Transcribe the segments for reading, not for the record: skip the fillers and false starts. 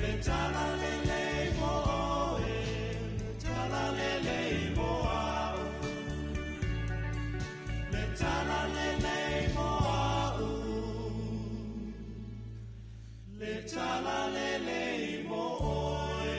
Le tala lelei mo oe, le tala lelei mo au. Le tala lelei mo au. Le tala lelei mo oe.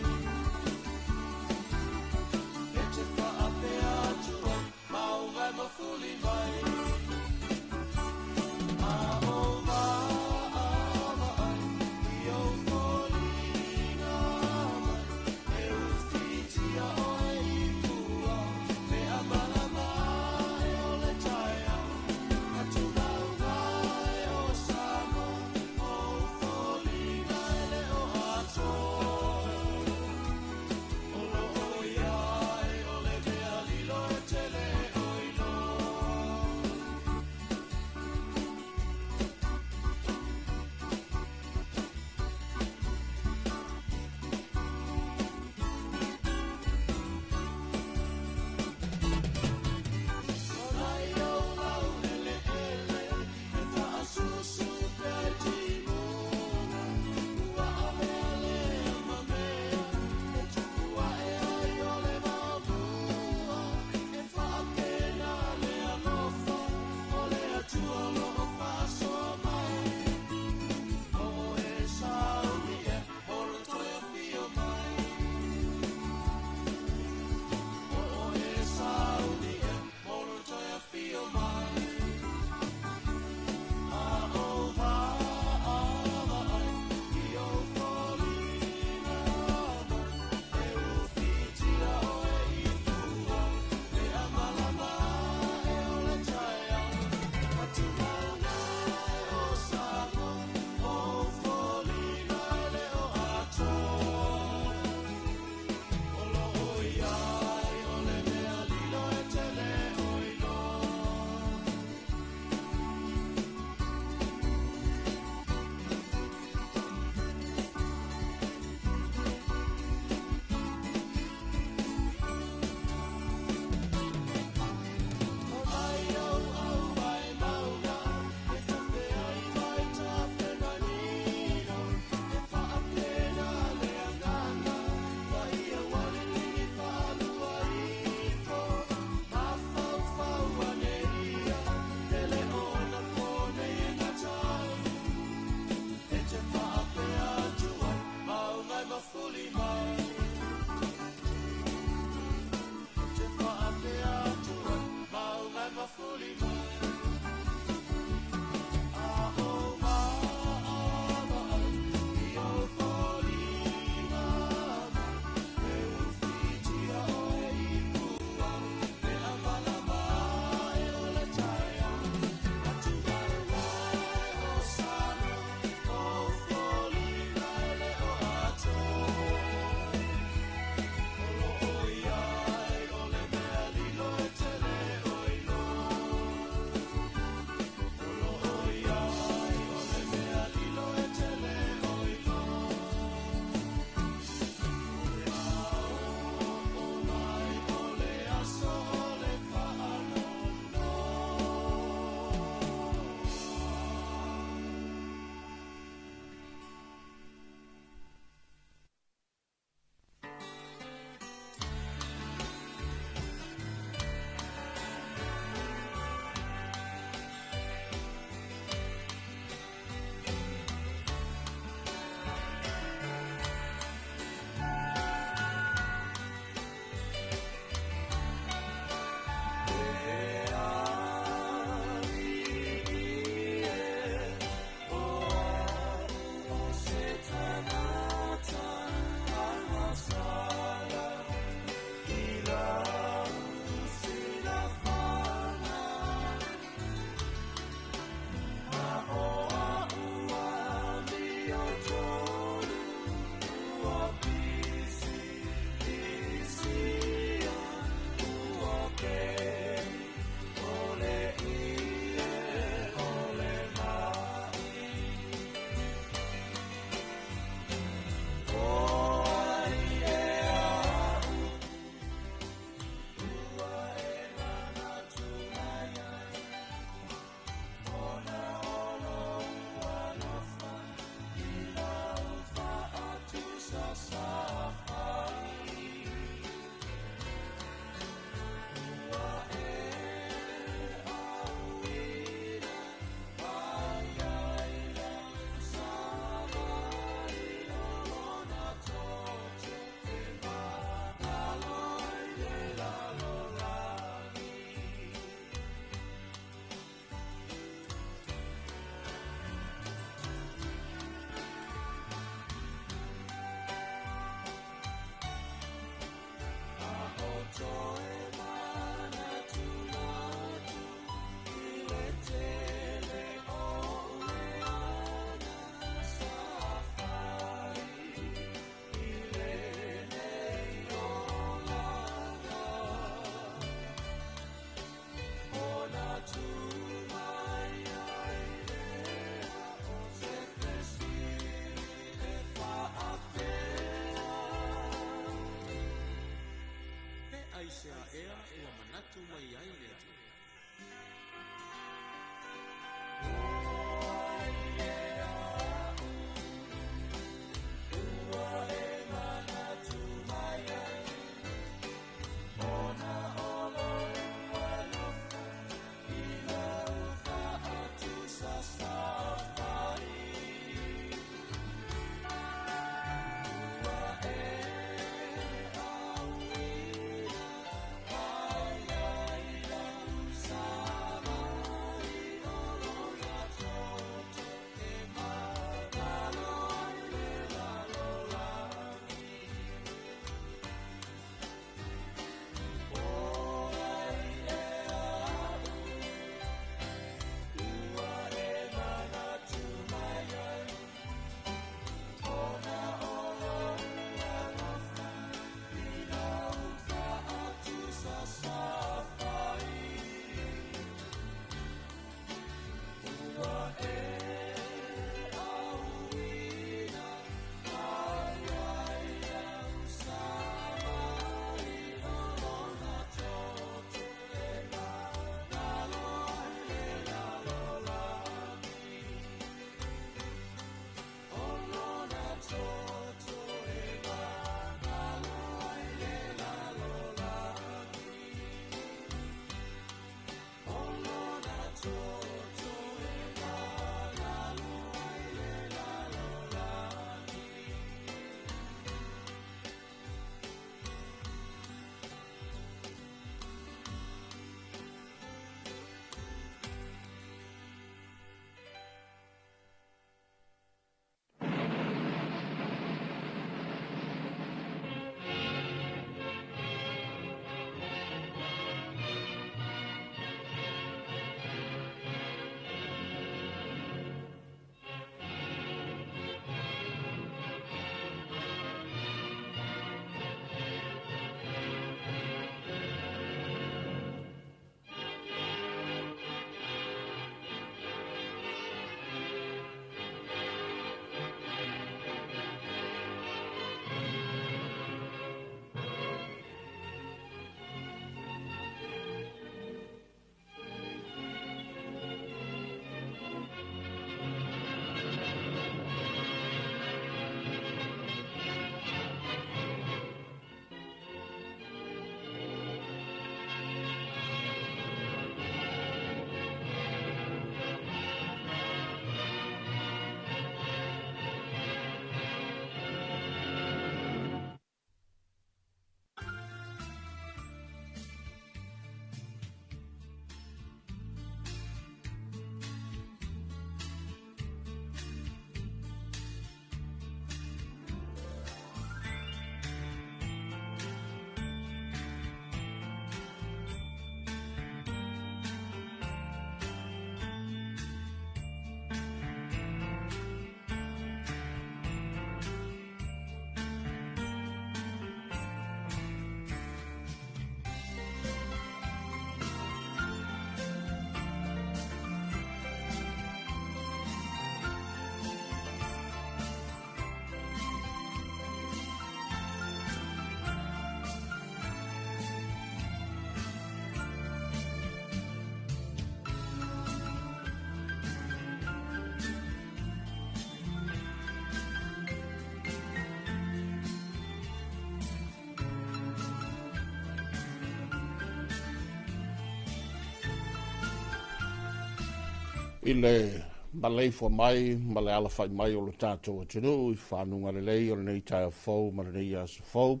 I le maleifua mai ma le alafai mai o le tatou atunuu i fanuga lelei o lenei taeao fou ma lenei aso fou.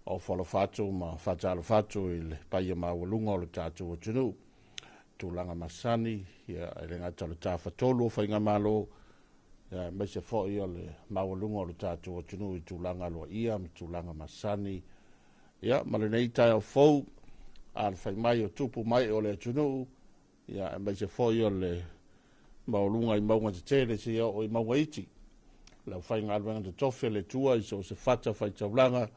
O falofa atu ma faatalofa atu i le paia maualuga o le tatou atunuu. Tulaga masani, ia, e le gata o le tafatolu o faigamalo, ia, aemaise foi o le maualuga o le tatou atunuu i tulaga aloaia ma tulaga masani. Ia, ma lenei taeao fou, alafai mai o tupu mai o le atunuu, ia, aemaise foi o le maualuga i mauga tetele seia oo i mauga iti. Le aufaigaluega totofi a le Atua i so o se fata faitaulaga,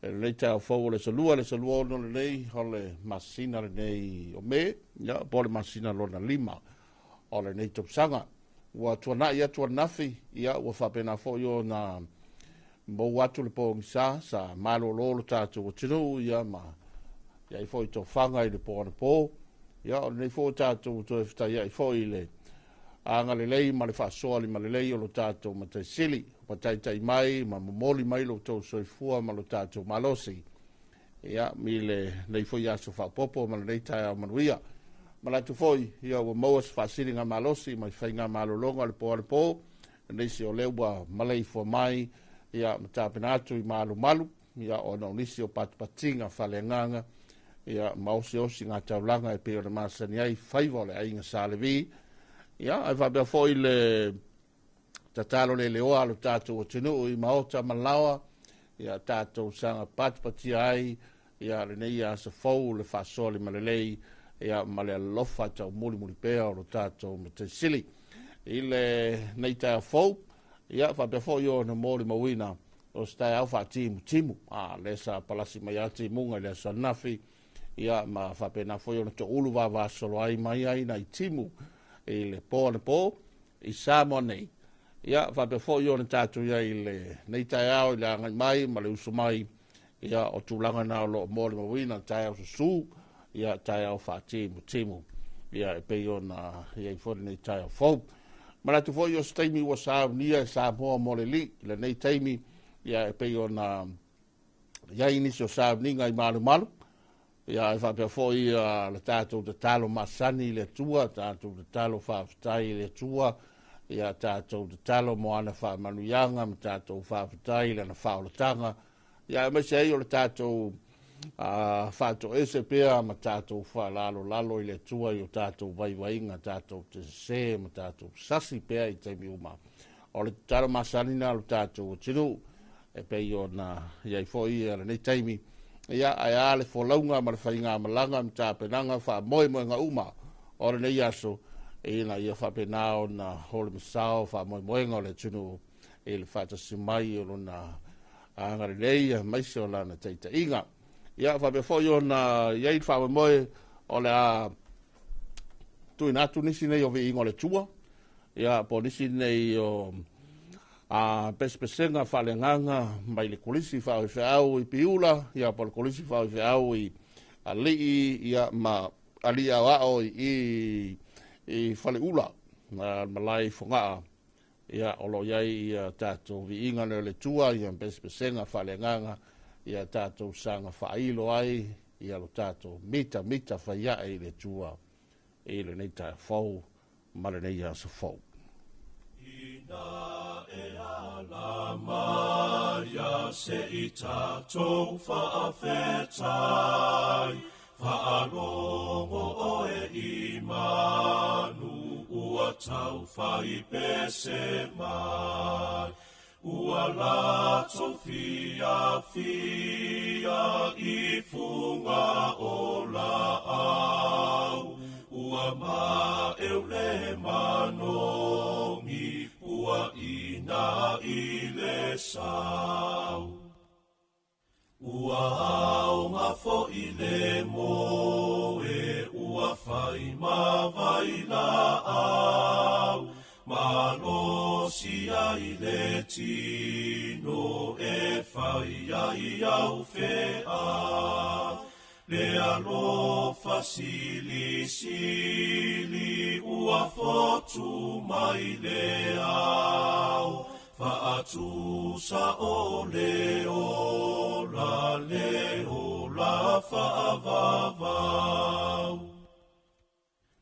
e lenei taeao fou o le aso Lua, le aso 26 lenei o le masina lenei o Me, ia, po o le masina lona 5 o lenei tausaga. Ua tuanai atu ananafi, ia, ua faapena foi ona maua atu le pogisa, sa malolo lo tatou atunuu, ia, ma I ai foi tofaga i le po anapo, ia o lenei foi ua tatou toe fetaiai foi i le agalelei ma le faasoa limalelei o lo tatou Matai Sili, ua taitai mai ma momoli mai lo outou soifua ma lo tatou malosi, ia, i lenei foi aso faaopoopo ma lenei taeao manuia. Manatu foi, ia ua maua se faasiligamalosi mai faigamalologa o le po anapo, nisi o lea ua maleifua mai, ia, ma tapena atu i malumalu, ia, ona o nisi o patipatiga faaleagaga, ia, ma osiosiga taulaga e pei ona masani ai faiva o le aiga Sa Levi, ia, ae faapea foi le tatalo leleoa a lo tatou atunuu i maota ma laoa, ia tatou saga patipatia ai ia lenei aso fou le faasoa limalelei, ia ma le alofa taumulimuli pea o lo tatou Matai Sili. I lenei taeao fou, ia faapea foi ona molimauina o se taeao faatimutimu, lea sa palasi mai a timuga i le aso ananafi, ia ma faapena foi ona toulu vavasolo ai mai ai nai timu i le po anapo i Samoa nei. Ia faapea foi ona tatou iai i lenei taeao i le agai mai ma le uso mai, ia o tulaga na o lo o molimauina taeao susù, ia taeao faatimutimu, ia e pei ona iai foi lenei taeao fou. Manatu foi o se taimi ua saunia e Samoa mo le alii i lenei taimi, ia e pei ona iai nisi o sauniga i malumalu, ia ae faapea foi le tatou tatalo masani i le Atua, tatou tatalo faafetai i le Atua, ia tatou tatalo mo ana faamanuiaga ma tatou faafetai i lana faaolataga, ia aemaise ai o le tatou faatoese pea ma tatou faalalolalo i le Atua i o tatou vaivaiga, tatou te sese ma tatou sasi pea i taimi uma. O le tatalo masani na o le tatou atunuu e pei ona iai foi lenei taimi, ia ae a le folauga ma le faigamalaga ma tapenaga faamoemoega uma o lenei aso, ina ia faapena ona holomasao faamoemoega o le atunuu i le faatasi mai o lona agalelei aemaise o lana taitaiga. Ia faapea foi ona iai le faamoemoe o le a tuuina atu nisi nei o viiga o le Atua, ia po o nisi nei o pesepesega faaleagaga mai le kolisi faafaifeau i Piula, ia po o le kolisi faafaifeau i Alii, ia ma Alii Aoao i Faleula, malae i Fogaa, ia o lo o iai ia tatou viiga nei o le Atua, ia pesepesega faaleagaga, ia tatou saga faailo ai ia lo tatou mitamita faiae i le Atua i lenei taeao fou ma lenei aso fou. Ina e ala mai a se i tatou faafetai, faalogo oe i manu ua taufai pese mai. Ua latou fiafia i fuga o laau, ua maeu le manogi, ua ina i le sau. Ua aoga foi le moe, ua fai ma vailaau, malosi ai le tino e fai ai au fea. Le alofa silisili ua fotu mai le ao, faatusa o le ola, le ola faavavau.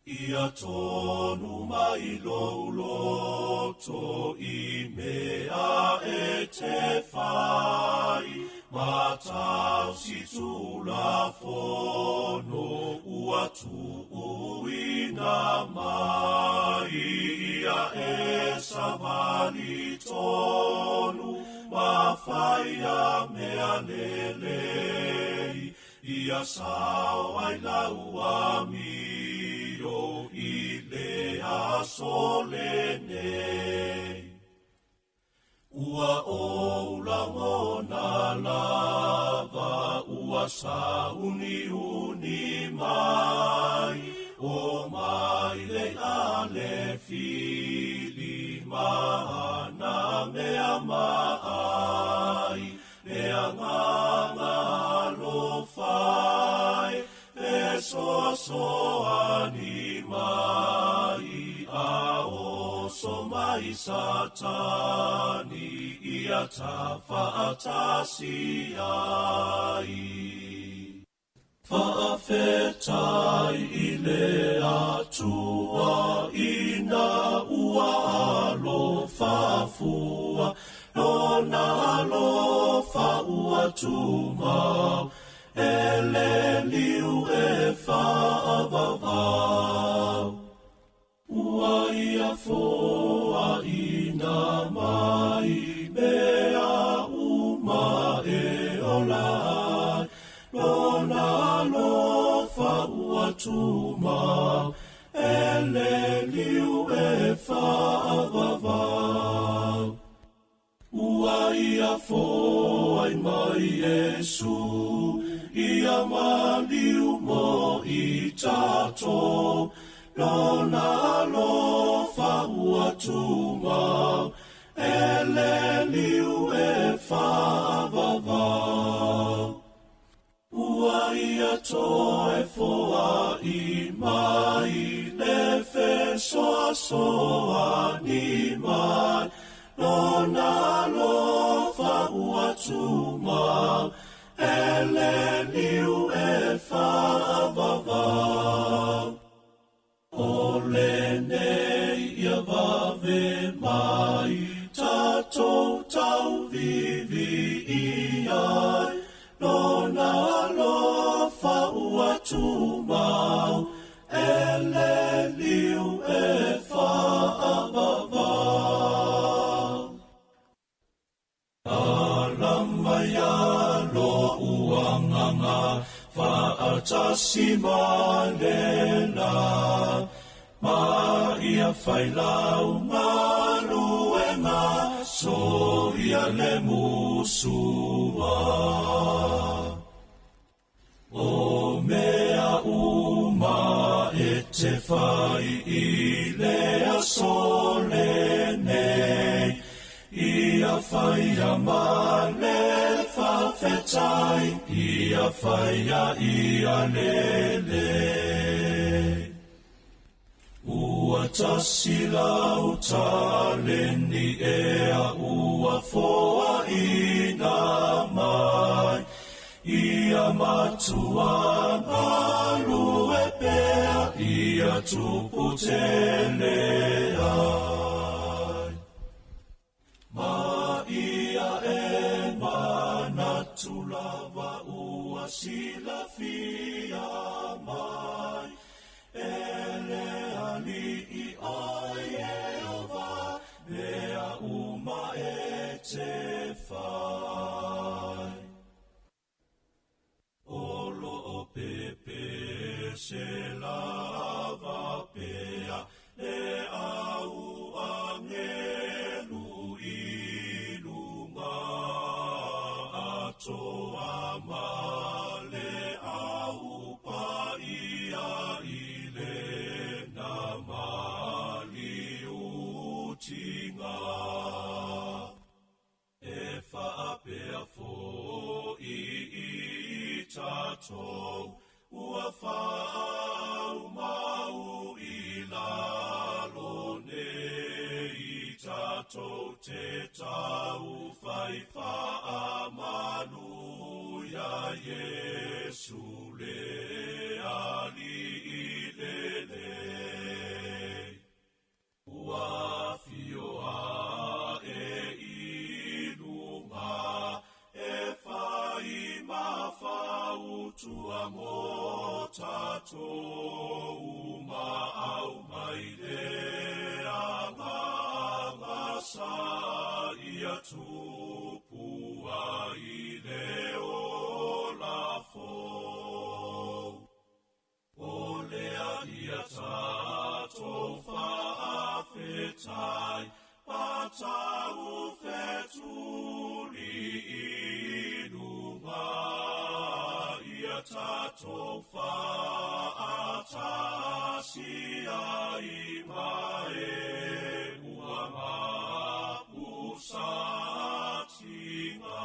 Ia tonu mai lou loto i mea e te fai, matau si tulafono ua tuuina mai. Ia e savali tonu, ma fai a mea lelei, ia sao ai lau amio i le aso lenei. Ua ou lagona lava, ua sauniuni mai, o mai le ale fili ma na mea maai, le agaga alofai, Satani ia tafaatasi ai. Faafetai i le Atua ina ua alofa fua, lona alofa ua tumau, e le liu e faavavau. Ua ia foaina mai mea uma e ola ai, lona alofa ua tumau, e le liu e faavavau. Ua ia foai mai Iesu, ia maliu mo i tatou, lona alofa ua tumau, e le liu e faavavau. Ua ia toe foai mai le fesoasoani mai, lona alofa ua tumau, e le liu e faavavau. O lenei ia vave mai, tatou tauvivi ai, lona alofa ua tumau, e le liu e faavavau. Alama ia lo'u agaga, faatasi ma le la, ma ia failau galuega, soia le musua. O mea uma e te fai i le aso lenei, ia faia ma le faafetai, ia faia ia lelei. Ua tasi lau taleni ea ua foaina mai, ia matua galue pea, ia tupu tele ai. Ma ia e manatu lava ua silafia mai, e le alii o Ieova, mea uma e te fai. O loo pepe se lava pea, le au angelu i lunga, atoa ma le au paia i le na maliutiga. E faapea fo'i i tatou, ua faaumau i lalo nei, tatou te taufai faamalu ia Iesu le Alii lelei. Ua afio ae i luga, e fai ma fautua mo tatou, ma au mai le agaga sa ia tupu ai le ola fou. O lea ia tatou faafetai, ma tau fetuli i luga, ia tatou faatasi ai ma e ua mapusatinga.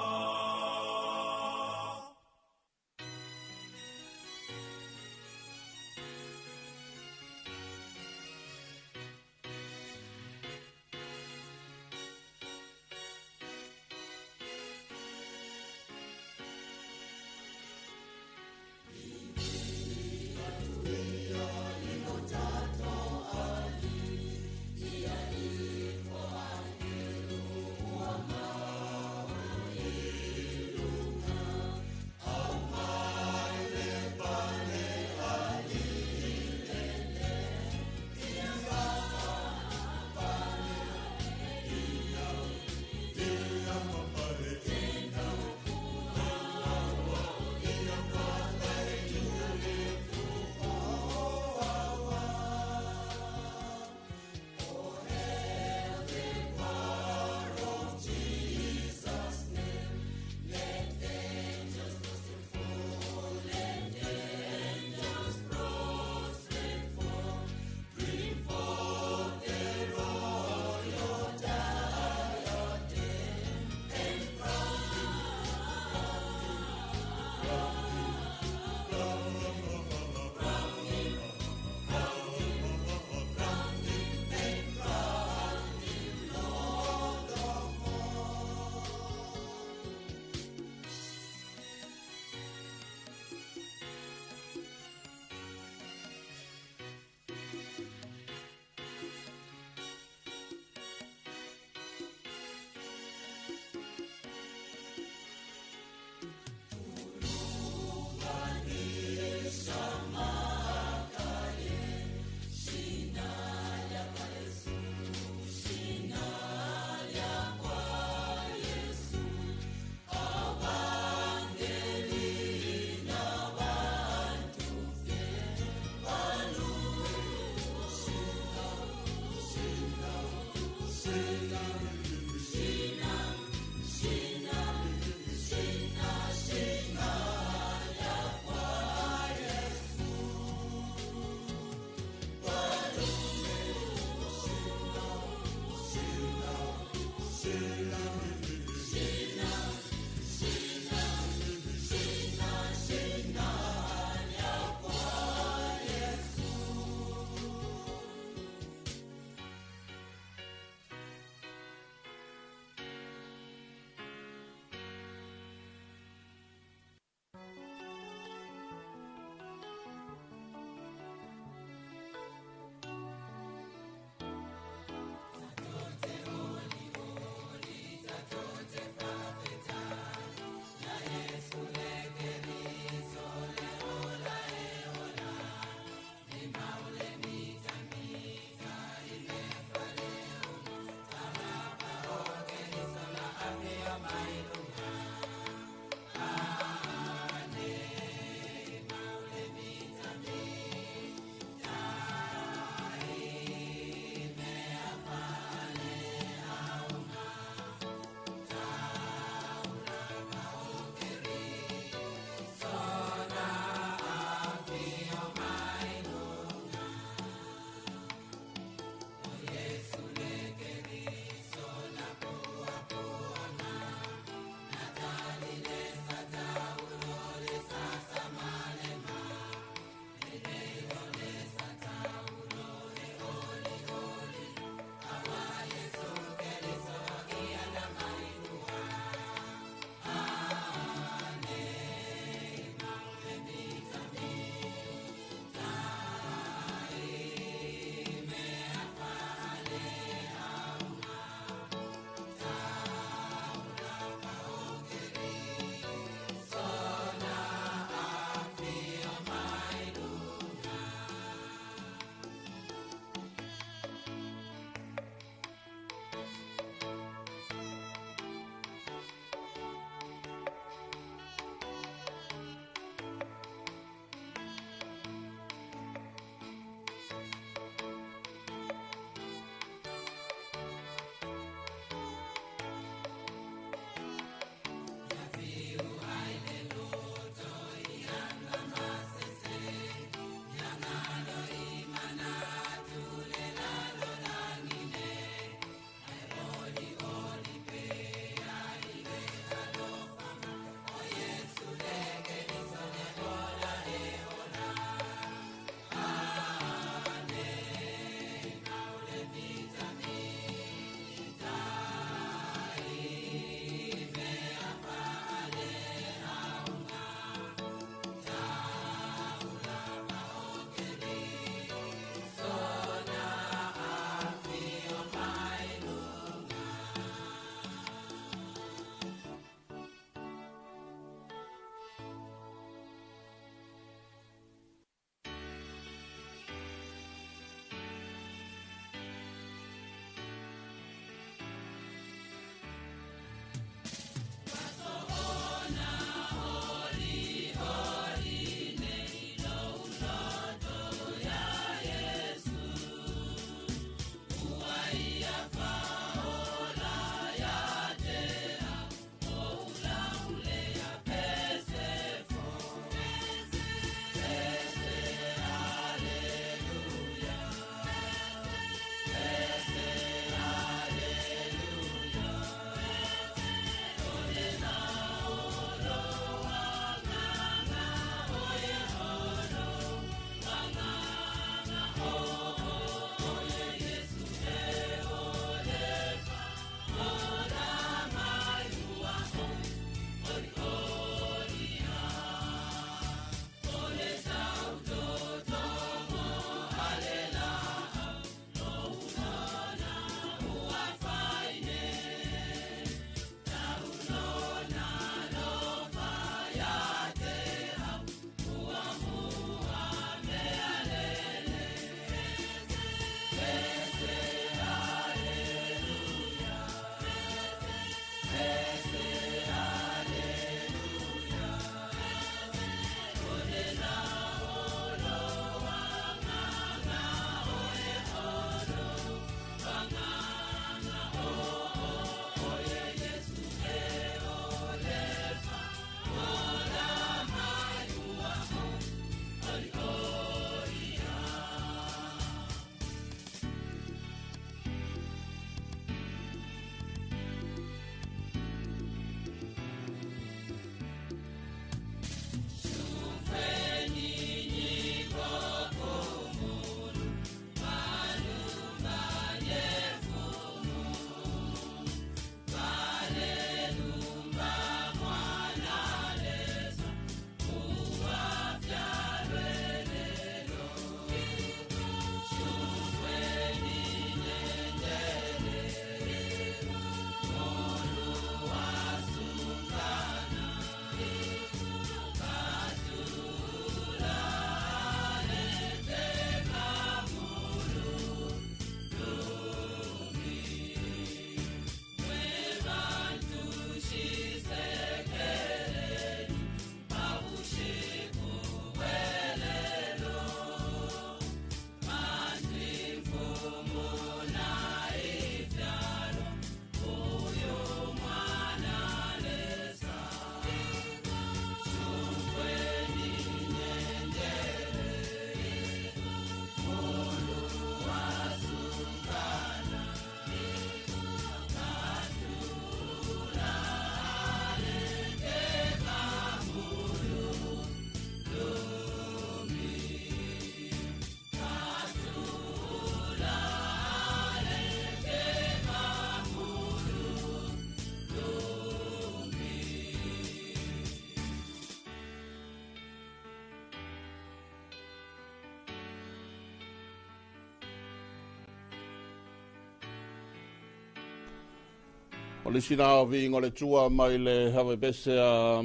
O le isi lena o viiga o le Atua mai le Havepese a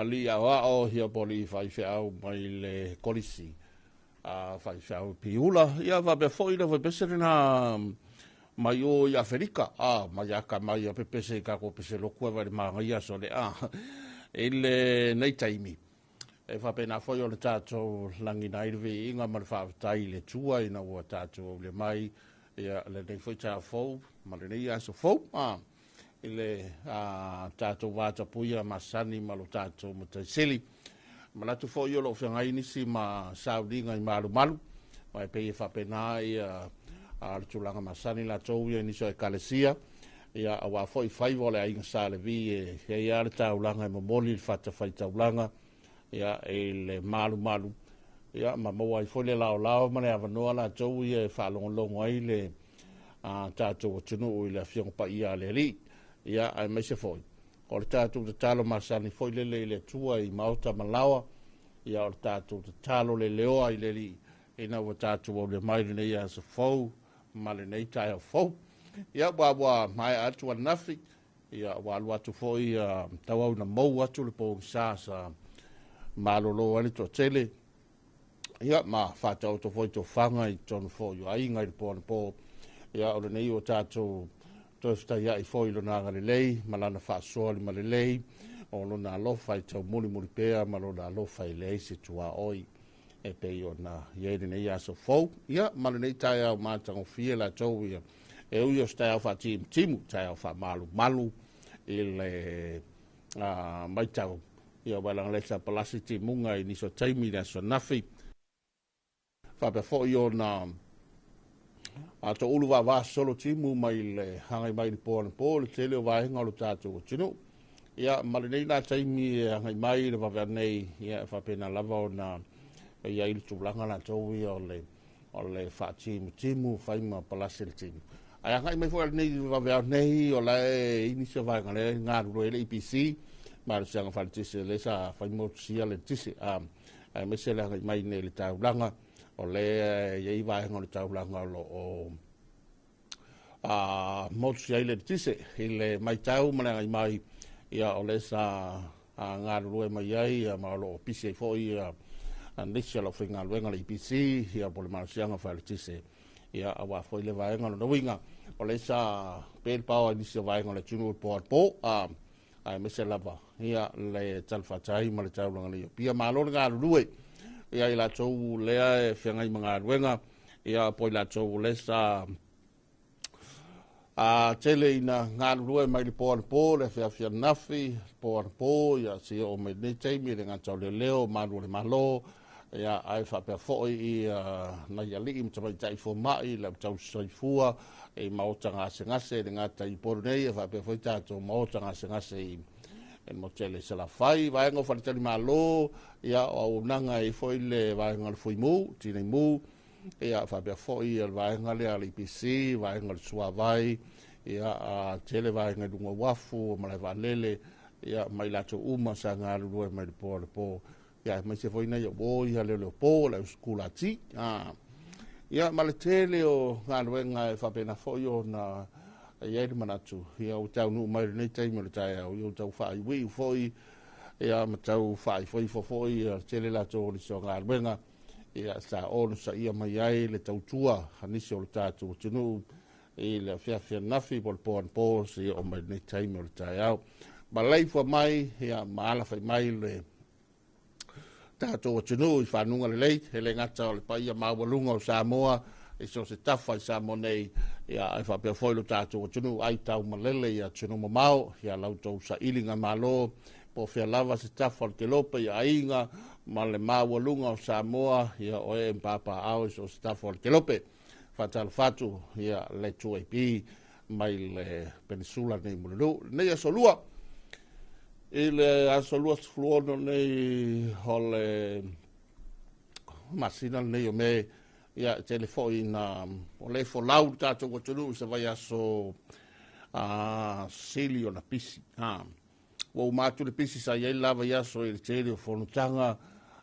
Alii Aoao ia po o Alii Faifeau mai le Kolisi a Faifeau Piula. Ia faapea foi le Havepese lena mai o i Aferika, a mai aka mai a pepese i kako pese loku e vai le magaia so le a i le nei taimi. E faapena foi o le tatou lagina ai le viiga ma le faafetai i le Atua ina ua tatou aulia mai ia lenei foi taeao fou ma lenei aso fou a i le tatou vatapuia masani ma lo tatou Matai Sili. Manatu foi o lo o feagai nisi ma sauliga i malumalu, ma e pei e faapena ia le tulaga masani latou ia i nisi o ekalesia, ia aua foi faiva o le aiga Sa Levi e i ai lava le taulaga e momoli le fatafaitaulaga ia i le malumalu, ia ma maua ai foi le laolao ma le avanoa latou ia e faalogologo ai le tatou atunuu i le Afioga Paia a le Alii. Ia aemaise foi o le tatou tatalo masani foi lele i le Atua i maota ma laoa, ia o le tatou tatalo leleoa i le Alii ina ua tatou aulia mai lenei aso fou ma lenei taeao fou. Ia ua maea atu ananafi, ia ua alu atu foi ia tauau ina mou atu le pogisa sa malolo ai le toatele, ia ma faataoto foi tofaga i totonu foi o aiga i le po anapo. Ia o lenei ua tatou toe fetaiai foi i lona agalelei ma lana faasoa limalelei, o lona alofa i taumulimuli pea ma lona alofa i leai se tuaoi e pei ona i ai lenei aso fou, ia ma lenei taeao matagofie latou ia e ui o se taeao faatimutimu, taeao faamalumalu i le matau, ia ua leaga le sa palasi timuga i nisi o taimi i le aso nafi. Faapea foi ona toulu vaavasolo timu mai le agai mai le po anapo le tele o vaega o le tatou atunuu. Ia ma lenei la taimi e agai mai le vaveao nei, ia e faapena lava ona i ai le tulaga latou ia o le faatimutimu fai ma palasi le timu. Ae agai mai foi lenei vaveao nei, o la e i nisi o vaega lea e galulue ai le EPC, malosiaga faaletise lea sa fai motusia le letise, aemaise le agai mai nei i le taulaga, o lea e i ai vaega o le taulaga o lo o motusia ai le letise i le matau ma le agai mai, ia o lea sa galulue mai ai, ia, ma o lo o pisi ai foi ia nisi o lau faigaluega le EPC, ia po o le malosiaga faaletise, ia aua foi le vaega lona uiga o lea sa pe le paoa i nisi o vaega o le atunuu i le po anapo, aemaise lava ia le talafatai ma le taulaga nei o Apia. Malo le galulue ia i latou lea e feagai ma galuega, ia po i latou lea sa tele ina galulue mai le po anapo, le afiafi ananafi, le po anapo, ia seia oo mai lenei taimi, le gata o leoleo, malu o le Malo, ia ae faapea foi ia nai alii ma tamaitai fomai, le tausisoifua i maota gasegase, le gata i Upolu nei, e faapea foi tatou maota gasegase i le motele i Salafai, vaega o faletalimalo, ia o auaunaga e i ai foi le vaega o le Fuimu, Tineimu, ia faapea foi le vaega lea a le EPC, vaega o le Suavai, ia tele vaega i luga o uafu, malae vaalele, ia ma i latou uma sa galulue mai le po anapo, ia aemaise foi nai uo ia leoleopo, le ausekulati, ia ma le tele o galuega e faapena foi ona i ai le manatu, ia ua taunuu mai lenei taimi o le taeao, ia ua tau faaiuiu foi, ia ma tau faaifoifo foi ia tele latou o nisi o galuega, ia sa onosaia mai ai le tautua a nisi o le tatou atunuu i le afiafi ananafi po o le po anapo seia oo mai lenei taimi o le taeao. Maleifua mai, ia ma alafai mai le tatou atunuu i fanuga lelei, e le gata o le paia maualuga o Samoa i so o se tafa i Samoa nei, ia ae faapea foi lo tatou atunuu ai taumalele i atunuu mamao, ia la outou sailiga malo, po o fea lava se tafa o le kelope i aiga ma le maualuga o Samoa, ia o ee ma papaaao i so o se tafa o le kelope. Faatalofa atu ia le 2AP mai le penisula nei Mulinuu. Lenei aso lua, i le aso 26 nei o le masina lenei o Me, ia tele foi ina o le folau le tatou atunuu i se vaiaso sili ona pisi. Ua uma atu le pisi sa i ai le la vaiaso i le tele o fonotaga,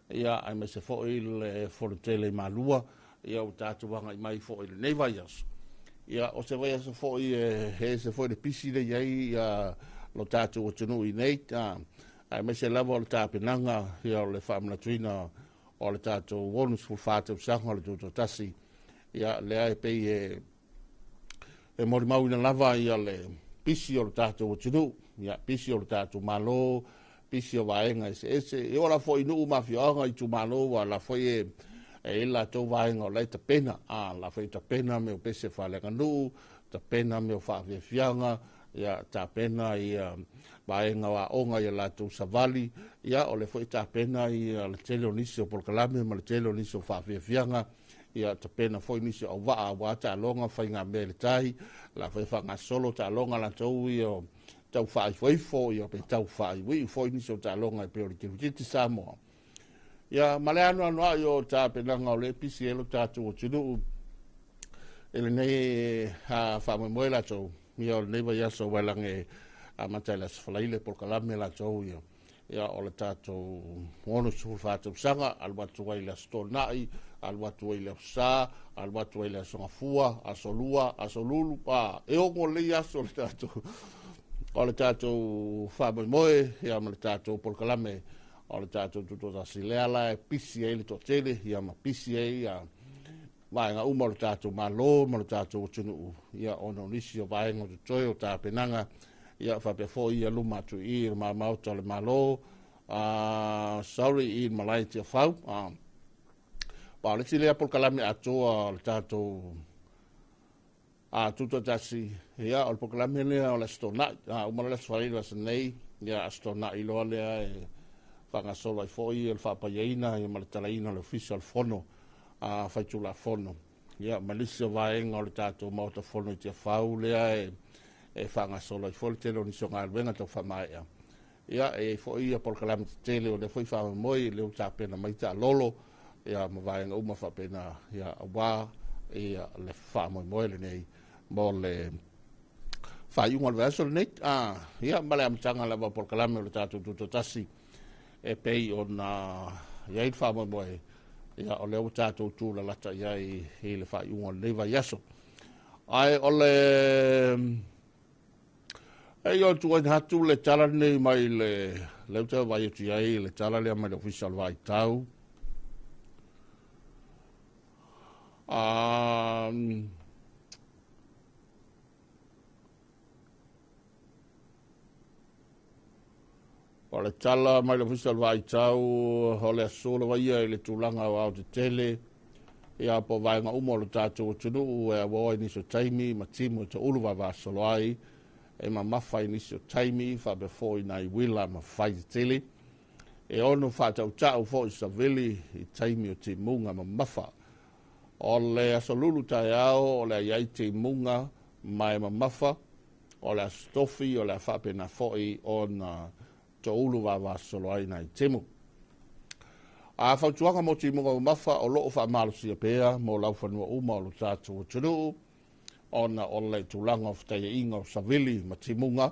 ia aemaise foi le fonotele i Malua, ia ua tatou agai mai foi i lenei vaiaso. Ia, o se vaiaso foi e ese foi le pisi lea e i ai ia lo tatou atunuu i nei, aemaise lava o le tapenaga ia o le faamanatuina o le tatou 64 tausaga o le Tutoatasi. Ia, lea e pei e molimauina lava ia le pisi o le tatou atunuu, ia pisi o le tatou Malo, pisi o vaega eseese. E oo la foi i nuu ma afioaga, itumalo, ua la foi e i ai latou vaega o la e tapena, la foi e tapena mea o pese faaleaganuu, tapena mea o faafiafiaga, ia tapena ia vaega o aoga ia latou savali, ia o lea foi e tapena ia le tele o nisi o polokalame ma le tele o nisi o faafiafiaga, ia tapena foi nisi o auvaa aua taaloga faigamea i le tai, la foi e faagasolo taaloga latou ia o tau faaifoifo, ia pe tau faaiuiu foi nisi o taaloga e pei o le kirikiti Samoa. Ia, ma le anoanoai o tapenaga o le pisi ai lo tatou atunuu i lenei faamoemoe latou, ia o lenei vaiaso ua lage amata i le Aso Faraile polokalame latou ia, ia o le tatou 64 tausaga, alu atu ai le Aso Toonai, alu atu ai le Aso Sa, alu atu ai le Aso Gafua, Aso Lua, Aso Lulu, e ono lelei aso o le tatou faamoemoe, ia ma le tatou polokalame o le tatou Tutoatasi lea la e pisi ai le toatele, ia ma pisi ai ia vaega uma o le tatou Malo ma le tatou atunuu, ia ona o nisi o vaega o totoe o tapenaga, ia faapea foi ia luma atu i le maota o le Malo, sorry, i malae i Tiafau. Pa o le isi lea polokalame atoa o le tatou Tutoatasi, ia o le polokalame lea o le Aso Toonai, uma le Aso Faraile aso nei, ia Aso Toonai loa lea e faagasolo ai foi le faapaiaina ia ma le talaina o le Ofisa o le Fono Faitulafono, ia ma nisi o vaega o le tatou Maota Fono i Tiafau lea e faagasolo ai foi le tele o nisi o galuega tau faamaea. Ia e i ai foi ia polokalame tetele o lea foi faamoemoe lea ua tapena mai taalolo, ia ma vaega uma faapena, ia aua ia le faamoemoe lenei mo le faaiuga o le vaiaso lenei. Ia ma le amataga lava o polokalame o le tatou Tutoatasi e pei ona i ai le faamoemoe, ia o lea ua tatou tulalata i ai i le faaiuga o lenei vaiaso. Ae o le e ia tuuina atu le tala lenei mai le lea ua vaai atu i ai le tala lea mai le Ofisa o le Vaitau. O le tala mai le Ofisa o le Vaitau o le aso lava ia i le tulaga o aotetele, ia po vaega uma o le tatou atunuu e auaoa i nisi o taimi ma timu e toulu vavasolo ai, e mamafa i nisi o taimi, faapea foi nai uila ma fai tetele, e ono faatautau foi savili i taimi o timuga mamafa. O le aso lulu taeao o le ai timuga ma e mamafa, o le aso tofi o le a faapena foi ona toulu vavasolo ai nai timu. A fautuaga mo timuga mamafa o loo faamalosia pea mo laufanua uma o lo tatou atunuu, ona o le tulaga o fetaiaiga o savili ma timuga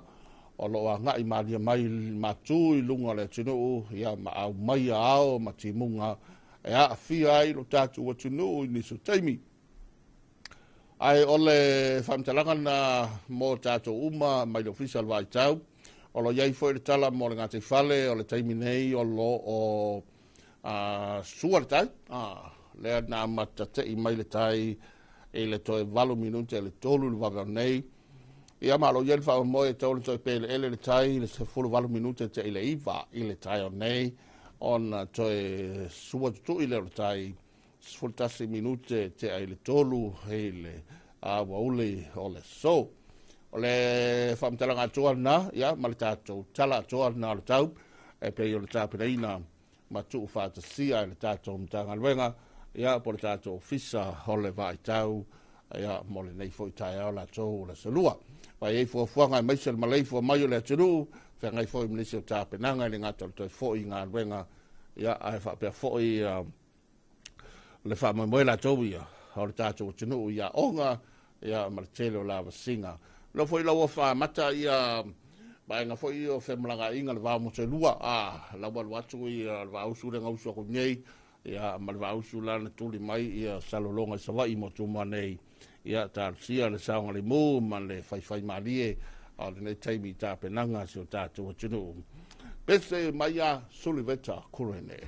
o loo agai malie mai matu i luga o le atunuu, ia ma aumai ao ma timuga e aafia ai lo tatou atunuu i nisi o taimi. Ae o le faamatalaga na mo tatou uma mai le Ofisa o le Vaitau, o lo iai foi le tala mo le gataifale o le taimi nei o lo o sua le tai, lea na amata tei mai le tai i le toe 8 minute le 3 le vave o nei. Ia ma lo iai le faamoemoe e tau le toe peleele le tai le 18 minute te i le 9 i le tai o nei, ona toe sua tutui lea o le tai 11 minute te ai le 3 i le awauli o le so. O le faamatalaga atoa lena, ia, ma le tatou tala atoa lena o le tau, e pei o le tapenaina ma tuufaatasia e le tatou Matagaluega, ia, po le tatou Ofisa o le Vaitau, ia, mo lenei foi taeao latou o le aso Lua. Vai ai fuafuaga aemaise le maleifua mai o le atunuu, feagai foi ma nisi o tapenaga i le gata o le toe foi i galuega, ia, ae faapea foi le faamoemoe latou ia o le tatou atunuu i aoga, ia, ma le tele o lavasiga. Lo foi lau faamata ia vaega foi o femalagaaiga le vao Motuelua, lau alu atu ia le vaausu le gausu atu nei, ia, ma le vaausu la na tuli mai ia salologa i Savaii mo Tumua nei, Ia talosia le saogalemu ma le faifaimalie o lenei taimi i tapenaga a si o tatou atunuu. Pese Maia Suliveta Kurene.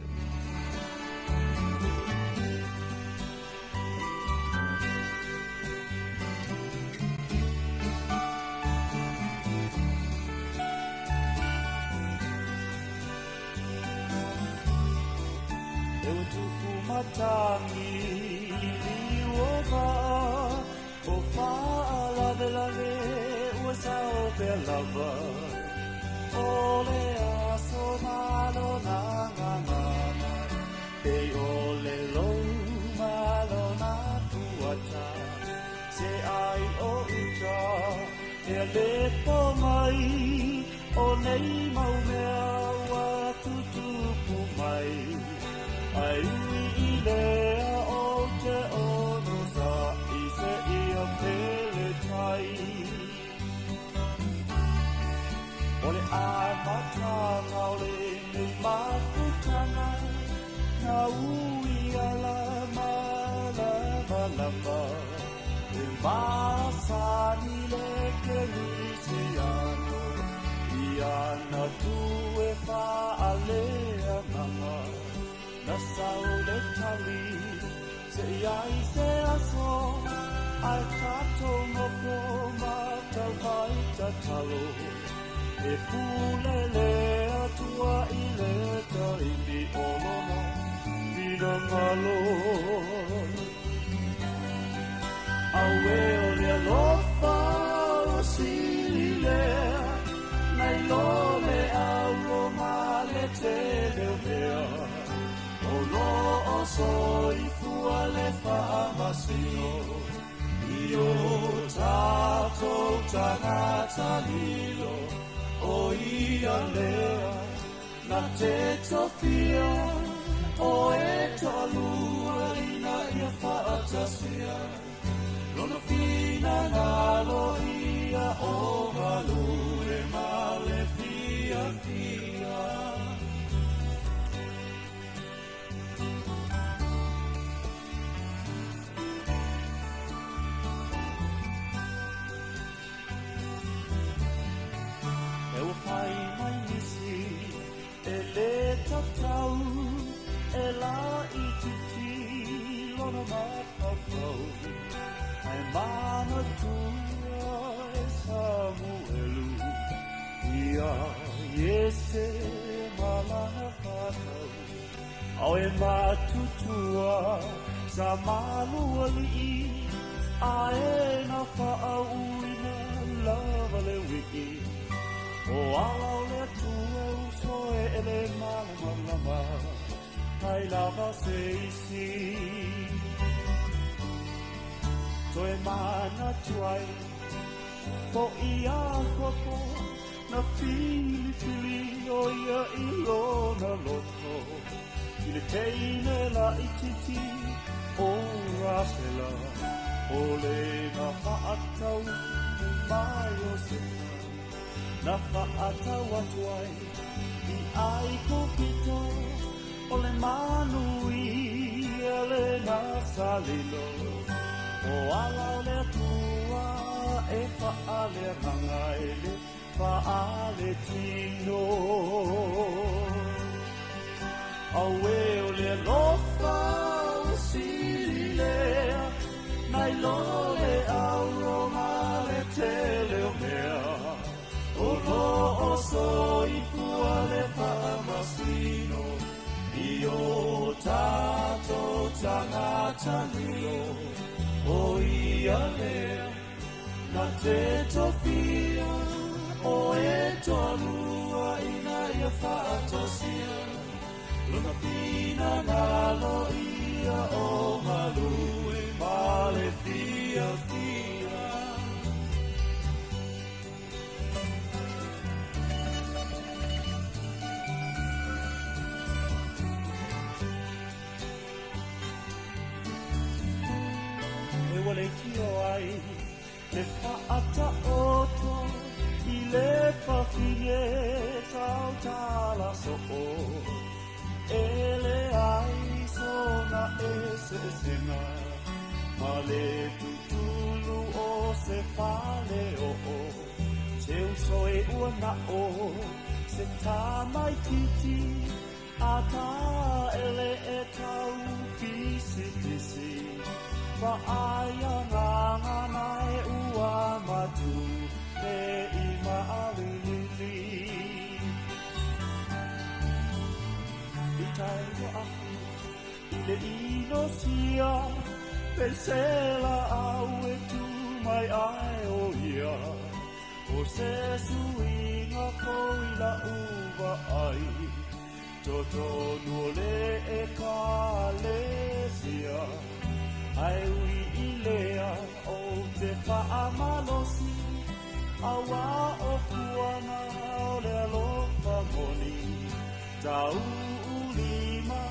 E ua tupu matangi i liu o vaa, o faalavelave ua sao pea lava. O le aso malo na gagana, pei o le lou malo na fuata. Se ai o uta, e le po mai, o nei mau mea ua tutupu mai. Ai ui i lea o te ono sa i se ia pele tai. O le amataga o lenei mafutana, na ui ala malamalama. E masani le kerisiano, i ana tu e faalea mama. Na sau le tali, se iai se aso, ai tatou nofo ma tau tatalo. E pule le atua i le taimi o lona finagalo. Aue o le alofa ua sili lea, nai lo le auro ma le tele o mea. O lo o soifua le faamasino, i o tatou tagata lilo. O ia lea, na te tofia, o e toalua ina ia faatasia. Lona finagalo ia o galue ma le fiafia. E ua fai mai nisi, e le tatau, e la i titi lona mafaufau. Ai manatua e Samuelu, ia Iese malana whanau. Au e matutua sa malualii, a e na whaauina lava le wiki. O ala o le atua uso e ele malamalama, ai lava se isi. Toe manatu ai, fo i a kopo, na filifili o ia i lona loto. I le teine la i titi o Rasela, o le na whaatau mai o Sepa. Na whaatau atu ai, i ai ko pito, o le manu ia le na salilo. O ala o le atua e whaale nganga e le whaale tino. Aue o le alofa o sili lea, nai lo le auro ma le tele o mea. O lo o soifua le faamasino, i o tatou tagata lilo. O ia lea, na te tofia, o e toalua ina ia faatasia. Lona finagalo ia o galue ma le fiafia. E ua le tio ai, le faata oto, i le fafine tautala soo. E le ai sona e se eseesega, ma le tutu le fale o se uso e ua na o se tamai titi a ta ele e tau pisi pisi pa aia ngā e ua matu te i maalilili i tai wa ahu i le inosia pesela au e tu mai ai o ia o se suiga foi la uva ai totonu o le ekalesia ai ui i lea o te faamalosi aua o fuaga o le alofa moni tau ulima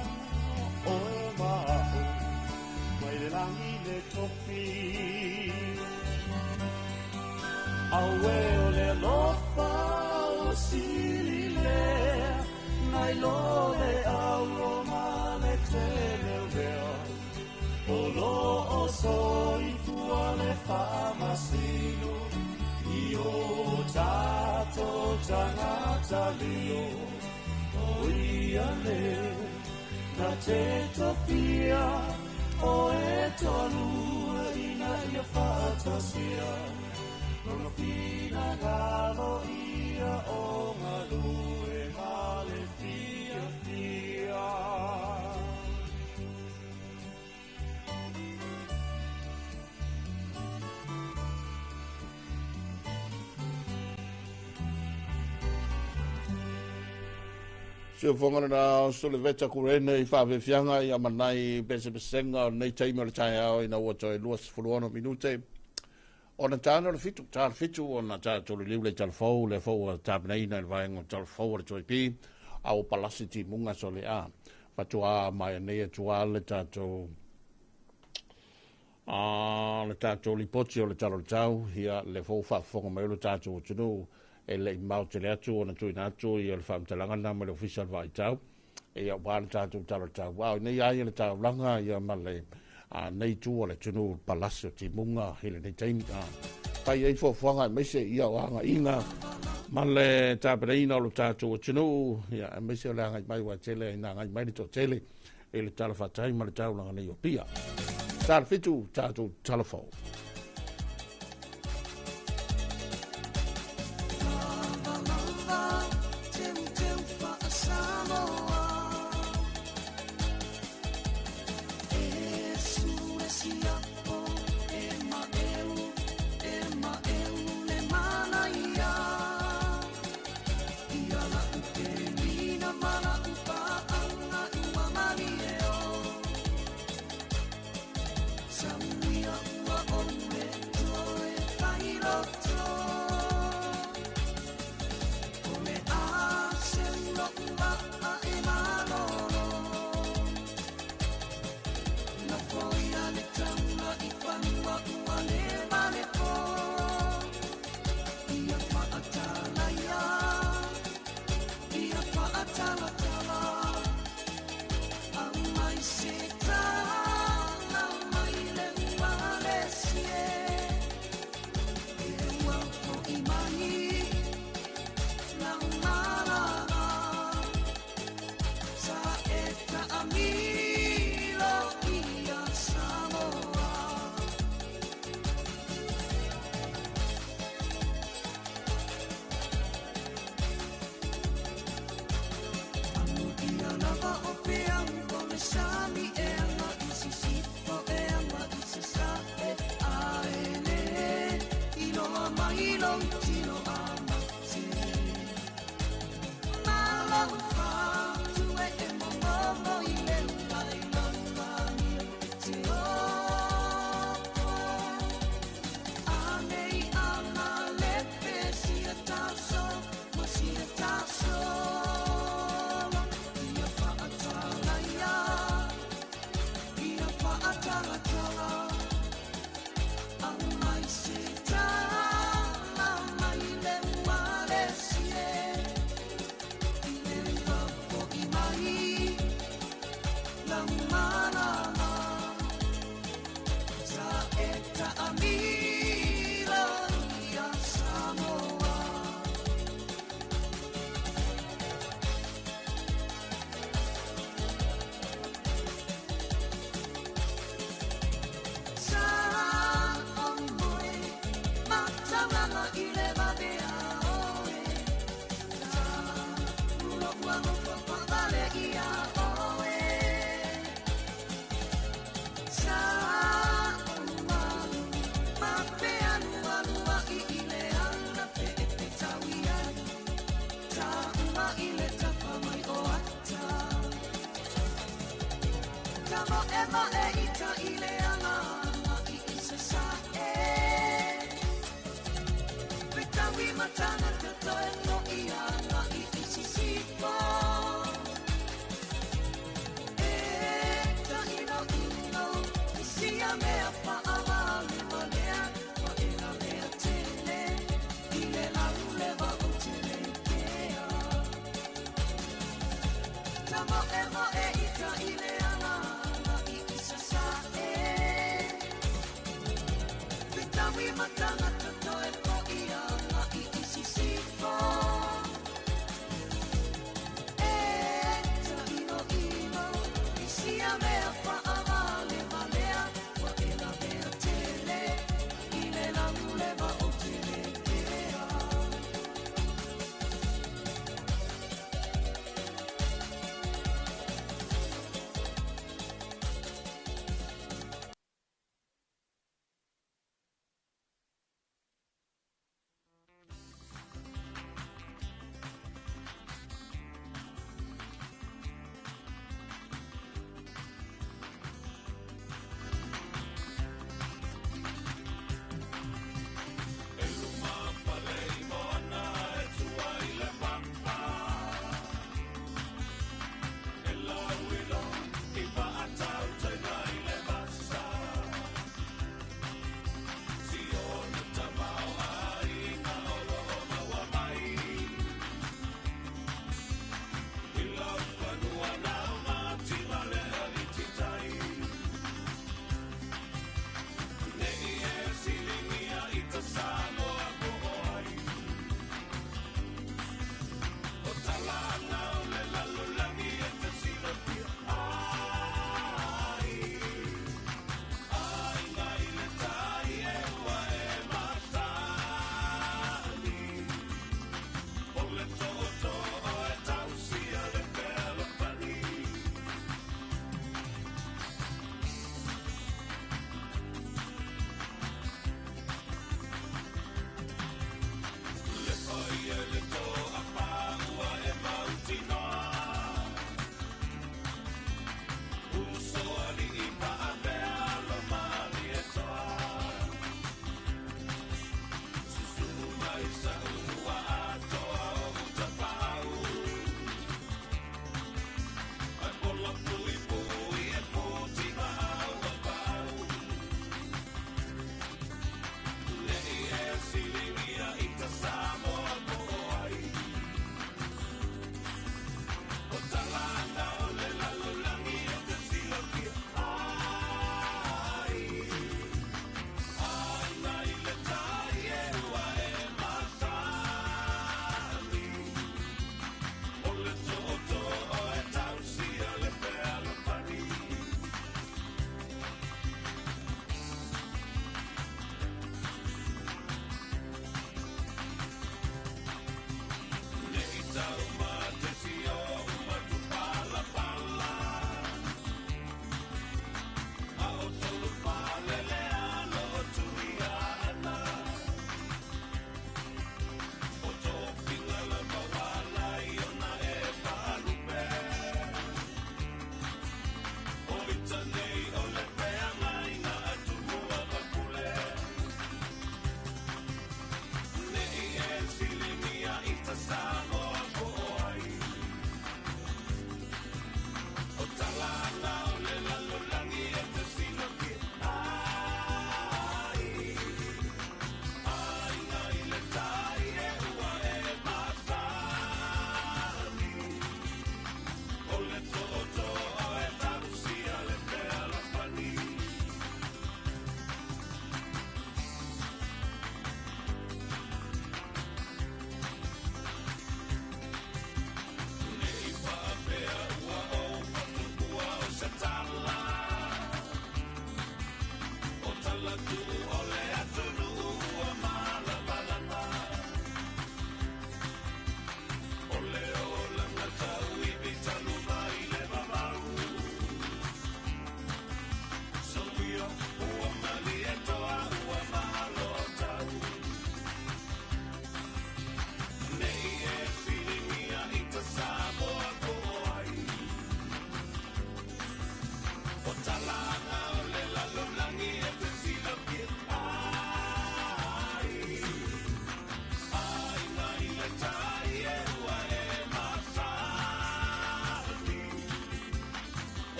oe ma'o mai le lagi le tofi Aue o le alofa o sili lea nai lo le au ma le tele o lea o lo o soifua le faamasino i o tatou tagata lio o ia lea na te tofia o e toalua ina ia faatasia lona finagalo ia o galue ma le fiafia. Siofonga na so le veta kurene i whaawhianga i amanai pesepesenga o nei taimi o le taeao ina ua toe 26 minute. Ona tāna o le fitu, tā le fitu, ona tā tolu liu le talafou, le fou a tāpenaina i le vaenga o talafou o le toi pi, a o palasi ti munga so le a. Fatua mai nei atua le tātou le tātou lipoti o le talo le tau, ia le fou whaafonga mai o le tātou o tunu, e le imau te le atu, ona tuina atu, ia le whaamtalanga na ma le ofisa le vaitau, ia wā le tātou talo le tau. Wau, nei ai le taulanga, ia ma le nei tu o le tunu palasi o timunga i le nei taimi. Pai ei fuafuaga aemaise ia o agaiga ma le tapenaina o lo tatou atunuu, ia aemaise o le agai mai ua tele ina agai mai le toatele i le tala fatai ma le taulaga nei o Apia. Tala fitu, tatou talafou. Samia ua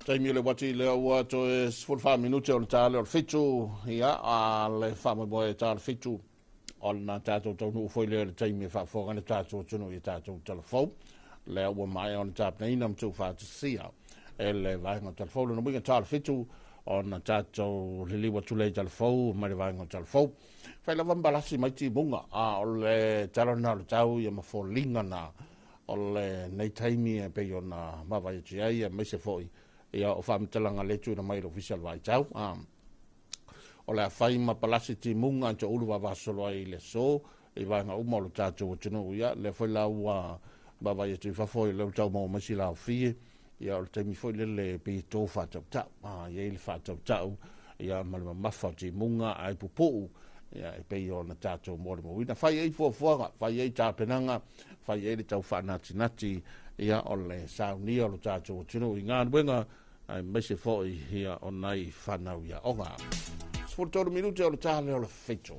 Taimi o le uati lea ua toe 14 minute o le ta lea o le 7, ia, a le faamoemoe e ta le 7, ona tatou taunuu foi lea i le taimi e faafofoga ai le tatou atunuu i a tatou talafou. Lea ua maea ona tapenaina ma tuufaatasia e le vaega o talafou. Lona uiga ta le 7, ona tatou liliu atu lea i talafou mai le vaega o talafou. Fai lava ma balasi mai timuga, a o le tala lena o le tau ia ma foliga na o lenei taimi e pei ona vaavaai atu i ai, aemaise foi ia o faamatalaga le tuuina mai i le Ofisa o le Vaitau. O le a fai ma palasi timuga e toulu vavasolo ai i le aso i vaega uma o le tatou atunuu. Ia, lea foi la ua vaavaai atu i fafo i lea ua tau maua mai si laofie, ia o le taimi foi lele pei e tō faatautau. I ai le faatautau ia ma le mamafa o timuga ae pupuu ia e pei ona tatou molimauina. Fai ai fuafuaga, fai ai tapenaga, fai ai le tau faanatinati ia o le saunia o le tatou atunuu i galuega aemaise foi ia o nai fanau i aoga. 13 minute o le ta lea o le 7.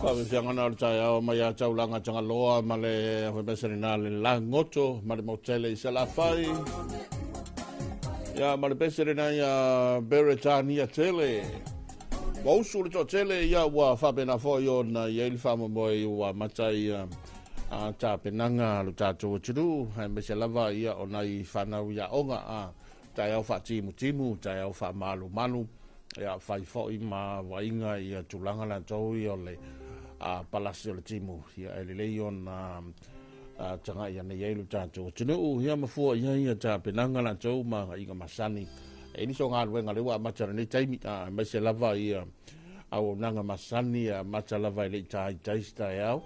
Faafiafiaga o le taeao mai ia taulaga Tagaloa ma le pese lena le lagoto ma le motele i Salafai. Ia ma le pese lena ia Beretania tele. Ua usu le toatele ia ua faapena foi ona i ai le faamoemoe ua amata ia a tapenaga lo tatou atunuu, aemaise lava ia o nai fanau iaoga a taeao faatimutimu, taeao faamalumalu, ia fai foi ma vaiga ia tulaga latou ia o le palasi o le timu, ia e lelei ona tagai ane i ai lo tatou atunuu, ia mafua i ai ia tapenaga latou ma agaiga masani. E nisi o galuega lea ua amata i lenei taimi, aemaise lava ia auaunaga masani e amata lava e le i taitai se taeao.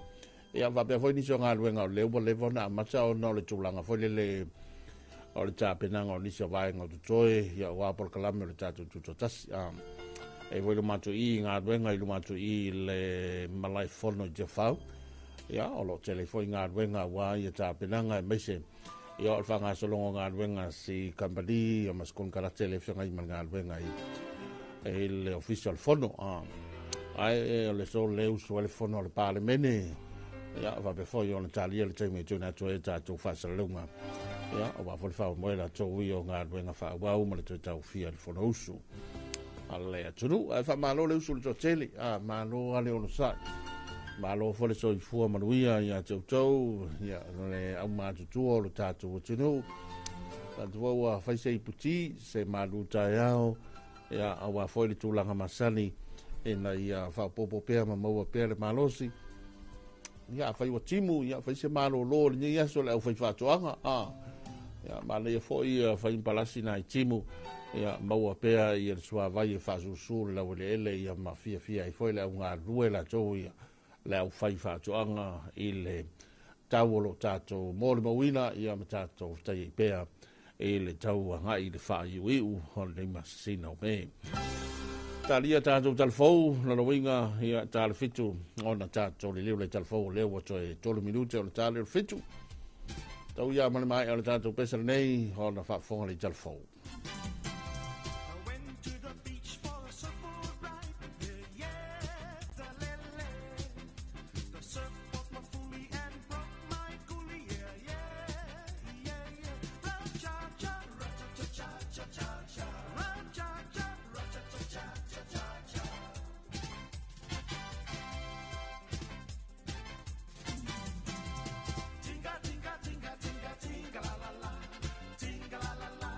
Ia faapea foi nisi o galuega o lea ua leva ona amata ona o le tulaga foi lele o le tapenaga o nisi o vaega o totoe, ia aua polokalame o le tatou tutoatasi. E foi luma atu i galuega i luma atu i le malae fono i Tiafau, ia o lo o tele foi galuega aua ia tapenaga, aemaise ia o le faagasologa o galuega si kamupani ia ma se konekarate le feagai ma le galuega i le ofisa o le fono. Ae o le so le usu ai le fono a le Palemene, ia faapea foi ona talia le taimi e tuuina atu ai tatou faasalalauga, ia aua foi le faamoemoe latou ia o galuega faaauau ma le toe taufia i le Fonousu a le atunuu. Ae faamalo le usu i le toatele, malo lava le onosai, malo foi le soifua manuia ia te outou, ia le aumatutua o le tatou atunuu. Tatou ua fai se iputi, se malu taeao, ia aua foi le tulaga masani ina ia faaopoopo pea ma maua pea le malosi. Ia afai ua timu, ia fai se malolo o lenei aso le aufai faatoaga. Ia manaia foi ia fai palasi nai timu, ia maua pea ia le suavai e faasusu le laueleele, ia ma fiafia ai foi le augalue latou ia le aufai faatoaga i le tau o lo tatou molimauina, ia ma tatou fetaia pea i le tau agai i le faaiuiu o lenei masina o Me. Talia tatou talafou, lona uiga ia ta le 7 ona tatou liliu le talafou, o lea ua toe 3 minute o le tali o le 7. Tau ia ma le maea o le tatou pesa lenei ona faafofoga le talafou. I went to the beach for a surfboard ride. Yeah, yeah, da-le-le. The surf broke my foolie and broke my coolie. Yeah, yeah, yeah, yeah. Ra-cha-cha, ra-cha-cha-cha-cha-cha. Ra-cha-cha, ra-cha-cha-cha-cha-cha. Tinga, tinga, tinga, tinga, tinga, la, la, la. Tinga, la, la, la.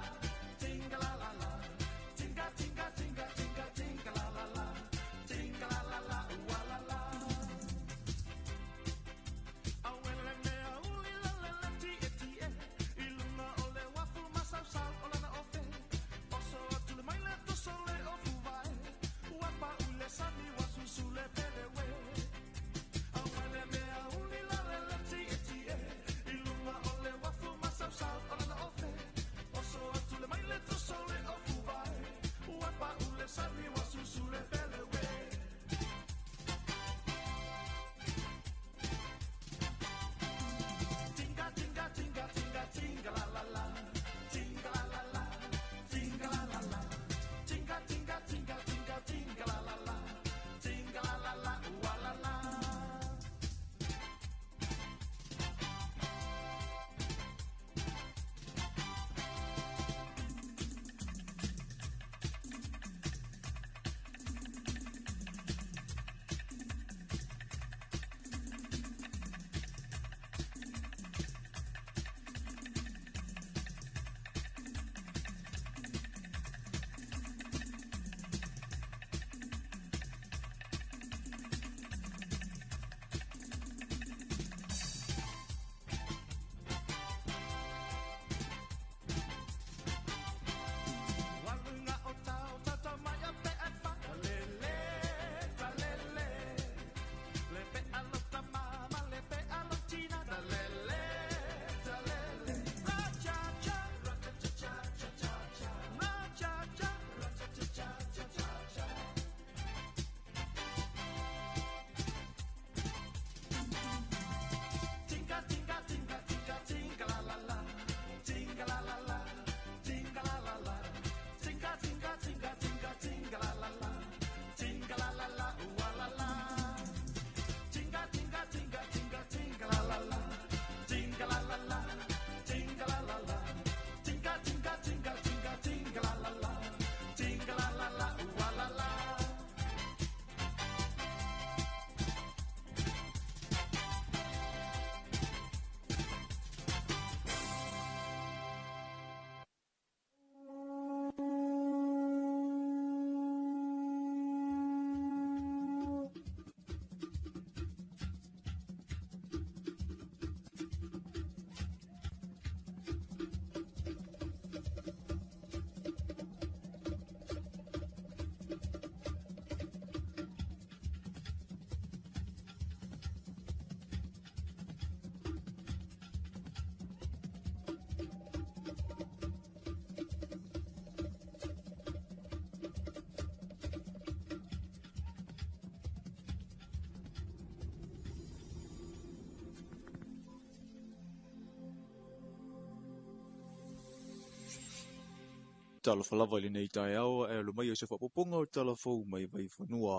Talofa lava i lenei taeao ae alo mai o se faaopoopoga o tala fou mai Vaifanua.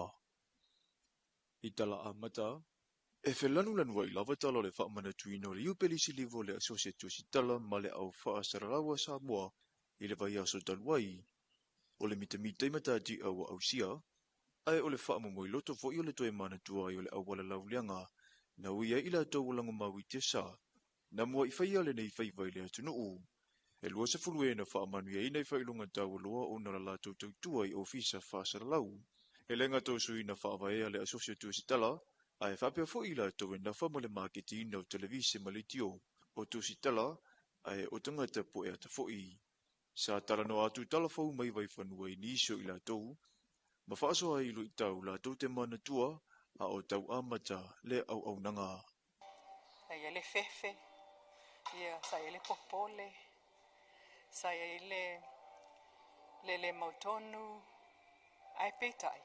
I tala amata, e felanulanuai lava tala o le faamanatuina o le Iupeli Siliva o le Asosi a Tusitala ma le Au Faasalalau a Samoa i le vaiaso talu ai. O le mitamita i matatia ua ausia, ae o le faamomoiloto foi o le toe manatua ai o le auala lauleaga na ui ai i latou ua lagomau i tiasa na mua'i faia lenei faiva i le atunuu. E 20 e na faamanuiaina i faailoga taualoa ona o le latou tautua i ofisa faasalalau. E le gata o sui na faavaea le Asosi o Tusitala, ae faapea foi i latou e nafa ma le maketiina o televise ma leitio, o tusitala, ae o tagata pueata foi. Sa talanoa atu tala fou mai Vaifanua i nisi o i latou, ma faasoa ai i luitau latou te manatua a o tau amata le auaunaga. Sa i ai le fefe, ia, sa i ai le popole, sa i ai le le le mautonu, ae peitai,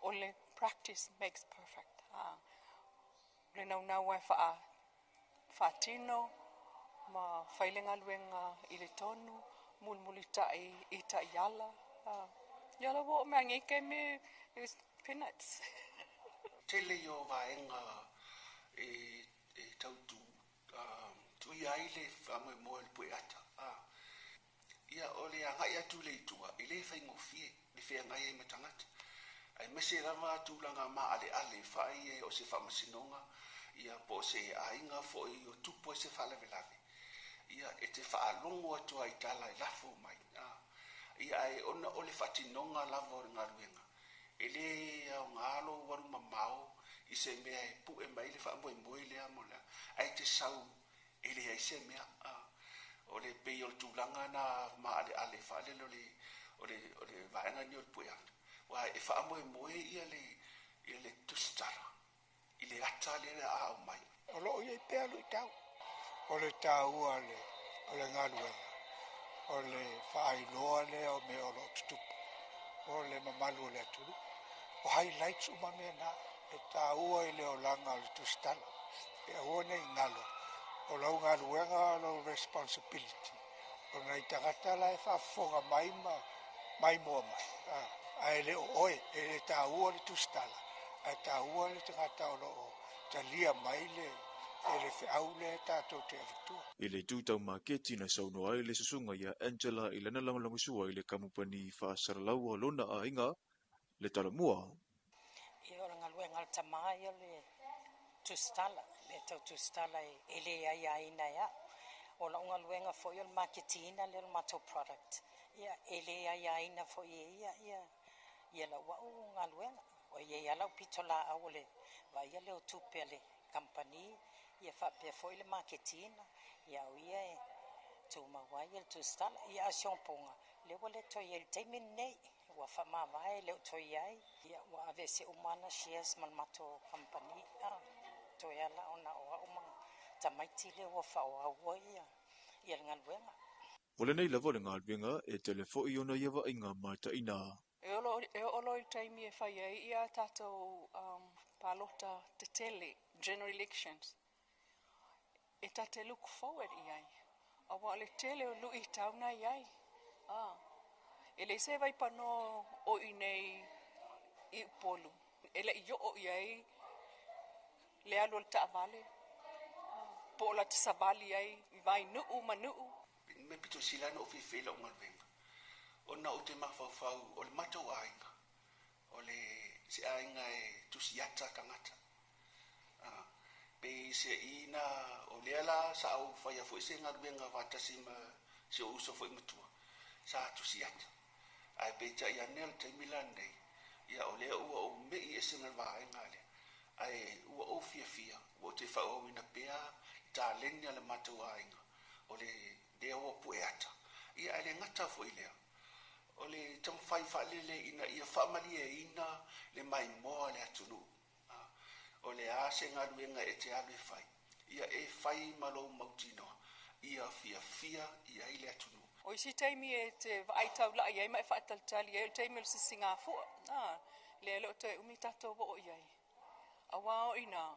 o le practice makes perfect. A, o le naunau lava e faa, faatino ma fai le galuega i le tonu, mulimulitai i taiala. A, ia la ua oo mai lava i lenei taimi, it's peanuts. Tele ia o vaega e tau tuia ai le faamoemoe o le pueata. Ia, o le agai atu lea i tua, e le faigofie le feagai ai ma tagata, aemaise lava tulaga maaleale fai o se faamasinoga, ia po o se aiga foi o tupu ai se faalavelave, ia e te faalogo atu lava i tala e lafo mai. Ia, ae ona o le faatinoga lava o le galuega, e le aoga lou alu mamao i se mea e pue mai le faamoemoe lea mo le ae te sau e leai se mea. O le pei o le tulaga na maaleale faalele o le o le o le vaega lenei o le pue ata, aua e faamoemoe ia le ia le tusitala i le ata lea o le a aumai. O lo o i ai pea luitau. O le taua o le galuega, o le faailoa lea o mea o lo o tutupu o le mamalu o le atunuu. O highlights uma mea na, e taua i le olaga o le tusitala. E aua ne i galo, o lau galuega o lau responsibility, o nai tagata la e faafofoga mai ma maimoa mai, ae le o oe, e le taua le tusitala, ae taua le tagata o lo o talia mai le e le feau lea tatou te avatua. I le itu tau maketi na saunoa ai le susuga ia Angela i lana lagolagosua i le kamupani faasalalau a lona aiga, le Talamua. Ia, o le galuega a le tama ia o le tusitala, mea tau tusitala e le aiaina e au. O lau galuega foi o le maketiina lea o le matou product, ia e le aiaina foi e ia ia ia lau au galuega. O i ai lava lau pitolaau o le vaaia lea o tupe a le kamupani, ia faapea foi le maketiina, ia o ia e tumau ai le tusitala. Ia a o si ogapoga, lea ua le toe i ai i le taimi lenei, ua faamavae e le o toe i ai, ia ua aveese uma ana shares ma le matou kamupani, a toe ala ona o au ma tamaiti lea ua faaauau ia le galuega. O lenei lava o le galuega e tele foi ona ia vaaiga mataina. E oo loa i le taimi e fai ai ia tatou palota tetele, general elections, e ta te look forward i ai, aua o le tele o luitau na i ai. E leai se vaipanoa o i inei i Upolu e le i oo i ai le alu o le taavale po o lata savali ai i Vainuu ma Nuu. Me pito sili ona ou fiafia i lau galuega, ona ou te mafaufau o le matou aiga, o le se aiga e tusiata tagata. Peiseai o lea la sa ou faia foi se galuega faatasi ma si ou uso foi matua, sa tusiata. Ae peitai ane o le taimi lenei, ia o lea ua ou mei ese ma le vaega lea, ae ua ou fiafia, ua ou te faaauauina pea taleni a le matou aiga, o le lea ua pue ata. Ia ae le gata foi lea, o le taumafai faalele ina ia faamalieina le maimoa a le atunuu. O le a se galuega e te alu e fai, ia e fai ma lou mautinoa, ia fiafia i ai le atunuu. O isi taimi e te vaai taulai ai ma e faatalitali ai o le taimi o le sisigafua, lea e le o toe umi tatou oo i ai. Aua o i ina,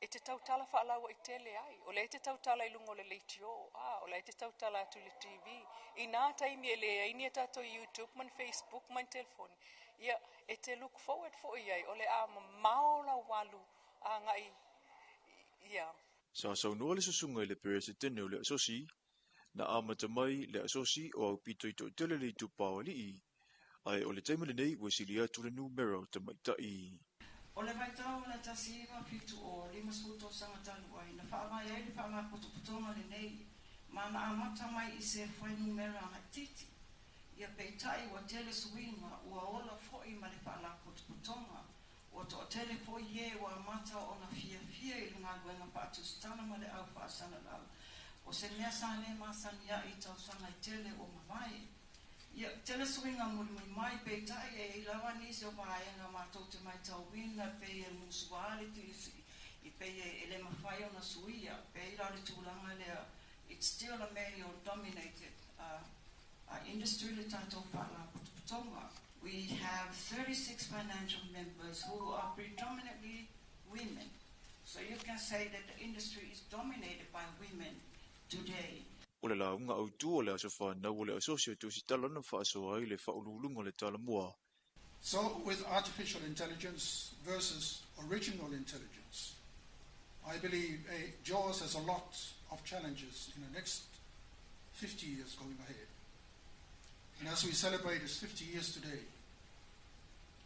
E te tautala faalauaitele ai, o lea e te tautala i luga o le leitio, a, o la e te tautala atu i le TV. I nā taimi e leai ni a tatou YouTube ma ni Facebook ma ni telefoni, ia, e te look forward foi i ai, o le a mamao lau alu agai, ia. Sa saunoa le susuga i le Peresetene o le Asosi, na amata mai le Asosi o aupito i toatele le itupa o alii, ae o le taimi lenei ua sili atu le numera o tamaitai. O le vaitau o le 1970, 50 tausaga talu ai, na faavae ai le Faalapotopotoga lenei, ma na amata mai i se fuainumera laitiiti. Ia peitai ua tele suiga, ua ola foi ma le Faalapotopotoga, ua toatele foi e ua amata ona fiafia i le galuega faatusitala ma le au faasalalau, o se mea sa le masani ai i tausaga e tele ua mavae. Ia, tele suiga mulimuli mai, peitai e i ai lava nisi o vaega matou te matauina pei e musua le tilisi i pei e le mafai ona suia, pei la o le tulaga lea, it's still a male dominated industry le tatou Faalapotopotoga. We have 36 financial members who are predominantly women. So you can say that the industry is dominated by women today. O le lauga autu o le aso fanau o le Asosi o Tusitala na faasoa ai le faauluuluga o le Talamua. So with artificial intelligence versus original intelligence, I believe JAWS has a lot of challenges in the next 50 years going ahead. And as we celebrate its 50 years today,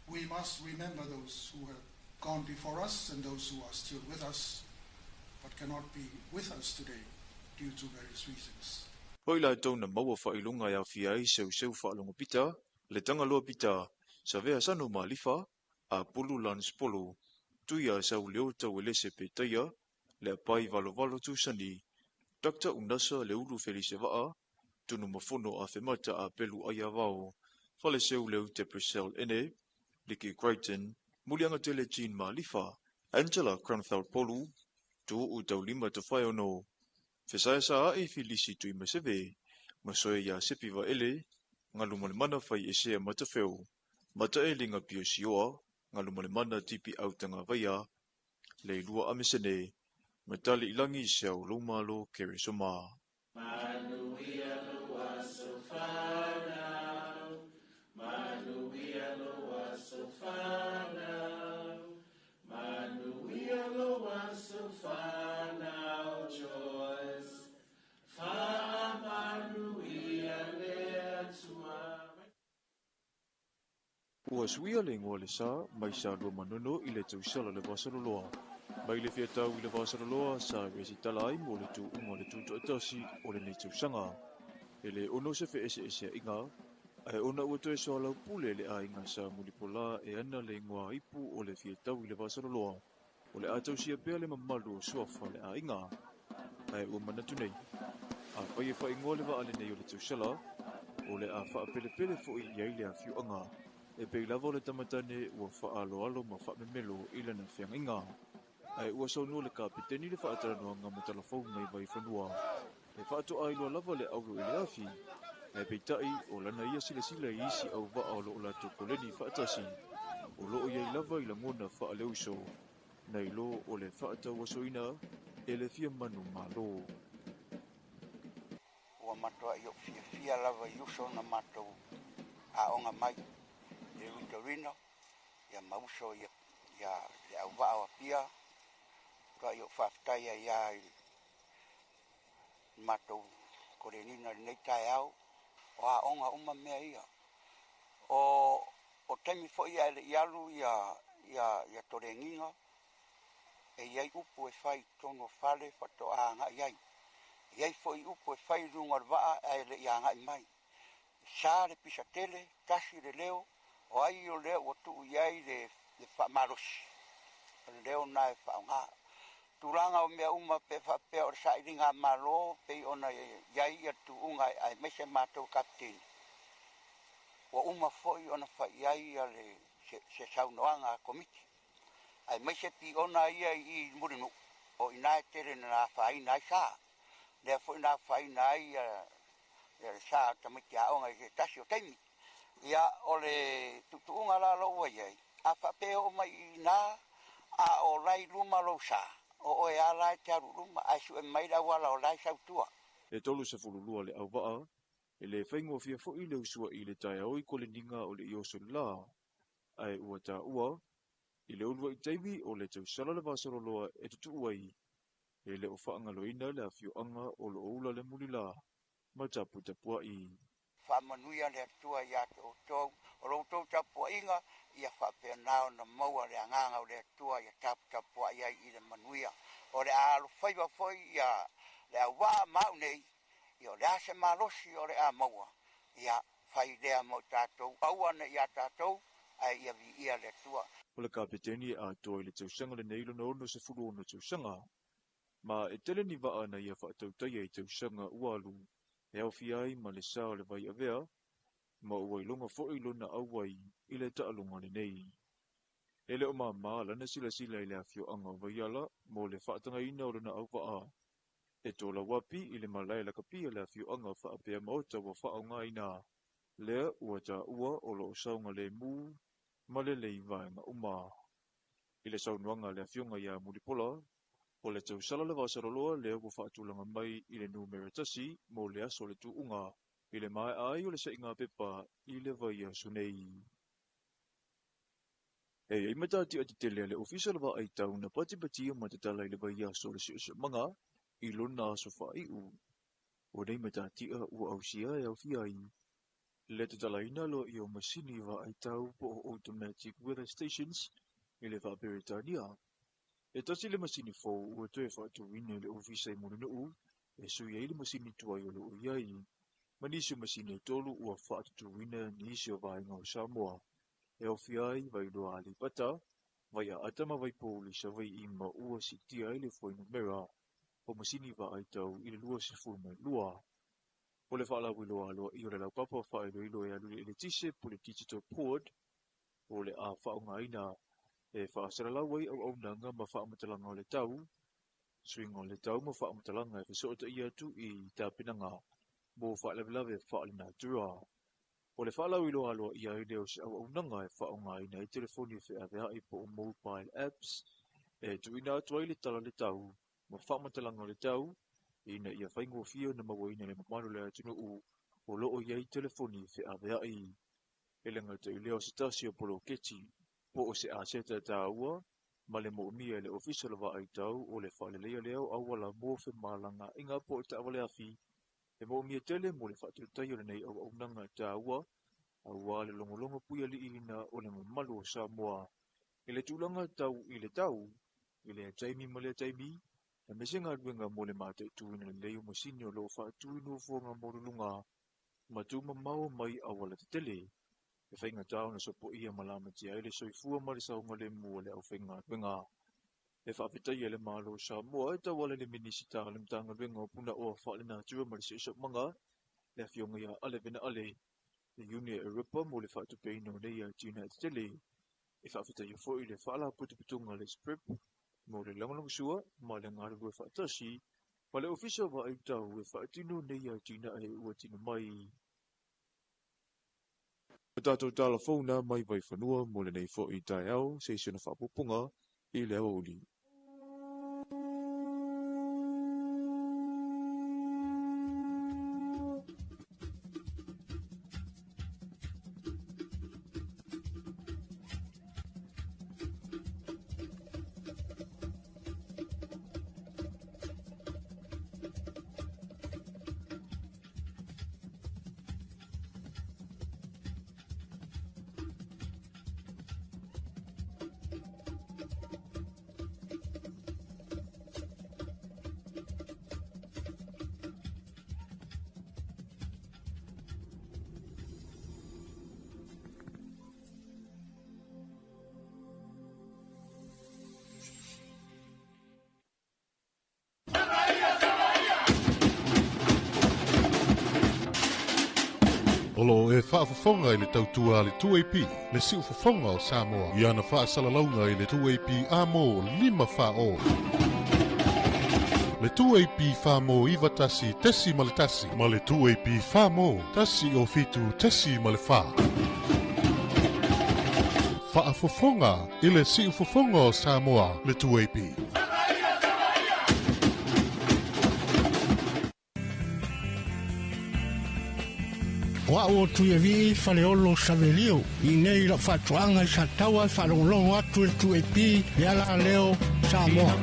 we must remember those who have gone before us and those who are still with us, but cannot be with us today due to various reasons. O i latou na maua faailoga e aofia ai Seuseu Faalogo Pita, le Tagaloa Pita, Savea Sano Malifa, Apulu Lance Polo, Tuia Sauleo Tauelese Petaia, Leapai Valovalo Tusani, Dr. Unasa Leulu Felise Vaa, Tunumafono Afemata Apelu Aiavao, Faleseu Leute Priscille Ene, Liki Crichton, Muliagatele Jean Malifa, Angela Cranfeld Polu, Tuuu Taulima Tafaiono, Fesaesaai Filisi Tuimaseve, Masoe ia Sepi Vaele, Galumalemana Faiesea Matafeo, Mataeliga Pio Sioa, Galumalemana Tipi Autagavaia, Leilua Amesene, Mataliilagi Seau Loumalo Keresoma. Ua suia le igoa o le sa mai Salua Manono i le tausala o le Vasaloloa. Mai le fiatau i le Vasaloloa sa resitala ai mo le tuuga o le tutoatasi o lenei tausaga. E le ono se feeseeseaiga, ae ona ua toe soalaupule le aiga sa Mulipola e ana le igoa ipu o le fiatau i le Vasaloloa. O le a tausia pea le mamalu o suafa o le aiga. Ae ua manatu nei, afai e faaigoa le vaa lenei o le tausala, o le a faapelepele foi i ai le afioaga. E pei lava o le tamatane ua faaaloalo ma faamemelo i lana feagaiga. Ae ua saunoa le kapeteni i le faatalanoaga ma talafou mai Vaifanua, e faatoa iloa lava le auro i le afi, ae peitai o lana ia silasila i isi auvaa o lo o latou koleni faatasi, o lo o i ai lava i lagona faaleuso, nai lo o le faatauasoina e le fia manumalo. Ua matuai ou fiafia lava i uso na matou aoga mai i le Victorino, ia ma uso ia le auvaa o Apia. Matuai ou faafetai ai lava i le matou kolenina i lenei taeao. O aoga uma mea ia. O taimi foi ae le i alu ia tolegiga, e i ai upu e fai i totonu o fale faatoa agai ai. E i ai foi upu e fai i luga o le vaa ae le i agai mai. E sa le pisa tele, tasi le leo, o ai o lea ua tuu i ai le faamalosi, o le leo na e faaaoga. Tulaga o mea uma pe faapea o le sailiga a Malo pei ona i ai ia tuuga aemaise matou kapeteni, ua uma foi ona fai i ai ia se saunoaga a komiti, aemaise piona ia i Mulinuu, o ina e tele na afaina ai sa. Lea foi na afaina ai ia le sa o tamaiti aoga i se tasi o taimi. Ia, o le tuutuuga la lou ua i ai, a faapea oo mai i ina, a o la i luma lou sa, O oe ala e te alu i luma ae sue mai le auala o la e sau i tua. E 32 le auvaa, e le faigofie foi le usuai i le taeao i koleniga o le ioso le la, ae ua taua, i le uluai taimi o le tausala le vasaloloa e tutuu ai, e le o faagaloina le afioaga o lo o ula le mulila ma taputapuai. Faamanuia le Atua ia te outou, o lo outou tapuaiga, ia faapena ona maua le agaga o le Atua ia taputapuai ai i le manuia. O le a alofaiva foi ia le auvaa ma au nei, ia o le a se malosi o le a maua, ia fai lea mo i tatou, aua ne i ia tatou, ae ia viia le Atua. O le kapeteni e atoa i le tausaga lenei lona 66 tausaga, ma e tele ni vaa na ia faatautaia i tausaga ua alu e aofia ai ma le sa o le vai avea, ma ua iloga foi lona auai i le taaloga lenei. E le o māmā lana silasila i le afioaga o Vaiala mo le faatagaina o lona auvaa. E tolauapi i le malae lakapi a le afioaga faapea maota ua faaaogaina, lea ua taua o lo o saogalemu ma lelei vaega uma. I le saunoaga a le afioga ia Mulipola, o le tausala le vasaloloa lea ua faatulaga mai i le numera 1 mo le aso o le tuuga i le maea ai o le saiga pepa i le vaiaso nei. E i ai matatia tetele a le Ofisa o le Vaai Tau na patipatia ma tatala i le vaiaso o le siosiomaga i lona aso faaiu. O nei matatia ua ausia e aofia ai le tatalaina loa o masini vaai tau po o automatic weather stations i le Faaperetania. E tasi le masini fou ua toe faatuina i le ofisa i Mulinuu e sui ai le masini tuai o lo o i ai. Ma nisi o masini e 3 ua faatutuina nisi o vaega o Samoa. E aofia ai Vailoa Aleipata, Vaiaata ma Vaipouli Savaii ma ua siitia ai le fuainumera o masini vaai tau i le 22. O le faalauiloa aloaia o le laupapa faailoilo e alu i le eletise po o le digital board o le a faaaogaina e faasalalau ai auaunaga ma faamatalaga o le tau, suiga o le tau ma faamatalaga e fesootai'a atu i tapenaga mo faalavelave faalenatura. O le faalauiloa aloaia ai lea o se auaunaga e faaaogaina ai telefoni feaveai po o mobile apps e tuuina atu ai le tala le tau ma faamatalaga o le tau ina ia faigofie ona mauaina e le mamalu o le atunuu o lo o i ai telefoni feaveai. E le gata i lea o se tasi o poloketi po o se aseta taua ma le moomia e le Ofisa o le Vaai Tau o le faaleleia lea o auala mo femalagaaiga po o taavale afi e moomia tele mo le faatautaia o lenei auaunaga taua aua le logologo puialiiina o le mamalu o Samoa i le tulaga tau i le tau i lea taimi ma lea taimi aemaise galuega mo le mataituina lelei o masini o lo o faatu i nofoaga maualuluga ma tumamao mai auala tetele. E faigata ona sopoia ma lamatia ai le soifua ma le saogalemu o le aufaigaluega. E faafetaia le Malo o Samoa e tauala i le Minisita o le Matagaluega o Punaoa Faalenatura ma le Siosiomaga, le afioga ia Ale Vena Ale, le Iuni e Europa mo le faatupeina o nei atinae tetele. E faafetaia foi le Faalapotopotoga a le SPREP mo le lagolagosua ma le galulue faatasi ma le Ofisa o Vaai Tau e faatino nei atinae ua tino mai. O tatou tala fou na mai Vaifanua mo lenei foi taeao se isi ona faapupuga i le aoauli. O lo o e faafofoga i le tautua a le 2AP, le siufofoga o Samoa, i ana faasalalauga i le 2AP Amo 540. Le 2AP Famo 91.1 ma le 2AP Famo 107.4. Faafofoga i le siufofoga o Samoa, le 2AP. O au o Tuiavii Faleolo Savelio i nei lau faatoaga i Sataua e faalogologo atu i le 2AP le ala leo Samoa.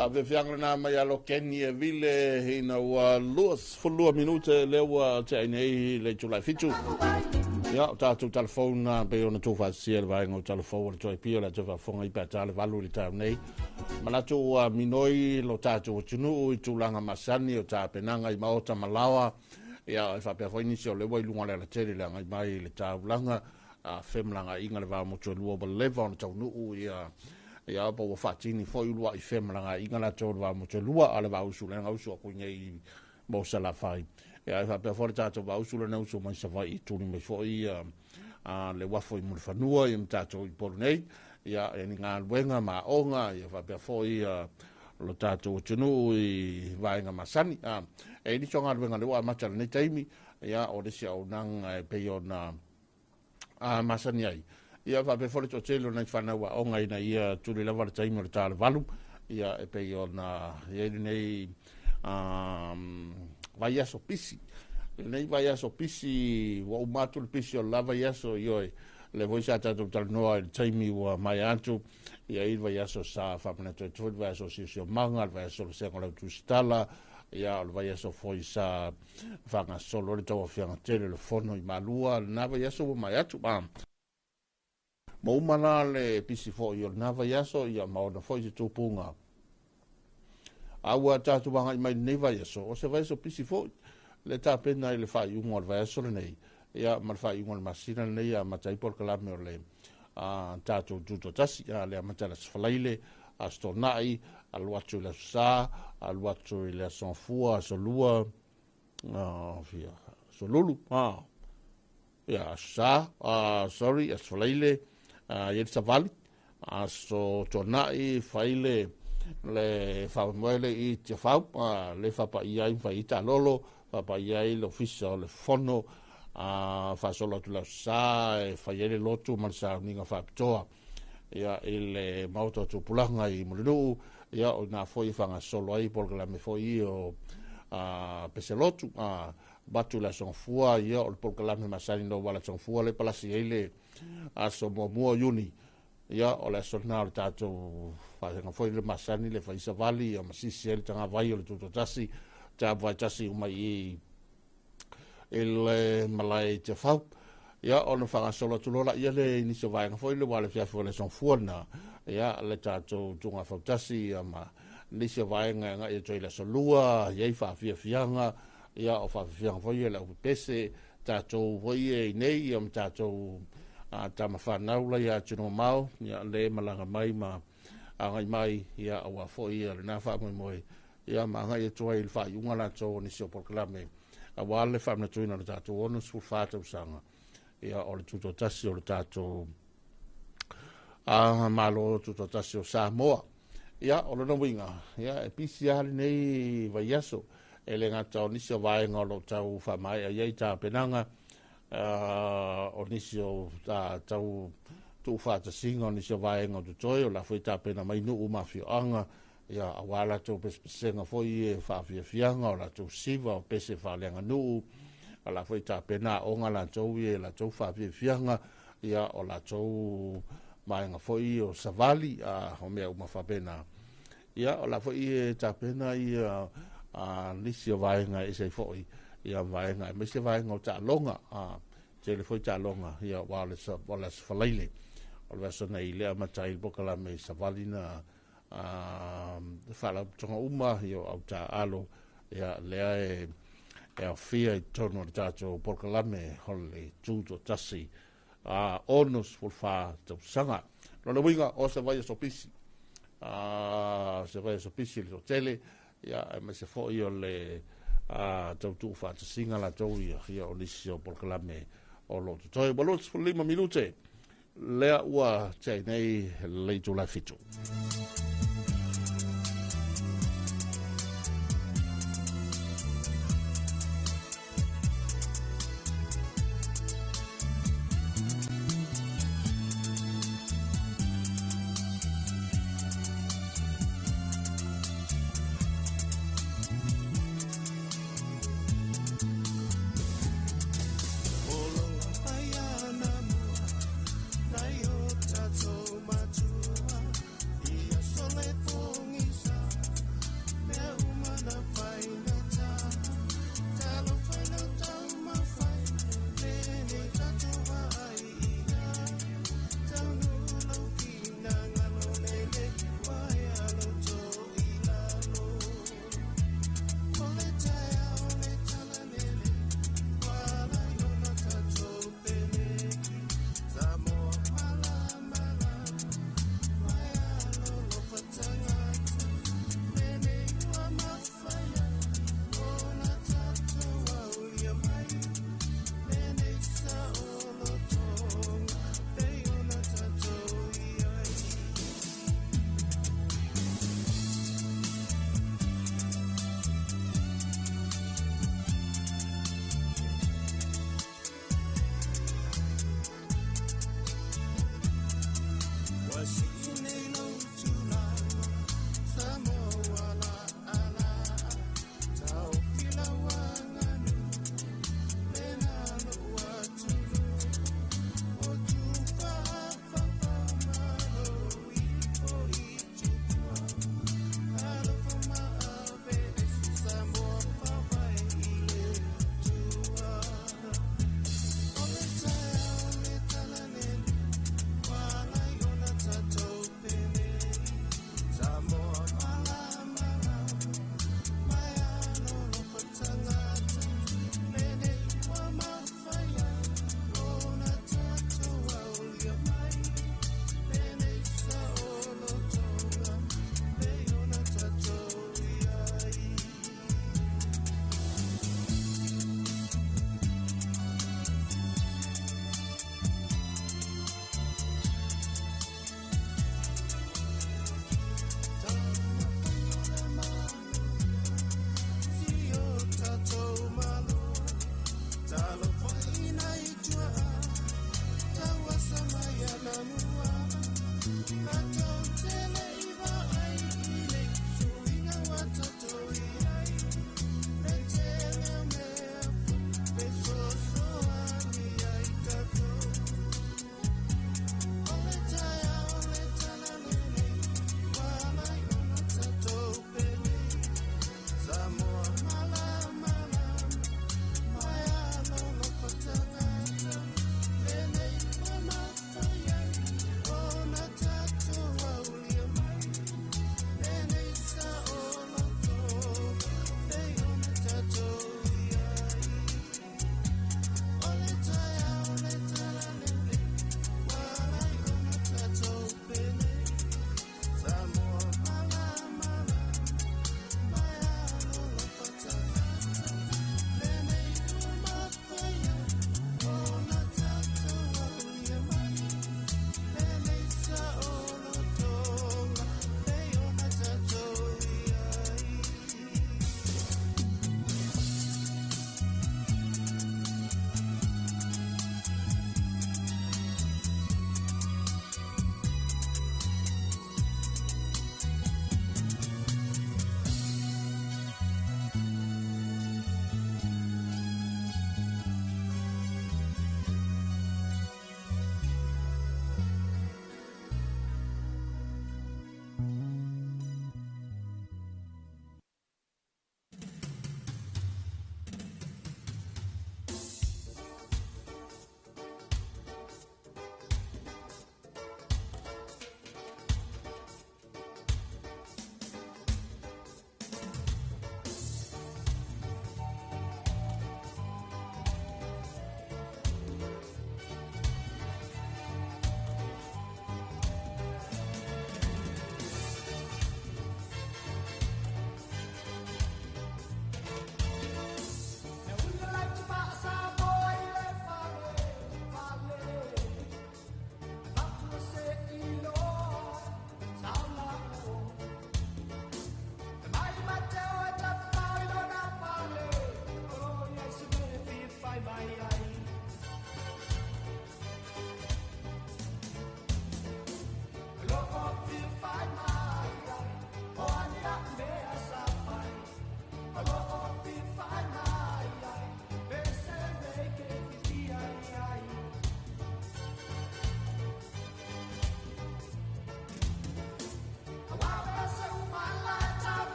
Faafiafiaga lena mai alo Keni e vile ina ua 22 minute lea ua tea nei le itula e 7. Ia, o tatou telefona pe ona tuufaatasia le vaega o telefou o le 2AP o le atu faafofoga i pe a le 8 i le taeao nei. Manatu ua minoi lo tatou atunuu i tulaga masani o tapenaga i maota ma laoa. Ia, e faapea foi nisi o lea ua i luga o le alatele le agai mai i le taulaga a femalagaaiga le va motu e lua ua leva ona taunuu ia ia pa ua faatini foi uluai femalagaaiga latou le va motu e lua a le vausu le gausu atu i nei mo Salafai. Ia, e faapea foi le tatou vausu le nausu mai Savaii i tuli mai foi ia a le uafo i Mulifanua ia ma tatou i Upolu nei. Ia, e ni galuega ma aoga ia faapea foi ia lo tatou atunuu i vaega masani. E nisi o galuega lea ua amata i lenei taimi, ia o le isi auaunaga e pei ona masani ai. Ia faapea foi le toatele o nai fanau aoga ina ia tuli lava le taimi o le ta le 8, ia e pei ona i ai lenei vaiaso pisi. Lenei vaiaso pisi ua uma atu le pisi o le la vaiaso ioe, le foi sa tatou talanoa i le taimi ua mai atu, ia i le vaiaso sa faamanatu atu foi le vaiaso o Siosiomaga, le vaiaso o le Sega o le Autusitala, ia o le vaiaso foi sa faagasolo le tauaofiaga tele o le fono i Malua, lena vaiaso ua mai atu. Ma uma la le pisi foi o lena vaiaso, ia ma ona foi se tupuga. A ua tatou agai mai lenei vaiaso, o se vaiaso pisi foi, le tapena i le faaiuga o le vaiaso lenei, ia ma le faaiuga o le masina lenei, a amata ai polokalame o le tatou tutoatasi, le amata i le Aso Faraile, Aso Toonai, alu atu i le Aso Sa, alu atu i le Aso Gafua, Aso Lua, Aso Lulu, ia Aso Sa, sorry, Aso Faraile, ia le Savali, Aso Toonai, fai le faamoemoe le i Tiafau, le faapaia ai ma fai taalolo, faapaia ai le ofisa o le fono, faasolo atu le Aso Sa, e fai ai le lotu ma le sauniga faapitoa, ia i le maota o tupulaga i Mulinuu, ia o ina foi e faagasolo ai polokalame foi o peselotu, batu le Aso Gafua, ia o le polokalame masani no wala Aso Gafua le palasi ai le aso muamua o Iuni, ia o le aso lena o le tatou faasega foi le masani le fai savali, ia masisi ai le tagavai o le tutoatasi, taavai tasi uma i le malae i Tiafau. Ia ona faagasolo atu loa laia le nisi o vaega foi le ua le fiafi o le Aso Gafua lena, ia le tatou tuga fautasi ia ma nisi o vaega e agai atu ai le Aso Lua, i ai faafiafiaga, ia o faafiafiaga foi ia le aupepese, tatou foi e i nei, ia ma tatou tamafanau la ia atunuu mamao, ia le malaga mai ma agai mai, ia aua foi ia lena faamoemoe, ia ma agai atu ai i le faaiuga latou o nisi o polokalame, aua le faamanatuina o le tatou 64 tausaga, ia o le tutoatasi o le tatou Malo tutoatasi o Samoa. Ia o lona uiga, ia e pisi lava lenei vaiaso, e le gata o nisi o vaega o lo o tau faamaea i ai tapenaga, o nisi o tau tuufaatasiga o nisi o vaega o totoe, o la foi tapena mai nuu ma afioaga, ia aua latou pesepesega foi e faafiafiaga, o latou siva o pese faaleaganuu, o la foi tapena aoga latou e latou faafiafiaga, ia o latou vaega foi o savali, o mea uma faapena. Ia o la foi e tapena ia nisi o vaega e ese foi, ia vaega aemaise vaega o taaloga, tele foi taaloga, ia ua o le Aso Faraile, o le aso nei le amata ai le polokalame i savali na faalapotopotoga uma, ia o au taaalo, ia lea e aofia i totonu o le tatou polokalame o le tutoatasi 64 tausaga. Lona uiga o se vaiaso pisi, se vaiaso pisi le toatele, ia aemaise foi o le tau tuufaatasiga latou ia o nisi o polokalame o lo o totoe. Ua 25 minute lea ua tea nei le itula e 7. Matua, Samoa.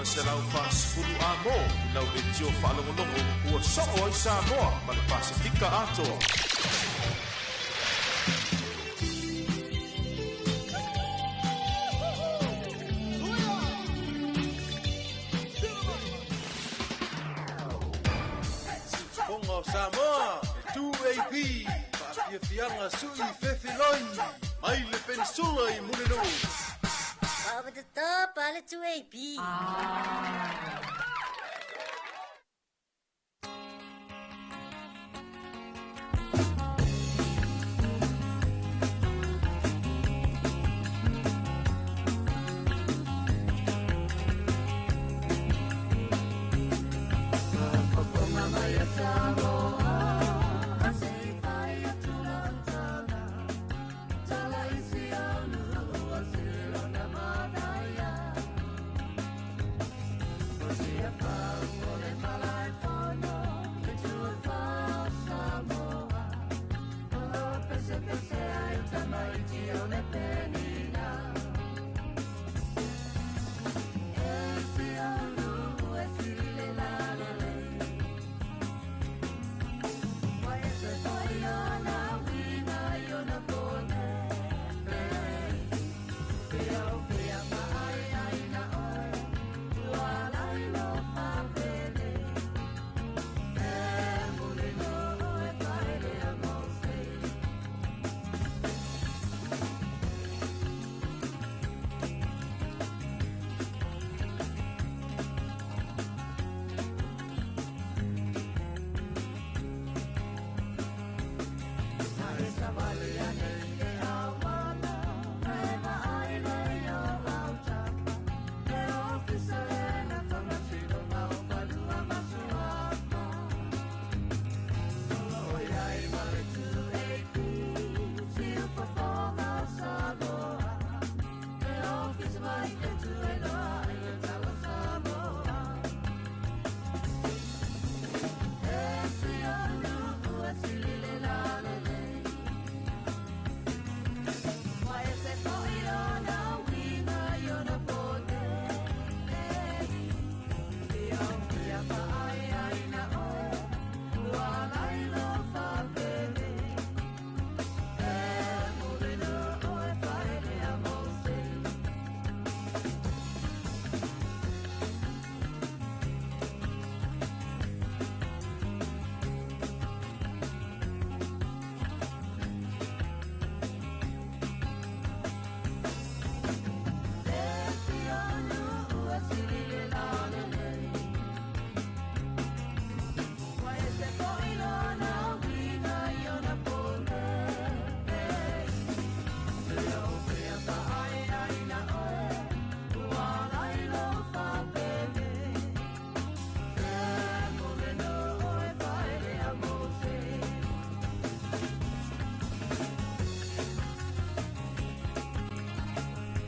540 amo i lau leitio faalogologo ua soo ai Samoa ma le Pasefika atoa. Siufofoga o Samoa, e 2AP, faafiafiaga sui fefiloi, mai le Penisula i Mulinuu. Over the top, ale 2AP.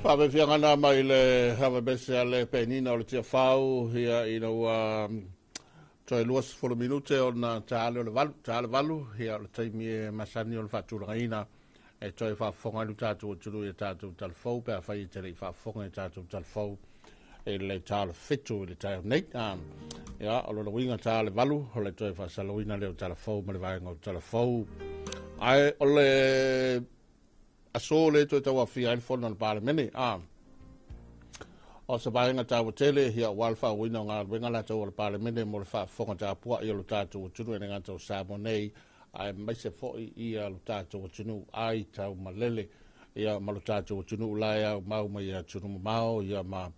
Faafiafiaga na mai le havebese a le penina o le Tiafau ia ina ua toe 20 minute ona taale o le 8, taale 8 ia o le taimi e masani o le faatulagaina e toe faafofoga ai lo tatou atunuu i a tatou talafou pe afai e te le i faafofoga i a tatou talafou i le taale 7 i le taeao nei. Ia, o lona uiga taale 8 o le toe faasalauina lea o talafou ma le vaega o talafou. Ae o le aso le toe tauafia ai le fono a le Palemene. O se vaega taua tele ia ua le faauiina o galuega latou o le Palemene mo le faafofoga tapuai o lo tatou atunuu e le gata o Samoa nei, ae maise foi ia lo tatou atunuu ai taumalele ia ma lo tatou atunuu la e aumau mai ia atunuu mamao ia ma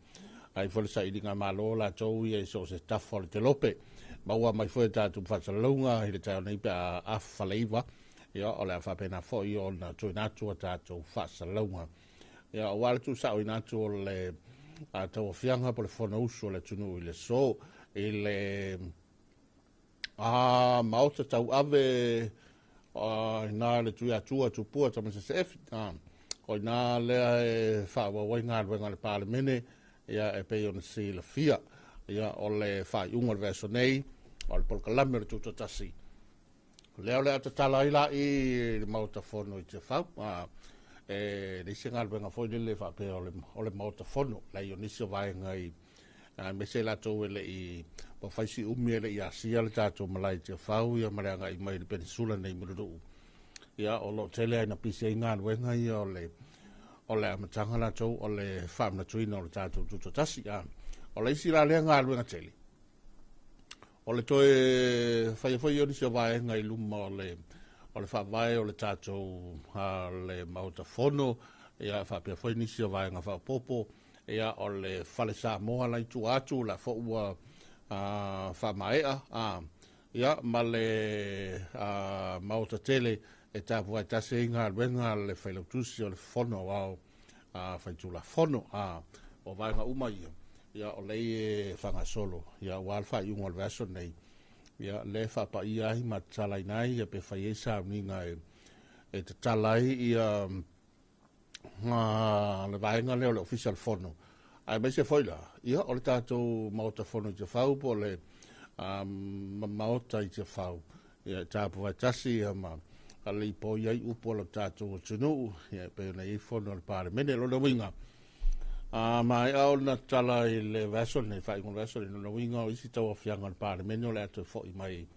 ai foi le sailiga malo latou ia i so o se tafa o le telope. Maua mai foi tatou faasalalauga i le taeao nei pe a 8:30 ia o le a faapena foi ona tuuina atu a tatou faasalalauga. Ia aua le tuusaoina atu o le tauafiaga po o le fonousu o le atunuu i le aso i le maota tauave ina le Tuiatua Tupua Tamasese o ina lea e faaauau ai galuega a le Palemene ia e pei ona silafia ia o le faaiuga o le vaiaso nei o le polokalame o le Tutoatasi lea o le a tatala ai la i le Maota Fono i Tiafau. E leai se galuega foi lele faapea o le Maota Fono, leai o nisi o vaega i Aemaise i latou e le i ua fai si umi e le i asia le tatou malae i Tiafau ia ma le agai mai i le Penisula nei i Mulinuu. Ia o lo o tele lava ina pisi ai galuega ia o le o le amataga latou o le faamanatuina o le tatou tutoatasi. O le isi la lea galuega tele, o le toe faia foi o nisi o vaega i luma o le o le faavae o le tatou le Maota Fono, ia faapea foi nisi o vaega faaopoopo, ia o le Fale Samoa la i tua atu, la foi ua faamaea, ia ma le Maota tele e tapuai tasi ai galuega a le Failautusi o le Fono Aoao Faitulafono. O vaega uma ia, ia o lea e faagasolo, ia aua le faaiuga o le vaiaso lenei, ia lea e faapaia ai ma tatalaina ai, ia pe fai ai sauniga e tatala ai ia le vaega lea o le Ofisa o le Fono, aemaise foi la, ia o le tatou Maota Fono i Tiafau po o le Maota i Tiafau, ia e tapuai tasi ia ma lipoi ai upu o le tatou atunuu, ia e pei ona i ai fono a le Palemene. O lona uiga, maea ona tatala i le vaiaso lenei, faaiuga o le vaiaso lenei, lona uiga o isi tauaofiaga o le Palemene o le a toe foi mai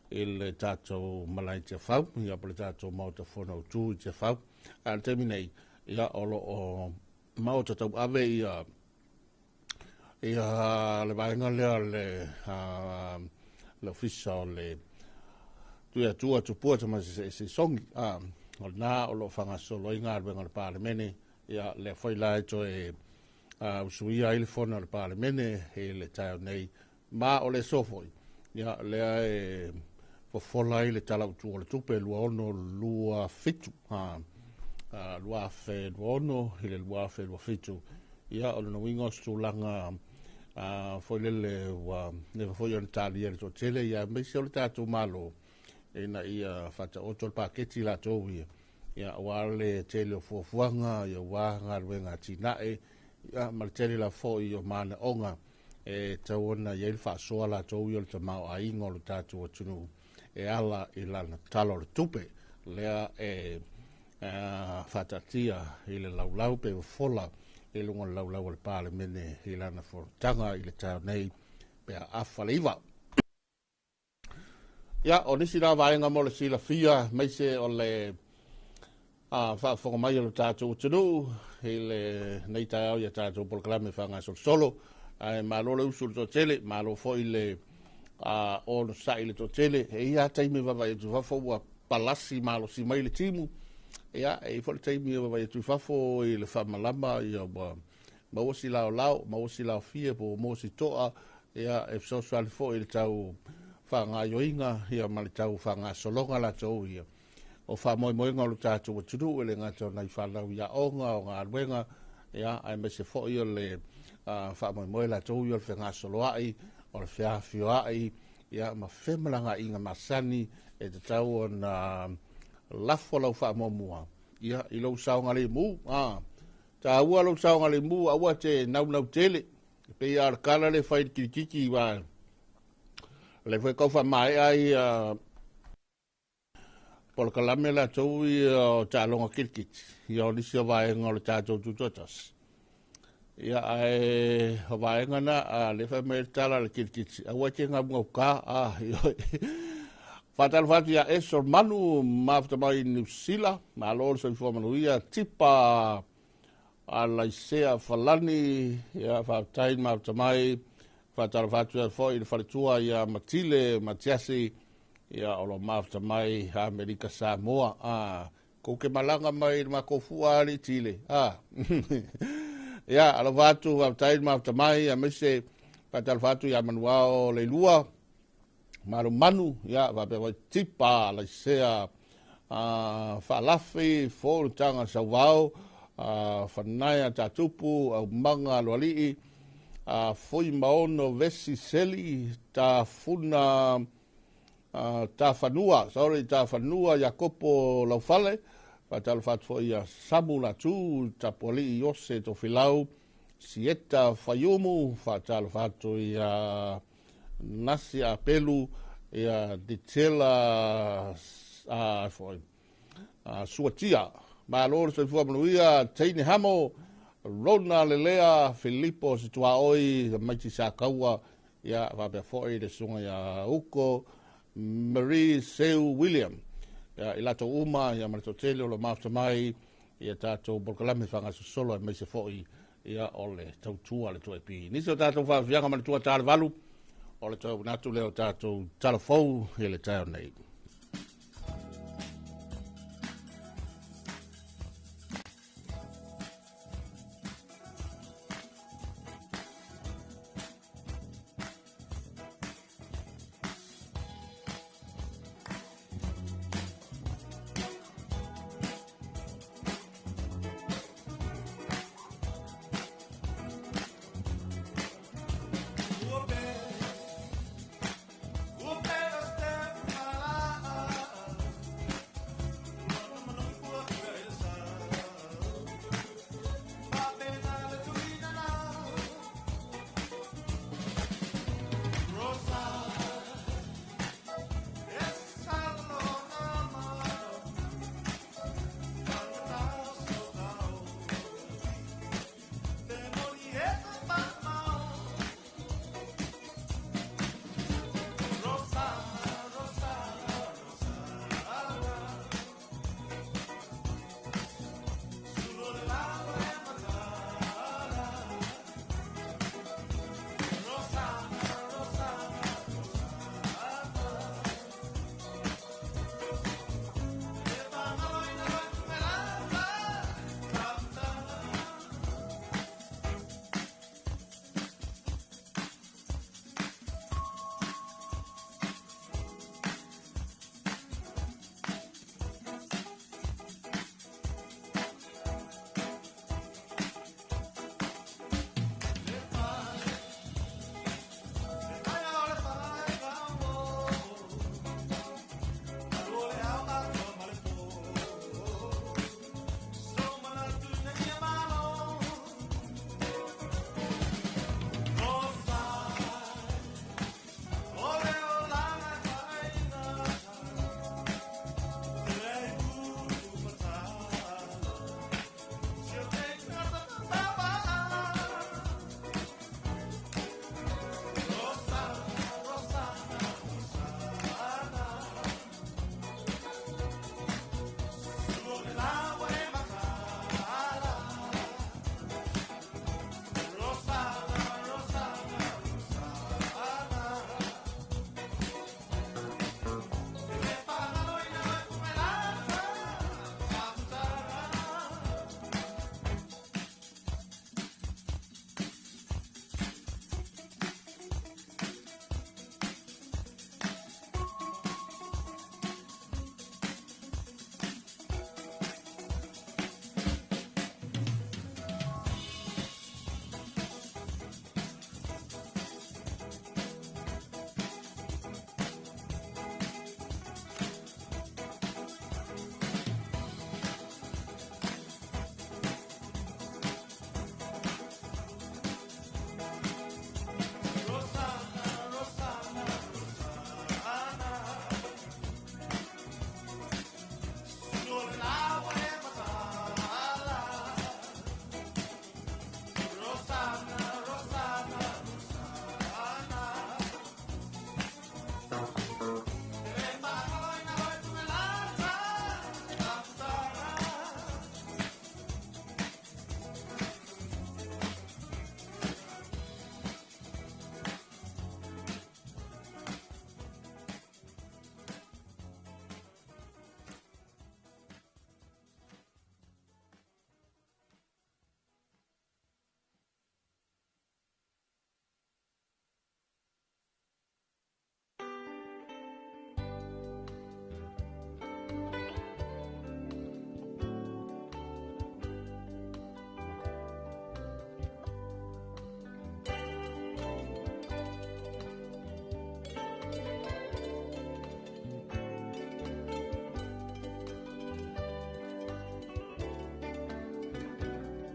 i le tatou malae i Tiafau, ia po o le tatou Maota Fono Autu i Tiafau. A o le taimi nei, ia o lo o maota tauave ia ia le vaega lea o le le ofisa o le Tuiatua Tupua Tamasese Sogi, o lena o lo o faagasolo ai galuega a le Palemene, ia lea foi la e toe usuia ai le fono a le Palemene i le taeao nei, ma o le aso foi, ia lea e fofola ai le Tala Autu o le Tupe 2027, 2026 i le 2027. Ia o lona uiga o se tulaga foi lele ua leva foi ona talia e le toatele, ia aemaise o le tatou Malo ina ia faataoto le paketi latou ia, ia aua le tele o fuafuaga, ia aua galuega atinae, ia ma le tele la foi o manaoga e tatau ona i ai le faasoa latou ia o le tamaoaiga o le tatou atunuu e ala i lana Tala o le Tupe lea e faataatia i le laulau pe fofola i luga o le laulau a le Palemene i lana fonotaga i le taeao nei pe a afa le 9. Ia, o nisi la vaega mo le silafia, aemaise o le faafofoga mai o le tatou atunuu i lenei taeao i a tatou polokalame faagasolosolo. Ae malo le usu i le toatele, malo foi le onosai i le toatele. E i ai lava taimi e vaavaai atu i fafo ua palasi malosi mai le timu. Ia, e i ai foi le taimi e vaavaai atu i fafo i le faamalama, ia ua maua si laolao, maua si laofie po ua maua si toa, ia e fesoasoani foi i le tau faagaoioiga ia ma le tau faagasologa latou ia o faamoemoega o le tatou atunuu, e le gata o nai fanau i aoga, o galuega, ia aemaise foi o le faamoemoe latou ia o le fegasoloai, o le feafioai, ia ma femalagaaiga masani e tatau ona lafo lau faamuamua ia i lou saogalemu. Taua lou saogalemu, aua te naunau tele, e pei lava o le tala lea e fai i le kirikiti, aua o lea foi e tau faamaea ai polokalame latou ia o taaloga kirikiti, ia o nisi o vaega o le tatou tutoatasi. Ia ae o vaega na, a lea fai mai ai le tala a le kirikiti, aua e te gaugauka, ioe. Faatalofa atu ia Eso Manu, mafuta mai Niu Sila, malo le soifua manuia, Tipa Alaisea Falani, ia faafetai mafuta mai. Faatalofa atu ai foi i le faletua ia Matile Matiasi, ia o lo mafuta mai Amerika Samoa. Kou te malaga mai i le matou fua alii Tile. Ia, alofa atu, faafetai le mafuta mai, aemaise faatalofa atu ia Manuao Leilua, Malumanu, ia, faapea foi Tipa, Laisea, Faalafi, Fonotaga Sauvao, Fanaia Tatupu, Aumaga Aloalii, Fuimaono Vesi Seli, Tafuna, Tafanua, sorry, Tafanua Iakopo Laufale, faatalofa atu foi ia Samu Latu, Tapualii Iose Tofilau, Sieta Faiumu, faatalofa atu ia Nasi Apelu, ia Ditela foi, Suatia, malo le soifua manuia, Teine Hamo, Rona Lelea Filipo Situaoi Maiti Sakaua ia faapea foi le susuga ia Uko Marie Seu William ia i latou uma ia ma le toatele o lo mafuta mai ia tatou polokalame faagasosolo aemaise foi ia o le tautua le 2AP. Nisi o tatou faafiaga ma le tua talevalu o le toe manatu lea o tatou talafou i le taeao nei.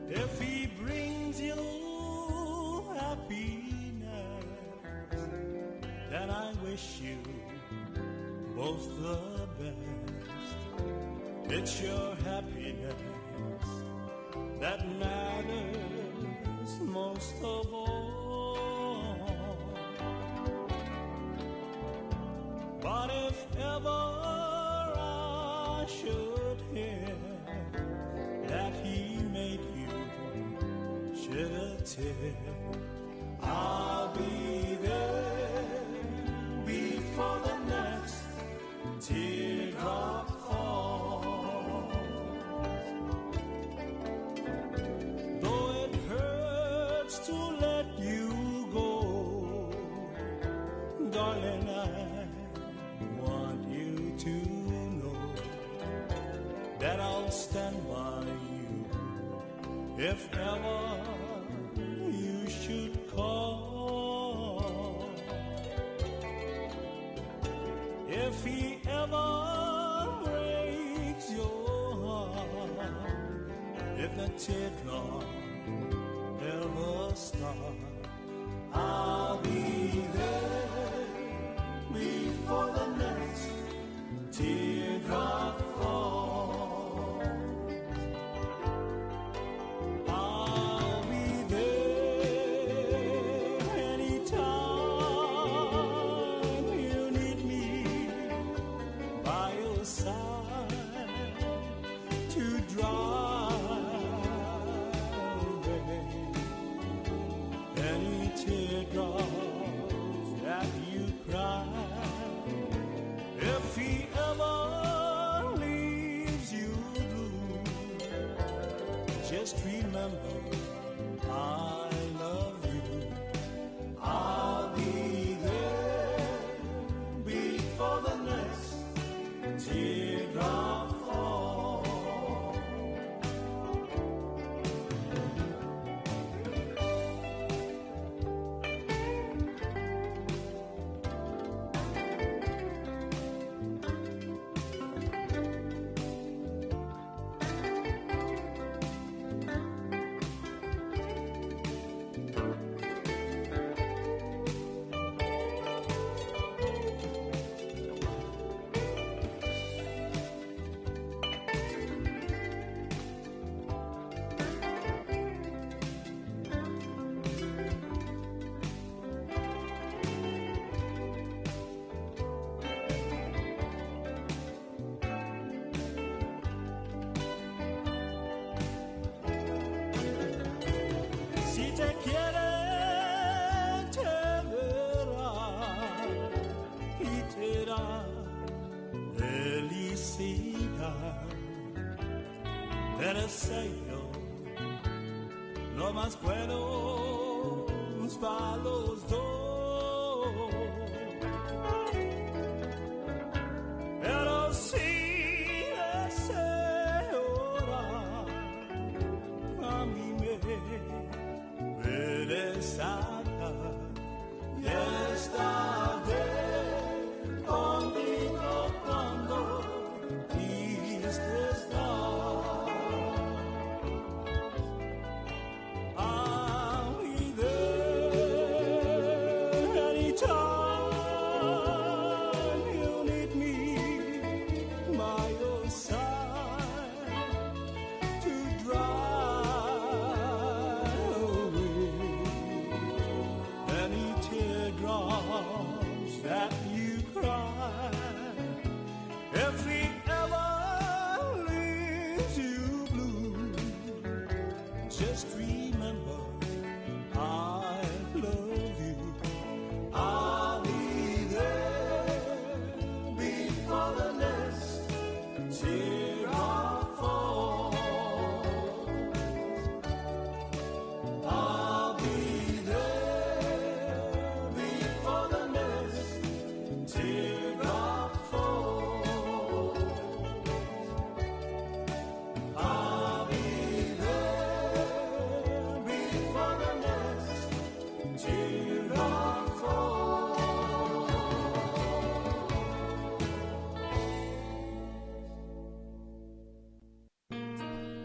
If he brings you happiness, then I wish you both the best. It's your happiness that matters. most of all. But if ever I should hear that he made you shed a tear, I'll be there before the next teardrop falls. Though it hurts to let you go, darling, I want you to know that I'll stand by you if ever you should call. If he ever breaks your heart, if the teardrop ever starts, I'll be there before the next teardrop falls. I'll be there anytime you need me by your side to dry away any teardrops that you cry. If he ever leaves you blue, just remember I love you. I'll be there before the next teardrop falls. Si te quiere, te verá y te da felicidad. Te deseo lo más bueno para los dos. Pero si deseo a mí me desata y estaré contigo cuando triste estás. I'll be there anytime you need me by your side to dry away any teardrops that you cry. If he ever leaves you blue, just remember I love you. I'll be there before the next teardrop falls. I'll be there before the next teardrop falls. I'll be there before the next teardrop falls.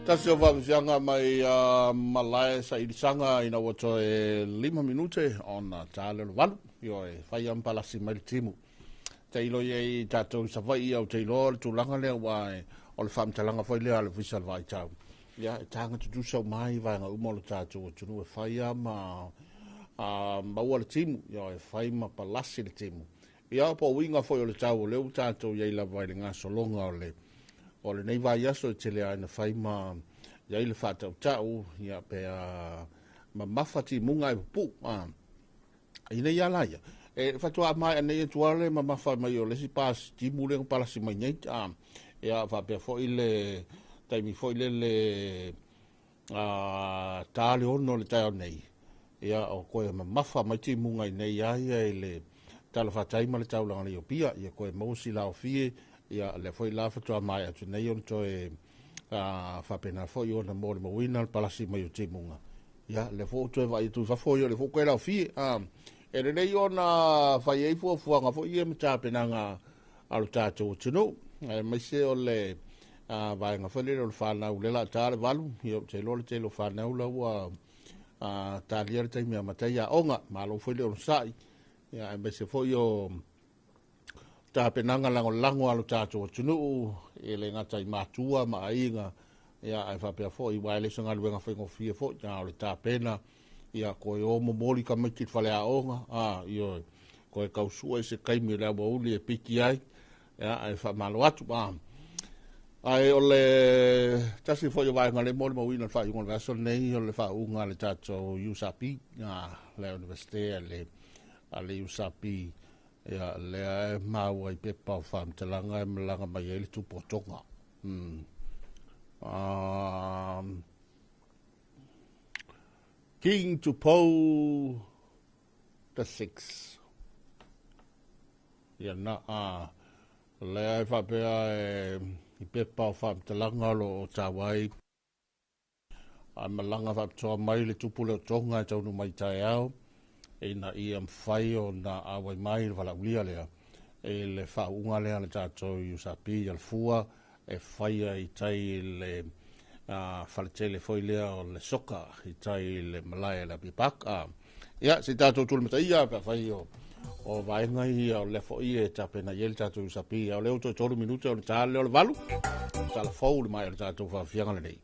Tasi o vavafiaga mai a malae sa ilisaga ina ua toe 5 minute ona ta le o le 8 io e fai ampalasi mai le timu. Tailo ia i tatou i Savaii au te iloa le tulaga lea ua o le faamatalaga foi lea a le Ofisa o le Vaitau. Ia, e taga tutusa uma ai vaega uma o le tatou atunuu e fai lava ma maua le timu, ia, e fai ma palasi le timu. Ia, po o uiga foi o le tau o lea ua tatou i ai lava i le gasologa o le o lenei vaiaso e tele lava ina fai ma i ai le faatautau, ia, pe a mamafa timuga ae pupuu. I nei ala ia, e faatoa maea nei atu lava le mamafa mai o le isi pa timu lea na palasi mai nei. Ia, faapea foi le taimi foi lele ta le 6 o le taeao nei, ia, o toe mamafa mai timuga i nei a ia i le talafatai ma le taulaga nei o Apia, ia toe maua si laofie, ia, lea foi la faatoa maea atu nei ona toe faapena foi ona molimauina le palasi mai o timuga. Ia, lea foi ua toe vaai atu i fafo, ia, lea foi ua toe laofie. E lelei ona fai ai fuafuaga foi ia ma tapenaga a lo tatou atunuu, aemaise o le vaega foi lele o le fanau lea o le a ta le 8, ia, ou te iloa le tele o fanau la ua talia le taimi amata ai aoga, malo foi le onosai, ia, aemaise foi o tapenaga lagolago a lo tatou atunuu e le gata i matua ma aiga, ia, ae faapea foi aua e le o se galuega faigofie foi, a o le tapena, ia, toe o momoli tamaiti i le faleaoga, ioe, toe tausua i se taimi o le aoauli e piki ai, ia, ae faamalo atu. Ae o le tasi foi o vaega lea molimauina i le faaiuga o le vaiaso lenei o le faauuga a le tatou USP, le Universite a le USP, ia, lea e maua i pepa o faamatalaga e malaga mai ai le tupu o Toga. King Tupou the Sixth. Ia na, lea e faapea e i pepa o faamatalaga o lo o taua ai a malaga faapitoa mai le tupu lea o Toga e taunuu mai taeao ina ia mafai ona auai mai le valaaulia lea i le faauuga lea a le tatou USP i Alafua e faia i tai i le faletele foi lea o le soka i tai i le malae a le Apia Park. Ia, se i tatou tulimataia pe afai o vaega ia o lea foi e tapena i ai le tatou USP. O lea ua toe 3 minute o le ta lea o le 8. Tala fou le mai o le tatou faafiaga lenei.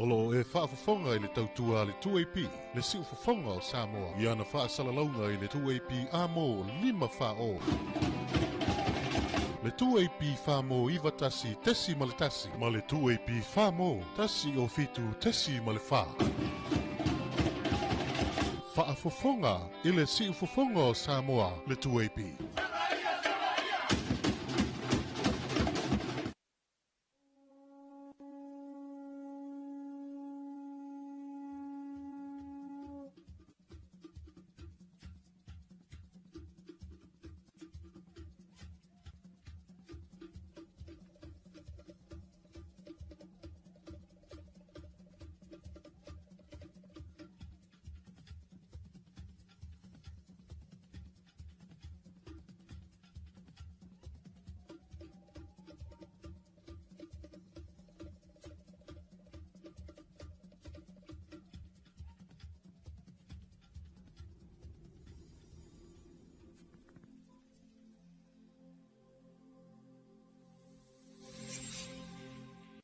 O lo o e faafofoga i le tautua a le 2AP, le siufofoga o Samoa, i ana faasalalauga i le 2AP Amo 540. Le 2AP Famo 91.1 ma le 2AP Famo 107.4. Faafofoga i le siufofoga o Samoa, le 2AP.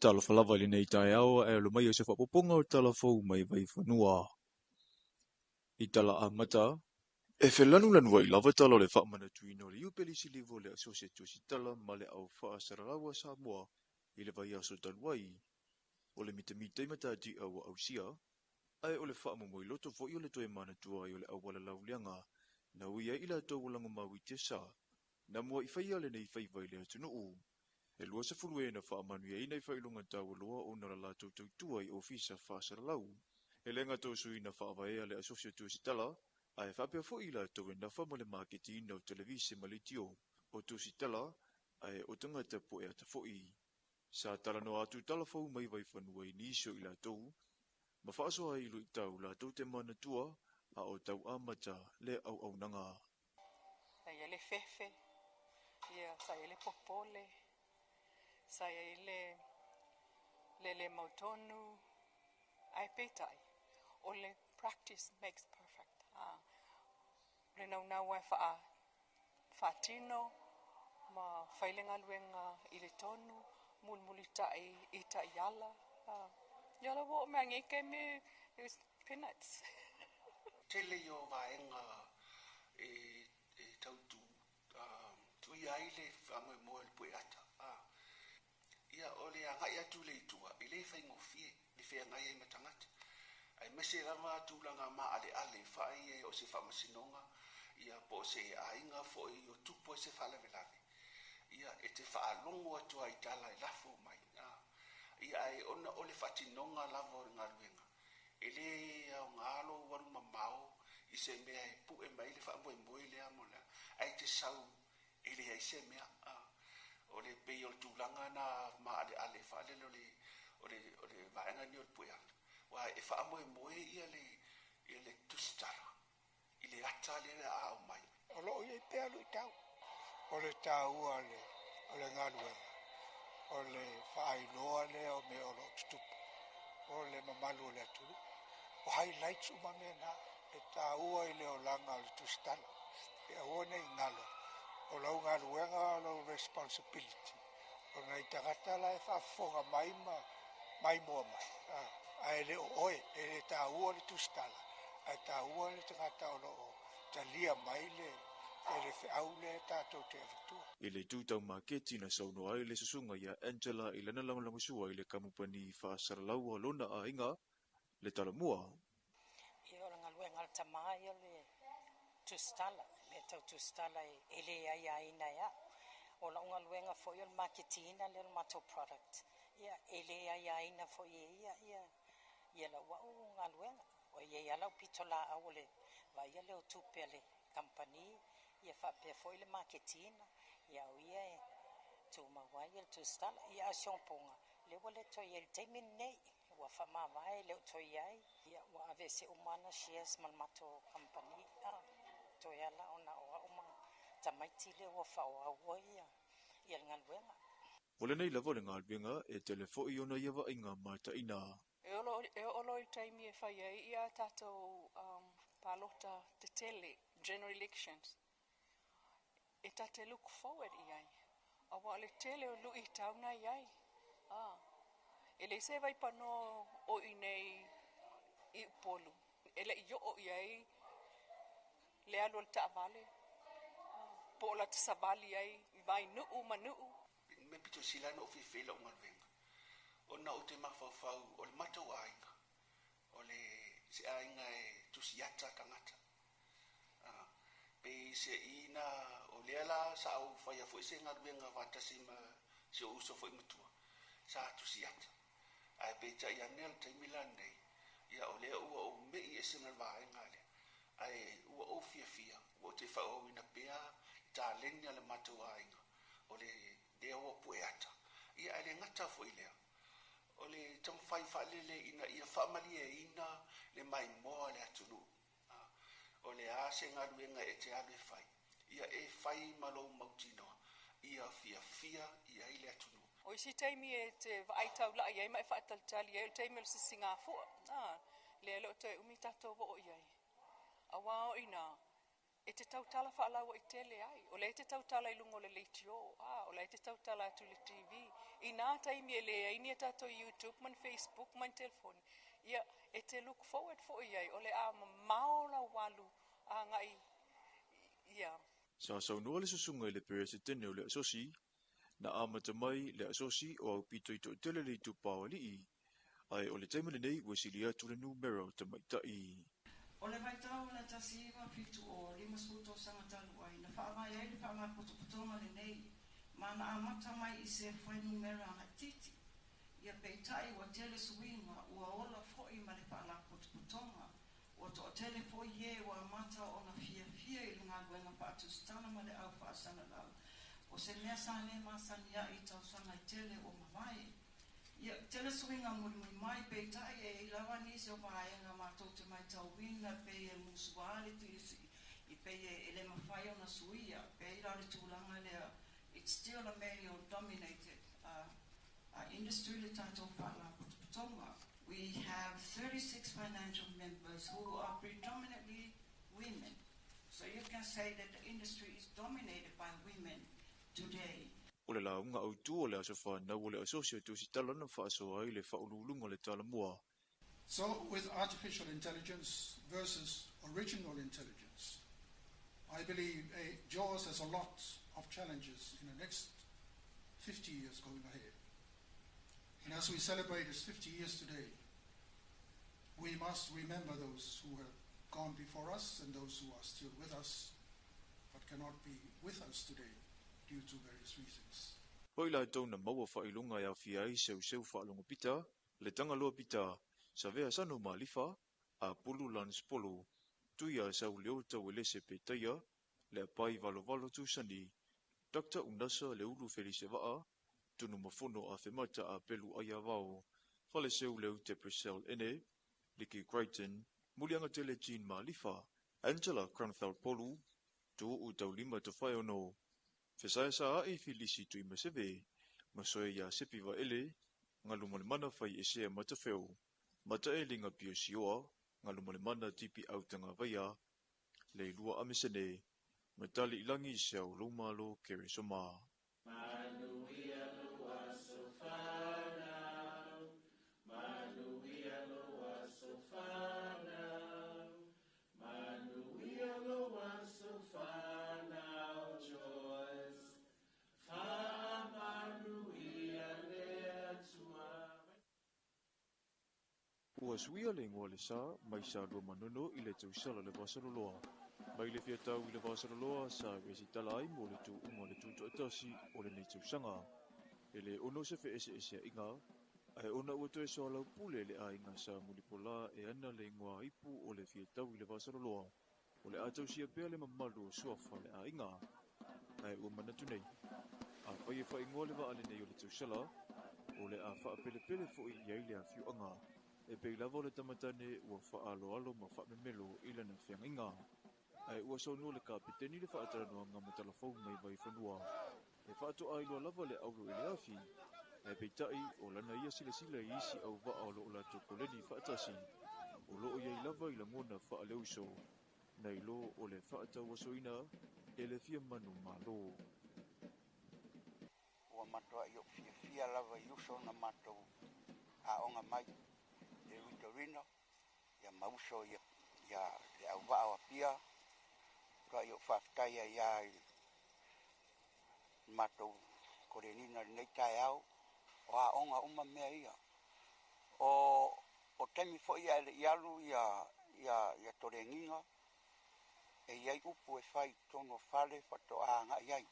Talofa lava i lenei taeao ae alo mai o se faaopoopoga o tala fou mai Vaifanua. I tala amata, e felanulanu ai lava tala o le faamanatuina o le Iupeli Siliva o le Asosi Tusitala ma le Au Faasalalaua Samoa i le vaiaso talu ai. O le mitamita i matati'a ua ausia, ae o le faamomoiloto foi o le toe manatua ai o le auala lauleaga na ui ai i latou ua lagomau i tiasa, na mua'i faia lenei faiva i le atunuu. E 20 e na faamanuiaina i faailoga taualoa ona o le latou tautua i ofisa faasalalau. E le gata o sui na faavaea le Asosi o Tusitala, ae faapea foi i latou e nafa ma le maketiina o televise ma leitio o Tusitala, ae o tagata pueata foi. Sa talanoa atu tala fou mai Vaifanua i nisi o i latou, ma faasoa ai i luitau latou te manatua a o tau amata le auaunaga. Sa i ai le fefe, ia, sa i ai le popole, sa i ai le le le mautonu, ae peitai, o le practice makes perfect. Ah, o le naunau e faa, faatino ma fai le galuega i le tonu, mulimulitai i taiala. Ah, ia la ua oo mai nei taimi, it was peanuts. Tele ia o vaega e e tau tu tuia ai le faamoemoe o le pueata. Ia, o le agai atu i le itua, e le faigofie le feagai ai ma tagata, aemaise lava tulaga maaleale fai o se faamasinoga, ia po o se aiga foi o tupu ai se faalavelave, ia e te faalogo atu lava i tala e lafo mai. Ia, ae ona o le faatinoga lava o le galuega, e le aoga lou alu mamao i se mea e pue mai ai le faamoemoe lea mo le ae te sau e leai se mea. O le pei o le tulaga na maaleale faalele o le o le o le vaega lenei o le pue ata, aua e faamoemoe ia le ia le tusitala i le ata lea o le a aumai. O lo o i ai pea luitau. O le taua o le galuega, o le faailoa lea o mea o lo o tutupu, o le mamalu o le atunuu. O highlights uma mea na e taua i le olaga o le tusitala. E aua ne i galo, o lau galuega o lau responsibility, o nai tagata la e faafofoga mai ma maimoa mai, ae le o oe, e le taua le tusitala, ae taua le tagata o lo o talia mai le e le feau lea tatou te avatua. I le itu tau maketi na saunoa ai le susuga ia Angela i lana lagolagosua i le kamupani faasalalau a lona aiga, le Talamua. Ia o le galuega a le tama ia o le tusitala, mea tau tusitala e le aiaina e au. O lau galuega foi o le maketiina lea o le matou product. Ia e le aiaina foi e ia ia ia lau au galuega. Ua i ai lava lau pitolaau o le vaaia lea o tupe a le kamupani ia faapea foi le maketiina. Ia o ia e tumau ai le tusitala. Ia a o si ona lea ua le toe i ai i le taimi lenei. Ua faamavae le o toe i ai. Ia ua aveese uma ana shares ma le matou kamupani. Toe ala ona o au ma tamaiti lea ua faaauau ia le galuega. O lenei lava o le galuega e tele foi ona ia vaaiga mataina. E oo loa i le taimi e fai ai ia tatou palota tetele, general elections, e ta te look forward i ai, aua o le tele o luitau na i ai. E leai se vaipanoa o i inei i Upolu e le i oo i ai le alu a le taavale po o lata savali ai i Vainuu ma Nuu. Me pito sili lava ona ou fiafia i lau galuega, ona ou te mafaufau o le matou aiga, o le se aiga e tusiata tagata. Peiseaiina o lea la sa ou faia foi se galuega faatasi ma si ou uso foi matua, sa tusiata. Ae peitai ane o le taimi la lenei, ia o lea ua ou mei ese ma le vaega lea, ae ua ou fiafia, ua ou te faaauauina pea le taleni a le matou aiga, o le lea ua pue ata. Ia ae le gata foi i lea, o le taumafai faalele ina ia faamalieina le maimoa a le atunuu. O le a se galuega e te alu e fai, ia e fai ma lou mautinoa, ia fiafia i ai le atunuu. O isi taimi e te vaai taulai ai ma e faatalitali ai, o le taimi o le sisigafua, a, lea e le o toe umi tatou oo i ai. Aua o i ina, e te tautala faalauaitele ai, o lea e te tautala i luga o le leitio, a, o la e te tautala atu i le TV. I nā taimi e leai ni a tatou YouTube ma ni Facebook ma ni telefoni, ia, e te look forward foi i ai, o le a mamao lau alu agai ia. Sa saunoa le susuga i le Peresetene o le Asosi, na amata mai le Asosi o aupito i toatele le itupa o alii, ae o le taimi lenei ua sili atu le numera o tamaitai. O le vaitau o le 1970 50 tausaga talu ai, na faavae ai le faalapotopotoga lenei, ma na amata mai i se fuainumera laitiiti. Ia peitai ua tele suiga, ua ola foi ma le faalapotopotoga. Ua toatele foi e ua amata ona fiafia i le galuega faatusitala ma le au faasalalau, o se mea sa le masani ai i tausaga e tele ua mavae. Ia, tele suiga mulimuli mai, peitai e i ai lava nisi o vaega matou te maitauina pei e musua le tilisi i pei e le mafai ona suia, pei la o le tulaga lea, it's still a male dominated industry le tatou faalapotopotoga. We have 36 financial members who are predominantly women. So you can say that the industry is dominated by women today. O le lauga autu o le aso fanau o le Asosi o Tusitala na faasoa ai le Faauluuluga o le Talamua. So with artificial intelligence versus original intelligence, I believe a JAWS has a lot of challenges in the next 50 years going ahead. And as we celebrate its 50 years today, we must remember those who have gone before us and those who are still with us, but cannot be with us today due to various reasons. O i latou na maua faailoga e aofia ai Seuseu Faalogo Pita, le Tagaloa Pita, Savea Sano Malifa, Apulu Lance Polo, Tuia Sauleo Tauelese Petaia, Leapai Valovalo Tusani, Doctor Unasa Leulu Felisevaa, Tunumafono Afemata Apelu Aiavao, Faleseu Leute Purcell Ene, Liki Crichton, Muliagatele Jean Malifa, Angela Cranfeld Polu, Tuuu Taulima Tofaeono, Fesaesaai Filisi Tuimaseve, Masoe ia Sepi Vaele, Galumalemana Faiesea Matafeo, Mataeliga Pio Sioa, Galumalemana Tipi Autagavaia, Leilua Amesene, ma Taliilagi Seau Loumalo Keresoma. Manuia lou aso fanau, manuia lou aso fanau, manuia lou aso fanau, Joyce, faamanuia le Atua. Ua suia le igoa o le sa mai Salua Manono i le tausala le Vasaloloa. Mai le fiatau i le Vasaloloa sa resitala ai mo le tuuga o le tutoatasi o lenei tausaga. E le ono se feeseeseaiga, ae ona ua toe soalaupule le aiga sa Mulipola e ana le igoa ipu o le fiatau i le Vasaloloa, o le a tausia pea le mamalu o suafa le aiga. Ae ua manatu nei, afai e faaigoa le vaa lenei o le tausala, o le a faapelepele foi i ai le afioaga, e pei lava o le tamatane ua faaaloalo ma faamemelo i lana feagaiga. Ae ua saunoa le kapeteni le faatalanoaga ma talafou mai Vaifanua, e faatoa iloa lava le auro i le afi, ae peitai o lana ia silasila i isi auvaa o lo o latou koleni faatasi, o lo o i ai lava i lagona faaleuso, nai lo o le faatauasoina e le fia manumalo. Ua matuai ou fiafia lava i uso na matou aoga mai le Vitorino ia ma uso ia ia le auvaa o Apia. Matuai ou faafetai ai lava i le matou koleniga i lenei taeao, o aoga uma mea ia. O o taimi foi ae le i alu ia ia ia tolegiga, e i ai upu e fai i totonu o fale faatoa agai ai.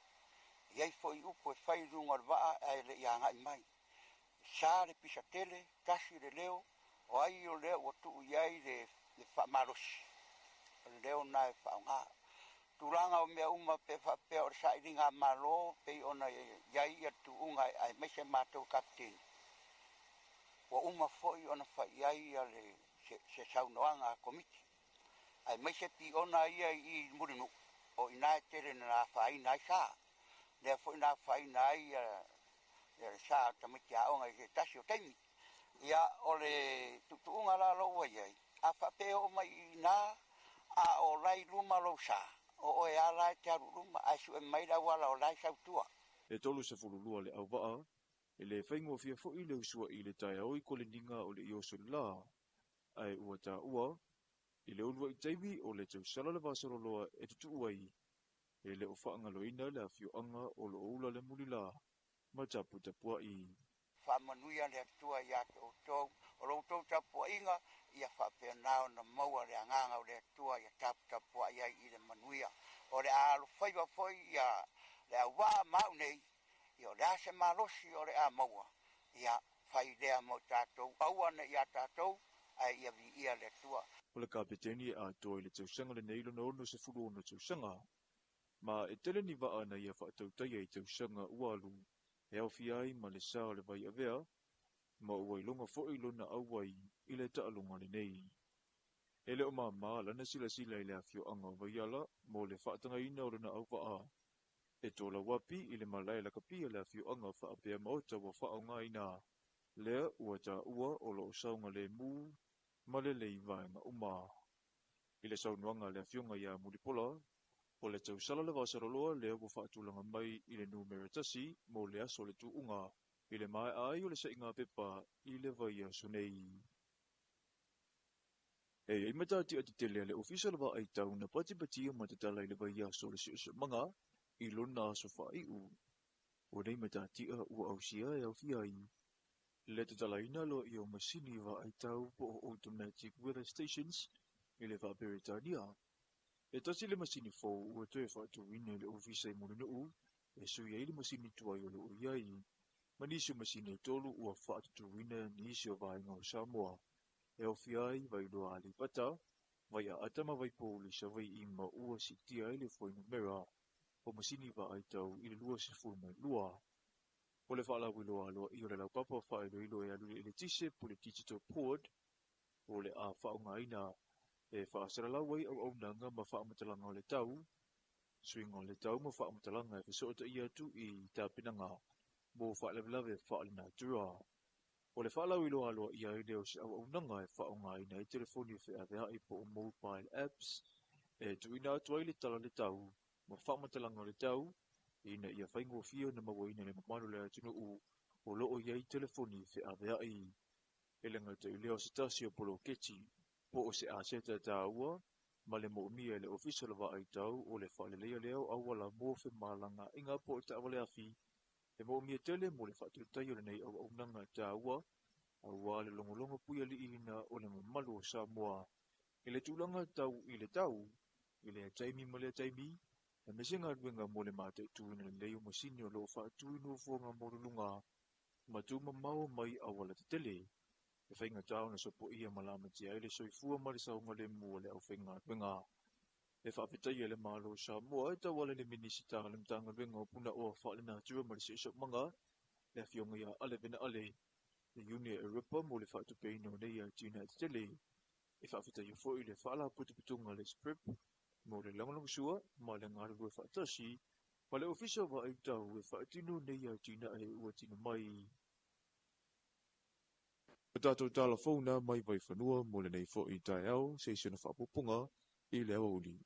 E i ai foi upu e fai i luga o le vaa ae le i agai mai. E sa le pisa tele, tasi le leo, o ai o lea ua tuu i ai le le faamalosi, o le leo lena e faaaoga. Tulaga o mea uma pe faapea o le sailiga a Malo pei ona i ai ia le tuuga aemaise matou Kapeteni, ua uma foi ona fai i ai ia le se saunoaga a Komiti, aemaise pioona ia i i Mulinuu, o i ina e tele na afaina ai sa. Lea foi na afaina ai ia le sa o tamaiti aoga i se tasi o taimi. Ia, o le tuutuuga la lou ua i ai, a faapea e oo mai i ina a o la i luma lou sa, o oe a la e te alu i luma ae sue mai le auala o la e sau tua. E 32 le auvaa, e le faigofie foi le usua'i i le taeao i koleniga o le Iosolelā, ae ua taua, i le ulua'i taimi o le tausala le vasaloloa e tutuu ai, e le o faagaloina le afioaga o lo o ula le mulilā ma taputapua'i. Faamanuia le Atua ia te outou, o lo outou tapuaiga ia faapena ona maua le agaga o le Atua ia taputapuai ai i le manuia. O le a alofaiva foi ia le auvaa ma au nei, ia o le a se malosi o le a maua, ia fai lea mo tatou, aua ne i a tatou, ae ia viia le Atua. O le Kapeteni e atoa i le tausaga lenei lona 66 tausaga, ma e tele ni vaa na ia faatautaia i tausaga ua alu e aofia ai ma le sa o le vai avea, ma ua iloga foi lona auai i le taaloga lenei. E le o māmā lana silasila i le afioaga o Vaiala mo le faatagaina o lona auvaa e tolauapi i le malae lakapi a le afioaga faapea maota ua faaaogaina, lea ua taua o lo o saogalemu ma lelei vaega uma. I le saunoaga a le Afioga ia Mulipola, o le tausala le vasaloloa lea ua faatulaga mai i le numera tasi mo le aso o le tuuga i le maea ai o le saiga pepa i le vaiaso nei. E i ai matatia tetele a le Ofisa o le Vaai Tau na patipatia ma tatala i le vaiaso o le Siosiomaga i lona aso faaiu. O nei matatia ua ausia e aofia ai le tatalaina loa o masini vaai tau po o automatic weather stations i le Faa-Peretania. E tasi le masini fou ua toe faatuina i le ofisa i Mulinuu e sui ai le masini tuai o lo o i ai, ma nisi o masini e tolu ua faatutuina nisi o vaega o Samoa e aofia ai Vailoa Aleipata, Vaiaata ma Vaipouli Savaii ma ua siitia ai le fuainumera o masini vaai tau i le 22. O le faalauiloa aloaia o le laupapa faailoilo e alu i le eletise po o le digital board o le a faaaogaina e faasalalau ai auaunaga ma faamatalaga o le tau, suiga o le tau ma faamatalaga e fesootaia atu i tapenaga mo faalavelave faalenatura. O le faalauiloa aloaia ai lea o se auaunaga e faaaogaina ai telefoni feaveai po o mobile apps e tuuina atu ai le tala o le tau ma faamatalaga o le tau ina ia faigofie ona mauaina e le mamalu o le atunuu o lo o i ai telefoni feaveai. E le gata i lea o se tasi o poloketi po o se aseta taua ma le moomia e le Ofisa o le Vaai Tau o le faaleleia lea o auala mo femalagaaiga po o taavale afi e moomia tele mo le faatautai o lenei auaunaga taua aua le logologo puialiiina o le mamalu o Samoa i le tulaga tau i le tau i lea taimi ma lea taimi, aemaise galuega mo le mataituina lelei o masini o lo o faatu i nofoaga maualuluga ma tumamao mai auala tetele. E faigata ona sopoia ma lamatia ai le soifua ma le saogalemu o le aufaigaluega. E faafetaia le Malo o Samoa e tauala i le Minisita o le Matagaluega o Punaoa Faalenatura ma le Siosiomaga, le Afioga ia Ale Vena Ale, le Iuni a Europa mo le faatupeina o nei atinae tetele. E faafetaia foi le Faalapotopotoga a le SPREP mo le lagolagosua ma le galulue faatasi ma le Ofisa o Vaai Tau e faatino nei atinae ua tino mai. O tatou tala fou na mai Vaifanua mo lenei foi taeao se i sina faapupuga i le aoauli.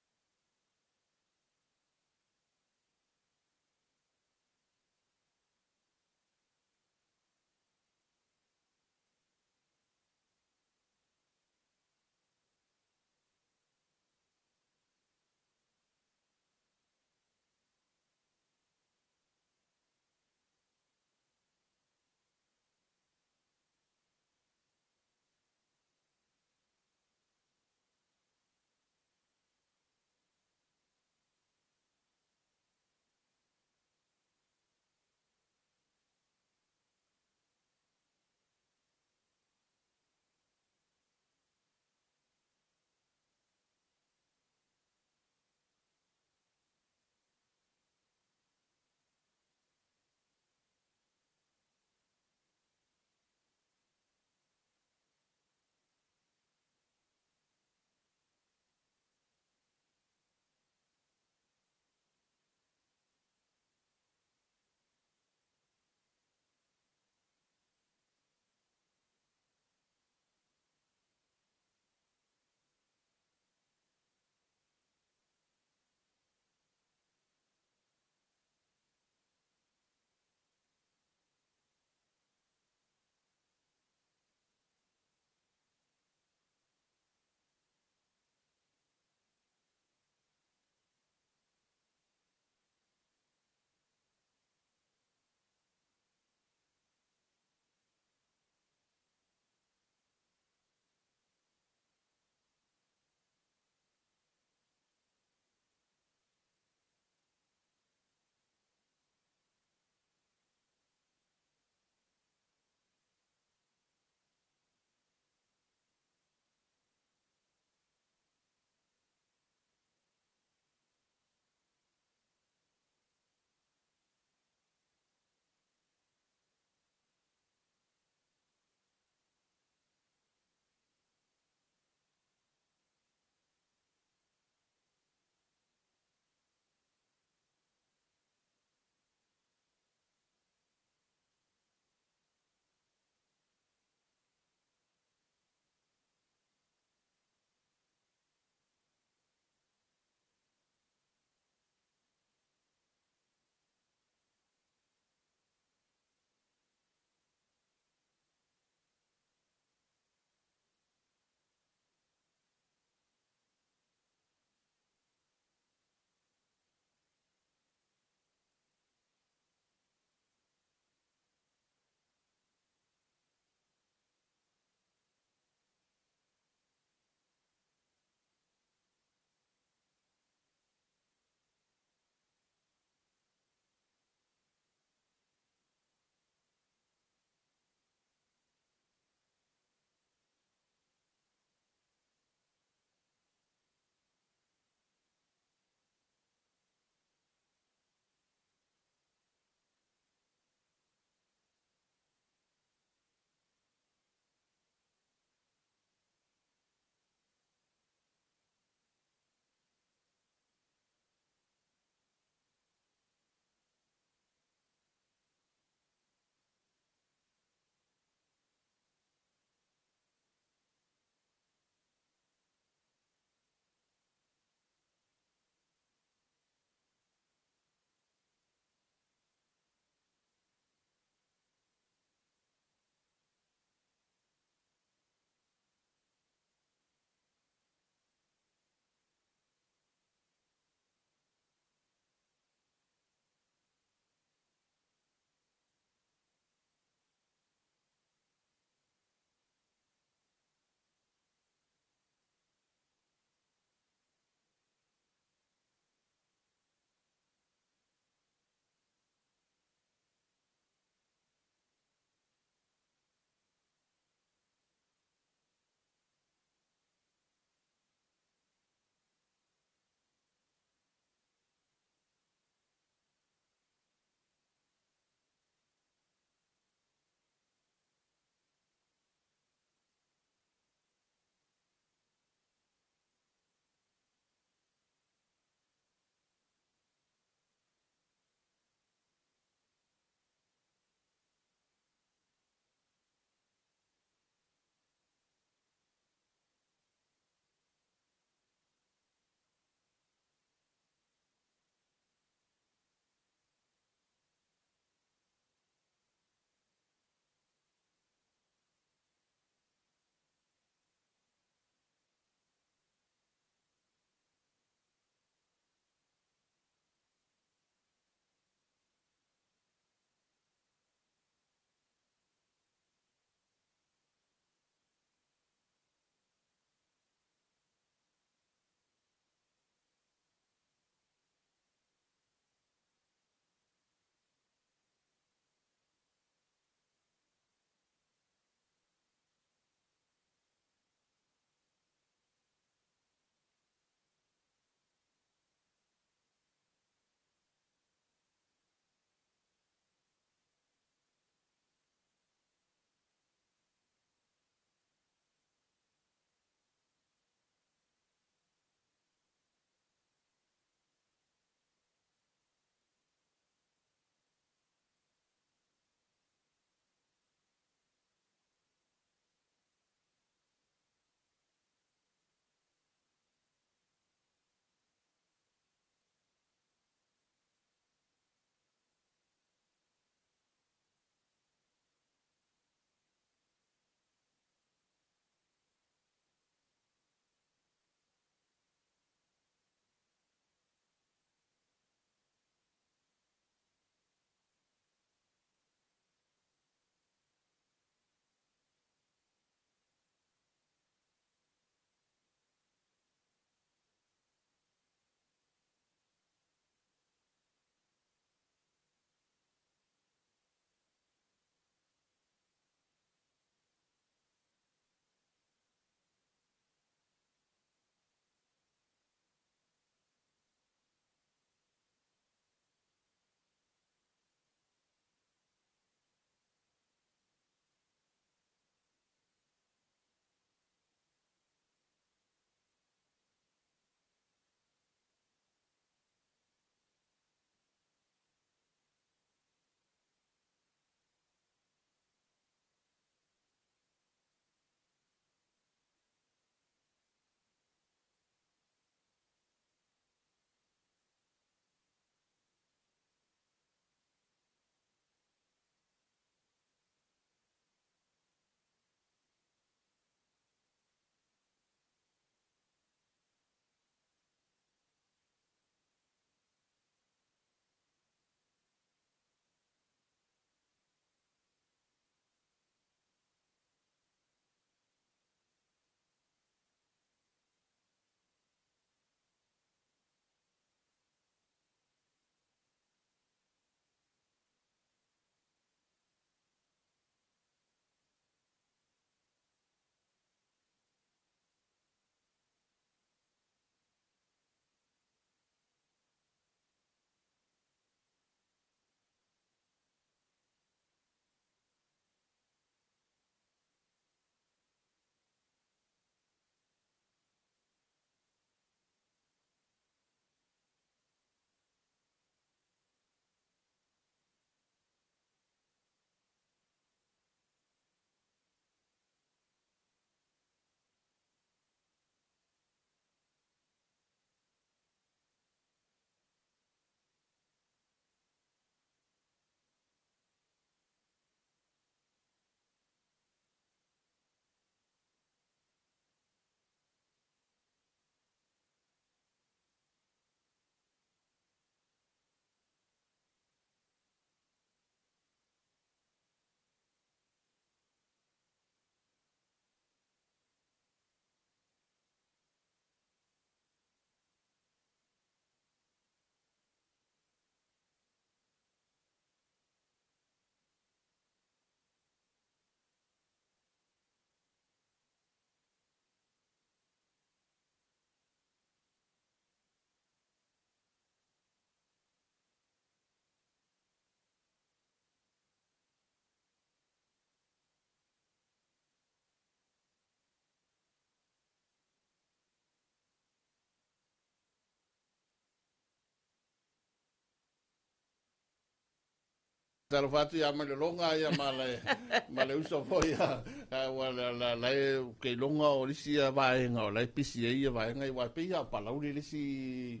Talofa atu ia Mailologa ia ma le ma le uso foi ia ua la la la e ke iloga o le isi ia vaega o la e pisi ai ia vaega ia aua e pei lava o Palauli le isi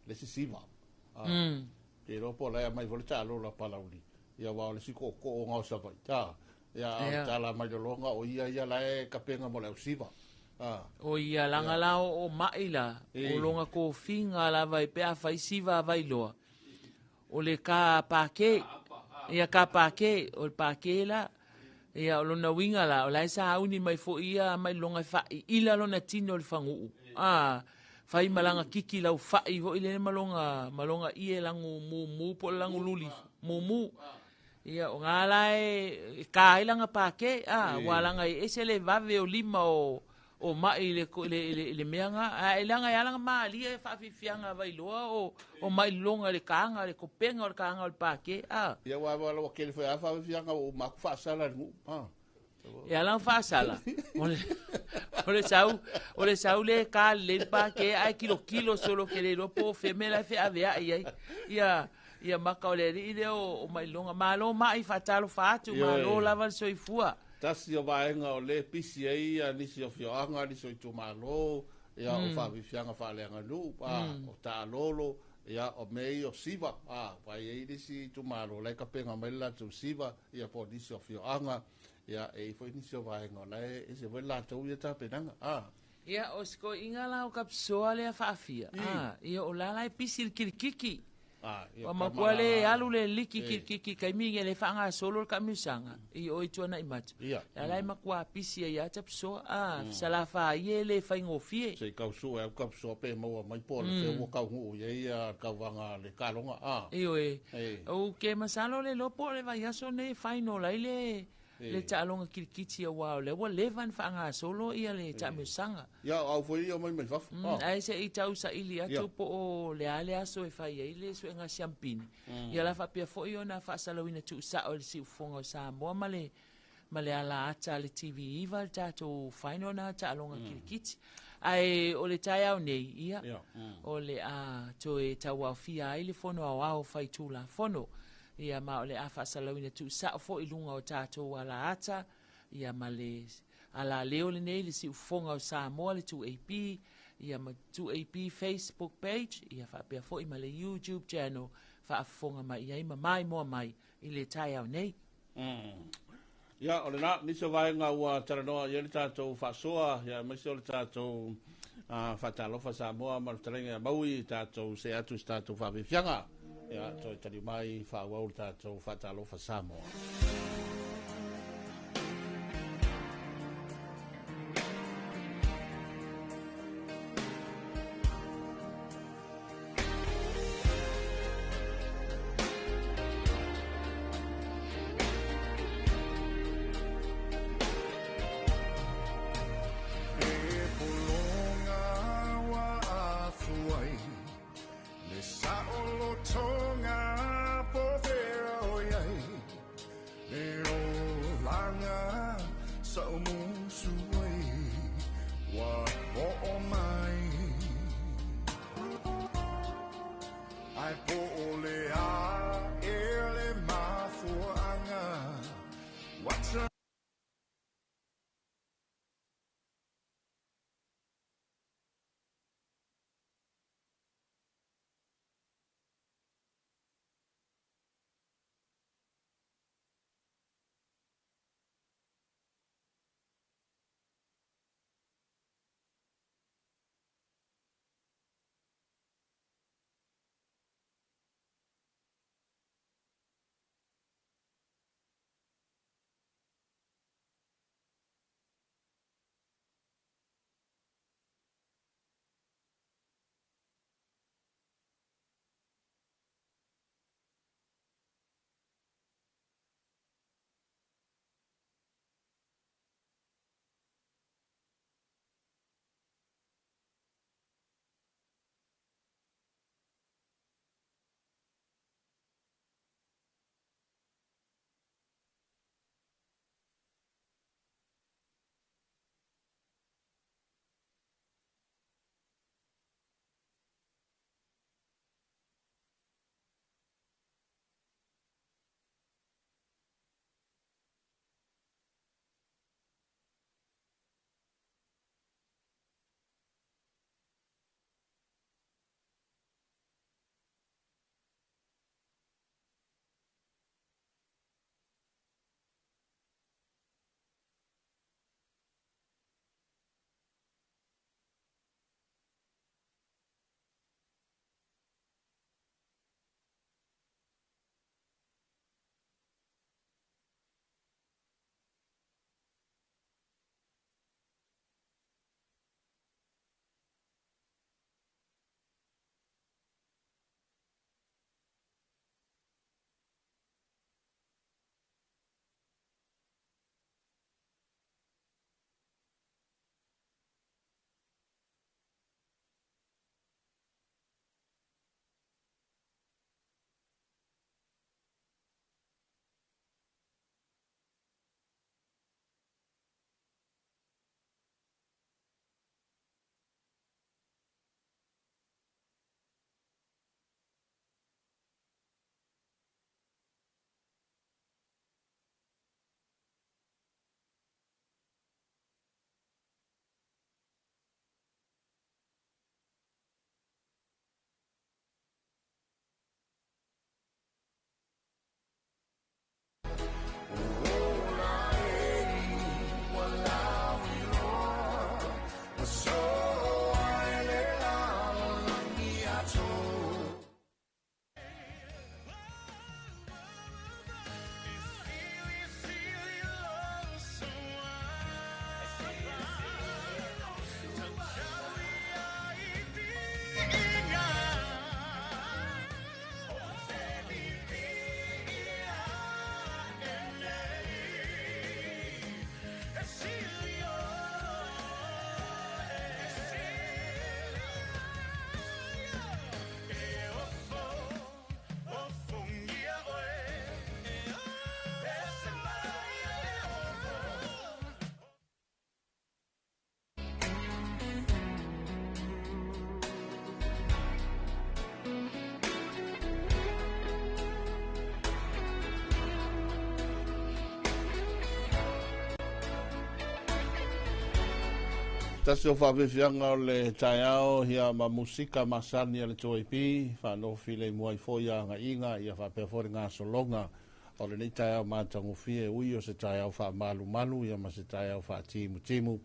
le isi siva. Ah. Ke iloa po o la e aumai foi le taalola a Palauli ia aua o le isi tootooga o Savaii. Ah. Ia a o le tala a Mailologa o ia ia la e tapena mo le au siva. Ah. O ia laga la o ma'i la, o loga tofiga lava e pe afai siva a Vailoa. O le ka pākē, ia ka pākē, o le pākē la, ia o lona uiga la, o la e sauni mai foi ia Mailoga e faaiila lona tino i le fagu'u, a, fai ma laga kiki lau fa'i foi lele ma loga, ma loga ie lagu mumu po o le lagu luli mumu. Ia, o gā la e, e kā ai laga pākē, a, ua laga e ese le vave o lima o, o ma'i i le, le, le, le mea gā, ae leaga e ala ona malie faafiafiaga a Vailoa o, o Mailologa i le kāga, le kopenga o le kāga o le pākē, a. Ia, aua ua ua tele foi lava faafiafiaga ua uma atu faasala i le nuu, a. E ala ona faasala, o le, o le sau, o le sau le kā lelei le pākē, ae kilokilo solo ke le iloa po o fea mea la e feaveai ai. Ia, ia maka o le alii lea o, o Mailologa. Malo ma'i faatalofa atu, malo lava le soifua. Tasi o vaega o lea e pisi ai ia nisi o afioaga, nisi o itumalo, ia o faafiafiaga faaleaganuu, a, o taalolo, ia o mea ia o siva, a, aua e i ai nisi itumalo o la e tapena mai le latou siva, ia po o nisi o afioaga, ia e i ai foi nisi o vaega o la e ese foi le latou ia tapenaga, a. Ia, o se toeaiina la o Kapisoa lea faafia, a, ia o la la e pisi le kilikiki. Ah, ia Ua ka matua le malala. alu le liki kilikiki i taimi e le faagasolo le taamilosaga i o i Tuanai Matu. Lea la e matua pisi ai lava Tapisoa, a, fesalafaai e le faigofie. Se i tau sue atu Tapisoa pe maua mai po o le fea ua taunuu i ai ia le tauvaga a le kaloga, a. Ioe. Ou ke masalo le iloa po o le vaiaso nei e final ai le le taaloga kilikiti aua o lea ua leva ona faagasolo ia le taamilosaga. Ia, o au foi ia omai mai fafo. Ae se i tau saili atu po o le a le aso e fai ai le suega siampini. Ia la faapea foi ona faasalauina tuusao e le siufofoga o Samoa ma le ma le ala ata a le TV9 le tatou final na taaloga kilikiti. Ae o le taeao nei, ia, o le a toe tauaofia ai le fono aoao faitulafono. Ia ma o le a faasalauina tuusao foi i luga o tatou ala ata, ia ma le ala leo lenei le siufofoga o Samoa le 2AP, ia ma 2AP Facebook page, ia faapea foi ma le YouTube channel faafofoga mai ai ma maimoa mai i le taeao nei. Ia, o lena, nisi o vaega ua talanoa i ai le tatou faasoa, ia aemaise o le tatou faatalofa Samoa ma le fetalaiga ia Maui, tatou see atu i se tatou faafiafiaga. Ia, toe taliu mai faaauau le tatou faatalofa Samoa. E pologa ua afu ai le saolotoga po fea o i ai. Tasi o faafiafiaga o le taeao ia ma musika masani a le 2AP, faanofi le mua ai foi agaiga ia faapea foi le gasologa o lenei taeao matagofie, ui o se taeao faamalumalu ia ma se taeao faatimutimu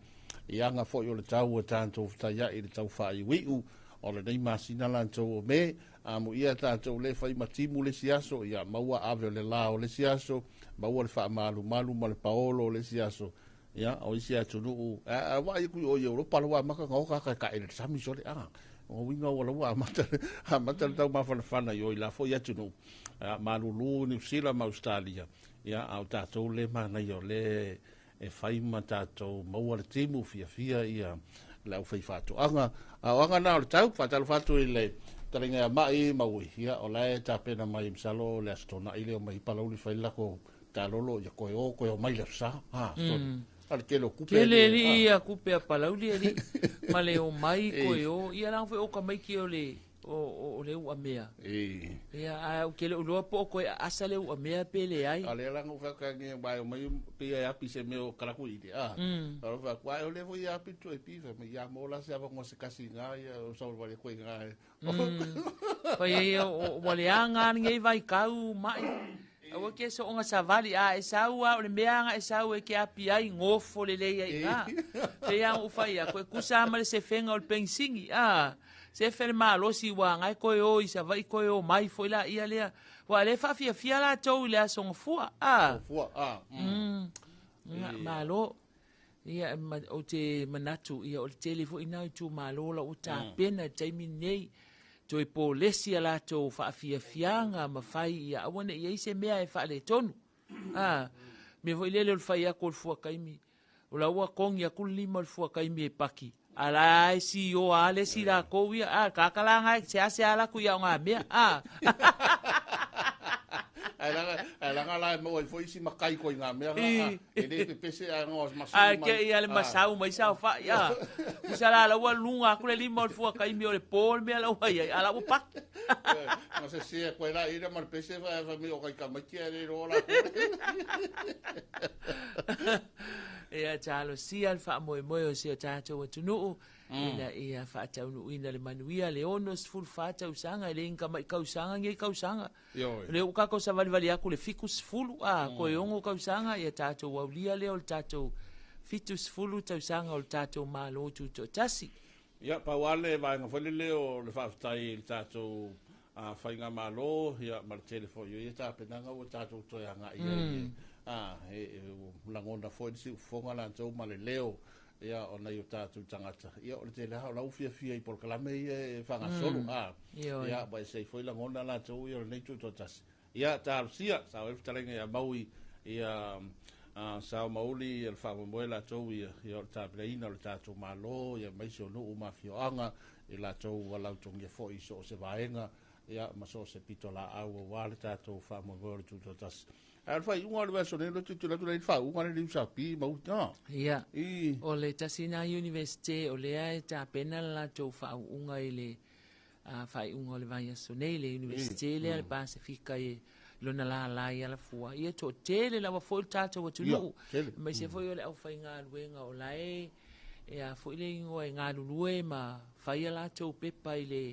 i aga foi o le tau ua tatou fetaiai i le tau faaiuiu o lenei masina latou o Me. Amuia tatou le fai ma timu le isi aso, ia maua ave o le la o le isi aso, maua le faamalumalu ma le paolo o le isi aso. Ia, o isi atunuu, a vaai aku i o i Europa la ua amata ona oka aka e taele le sami sole, a, o uiga ua la ua amata, amata le taumafanafana i o i la foi atunuu, a, malulu Niu Sila ma Ausetalia, ia, a o tatou le manaia o le e fai ma tatou maua le timu fiafia ia le aufaifaatoaga. A o aga na o le tau, faatalofa atu i le fetalaiga ia Mai Maui, ia, o la e tapena mai, masalo le Aso Toonai lea o mai Palauli fai le lako talolo, ia koe o, koe o mai le Aso Sa. Ha, sorry. A le tele o kupe. Tele alii ia kupe a Palauli alii, ma le o mai koe o, ia laga foi o tamaiti o le o le uamea. Ia, ae ou te le o iloa po o toe aasa le uamea pe leai. A lea la na ou fai atu ai nei, aua e omai pei e api se mea o kalaku i le, a. Ou fai atu, ai o lea foi e api le 2AP, fai mai, ia mo la se avanoa se kasi i ina, ia o savalivali atu ai i ina e. Fai ai, ua leaga lava lenei vaitau mai. Aua ke soonga savali, a e sau lava, o le mea lava na e sau e te api ai, nofo lelei ai i ina. Pei lava ona ou fai atu, e tusa lava ma le sefega o le penisini, a. Sefe le malosi ua agai toe o i Savaii toe o mai foi laia lea. Ua lea e faafiafia latou i le Aso Gafua. A. Gafua, a. Malo. Ia, ou te manatu, ia, o le tele foi na o itumalo la ua tapena i le taimi lenei, toe polesi a latou faafiafiaga ma fai ia aua ne i i ai se mea e faaletonu. A, mea foi lele o le fai atu o le fuataimi, o la ua togi atu le lima o le fuataimi e paki, a la e sioa lava le isi latou ia, a, le tagata la na e seasea alu atu i aogamea, a. Ae leaga, ae leaga la e maua ai foi isi matai koe i ngā mea nga, a, e le pepese ae no masau mai. Ae te i a le masau mai saofai, a. Tusa la la ua luga atu le lima o le fuataimi o le po le mea la ua i ai, a la ua paki. Na se se koe la ina ma le pese fa fa mi o kai tamaiti ae le iloa latou. Ia talosia le faamoemoe o si o tatou atunuu ina ia faataunuuina le manuia le 64 tausaga, e le ni tamai tausaga nei tausaga. O lea ua tatou savalivali atu i le 70, a, toe 6 tausaga ia tatou aulia lea o le tatou 70 tausaga o le tatou Malo Tutoatasi. Ia, pau lava le vaega foi lele o le faafetai i le tatou Faigamalo ia, ma le tele foi o ia tapenaga ua tatou toe agai i ai. A, e, e lagona foi le siufofoga latou ma le leo ia, o nai o tatou tagata. Ia, o le tele lava o la ua fiafia i polokalame ia e faagasolo. A, ia, ua ese ai foi lagona latou ia o lenei tutoatasi. Ia, talosia, sao ai le fetalaiga ia Maui, ia, sao mauli ia le faamoemoe latou ia, ia o le tapenaina o le tatou Malo, ia aemaise o nuu ma afioaga, i latou ua lautogia foi i so o se vaega, ia, ma so o se pitolaau aua le tatou faamoemoe o le tutoatasi. Ae o le faaiuga o le vaiaso nei, o le tilotilo atu la i le faauuga lea i le USP, Maui, a. Ia, o le tasi lena Iunivesite o lea e tapena le latou faauuga i le faaiuga o le vaiaso nei, le Iunivesite lea le Pasefika i lona lala i Alafua. Ia, toatele lava foi le tatou atunuu, aemaise foi o le aufaigaluega o la e e a foi le igoa e galulue ma fai a latou pepa i le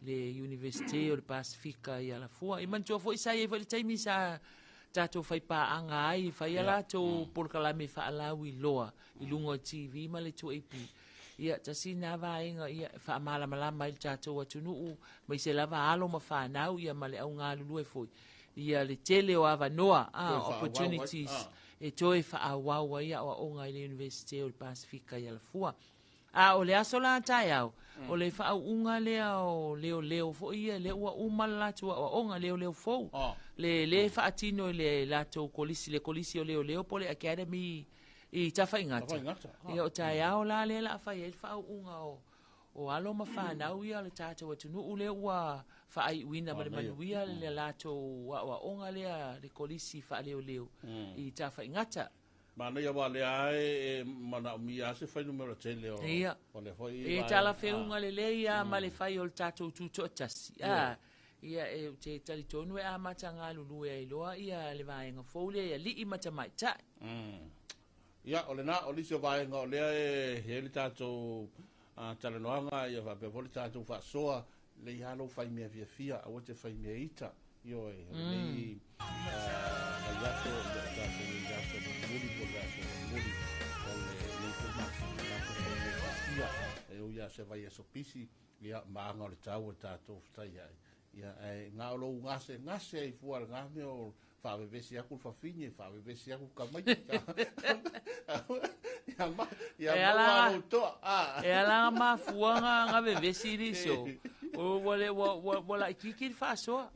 le Iunivesite o le Pasefika i Alafua. E manatua foi sa i ai foi le taimi sa tatou faipaaga ai, fai a latou polokalame faalauiloa i luga o TV ma le 2AP. Ia, tasi lena vaega ia e faamalamalama ai le tatou atunuu, aemaise lava alo ma fanau ia ma le au galulue foi. Ia le tele o avanoa, opportunities e toe faaauau ai aoaoga i le Iunivesite o le Pasefika i Alafua. A o le aso la taeao, o le faauuga lea o leoleo foi ia, lea ua uma le latou aoaoga, leoleo fou, le le faatino i le latou kolisi, le kolisi o leoleo po o le academy i Tafaigata. Ia o taeao la lea o le a fai ai le faauuga o alo ma fanau ia o le tatou atunuu lea ua faaiuina ma le manuia le latou aoaoga lea le kolisi faaleoleo i Tafaigata. Manaia aua o lea lava e manaomia lava se fuainumera tele o Ia. o lea foi E talafeuga lelei lava ma le fai o le tatou tutoatasi. A, ia, e, ou te talitonu e amata galulue ai loa ia le vaega fou lea i alii ma tamaitai. Ia, o lena, o nisi o vaega o lea e i ai le tatou talanoaga, ia faapea foi le tatou faasoa, lelei lava lou fai mea fiafia, aua te fai mea ita. Ioe, o lenei vaiaso, ia o tatou i le aso mulimuli po o le vaiaso mulimuli o lenei foi masina, tatou fai mea fiafia, e ui lava se vaiaso pisi, ia, ma aga o le tau e tatou fetai ai. Ia, ae na o lou gasegase ai fua i lena mea o faavevesi atu le fafine, faavevesi atu le tamaiti. Ia ma, ia E ala maua lou toa. Ah. E ala na mafua na vevesi nisi o. O ua le ua ua ua laitiiti le faasoa.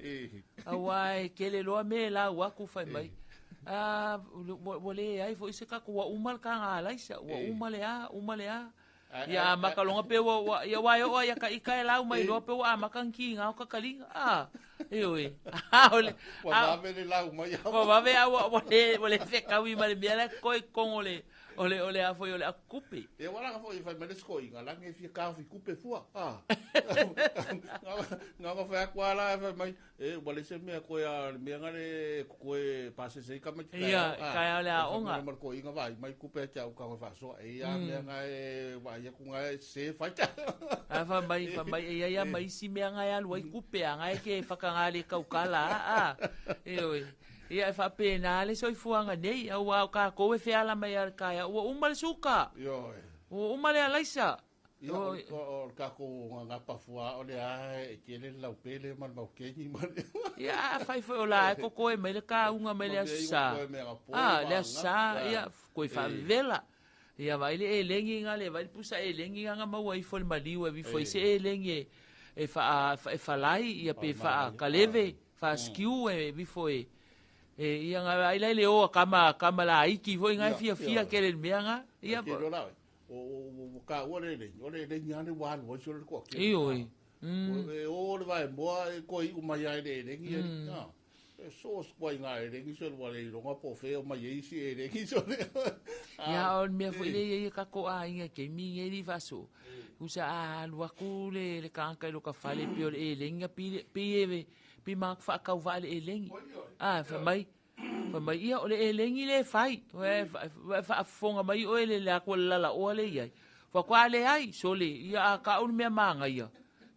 Aua e tele loa mea e lau atu fai mai. Ah, ua leai foi se tatou ua uma le taga alaisa, ua uma le a, uma le a. Ia amata loga pe ua ua ia ua e oo lava ia ta ita e lau mai loa pe ua amata ona kiga o kakaliga. Ah, ioe. Ua vave le lau mai. Ua vave a ua ua le ua le fetaui ma le mea la e totoe i totonu o le o le o le a foi o le ato tupe. Ia ua laga foi fai mai le isi toeaina lagi e fia taofi tupe fua. Ah. Na ona fai atu lava la fai mai E, ua leai se mea koe a le mea ngale koe pasese ai tamaiti taeao. Ia, taeao le aoga. Ma le toeaina vaai mai kupe ia te au kau e faasoa. E ia mea nga e vaai atu nga e se faita. A fai mai, fai mai, e iai lava ma isi mea nga e alu ai kupe a nga e ke whakangā le kaukala a, a. Ioe. Ia e faapena le soifuaga nei, auā o kākou e feala mai a le taeao, ua uma le suka. Ioe. Ua uma le alaisa. Ia, o, o le tatou gagapa fua o lea e tele le laupele ma le maukeni ma le... Ia, afai foi o la e kokoe mai le kauga mai le Aso Sa. Ah, le Aso Sa, ia, koe faavevela. Ia, vaai le elegi nga le, vaai le pusa elegi nga nga maua ifo i le maliu e vifo ai se elegi e, e faa, e falai, ia pe faakaleve, faaskew e vifo e, e ia nga vaai la i le o a kama, kama laiti foi nga e fiafia tele i le mea nga. Ia, Ua taua le eleni, o le eleni lava le ua alu ai sole le toatele. Ioe. E o le vaemoa e toe iu mai lava i le eleni. E so o se ituaiga eleni sole ua le iloga po o fea e omai ai isi eleni sole. Ia, o le mea foi lea e i ai tatou aiga i taimi nei alii faasoo, tusa a alu atu le tagata i lota fale pei o le eleni na pei e pei e manatu faatauvaa i le eleni. A, fai mai, Fai mai, ia, o le elegi lea e fai. Ua e faafofoga mai oe le le atu a le lalaoa lea e i ai. Faatoa leai, sole, ia a tau le mea manaia.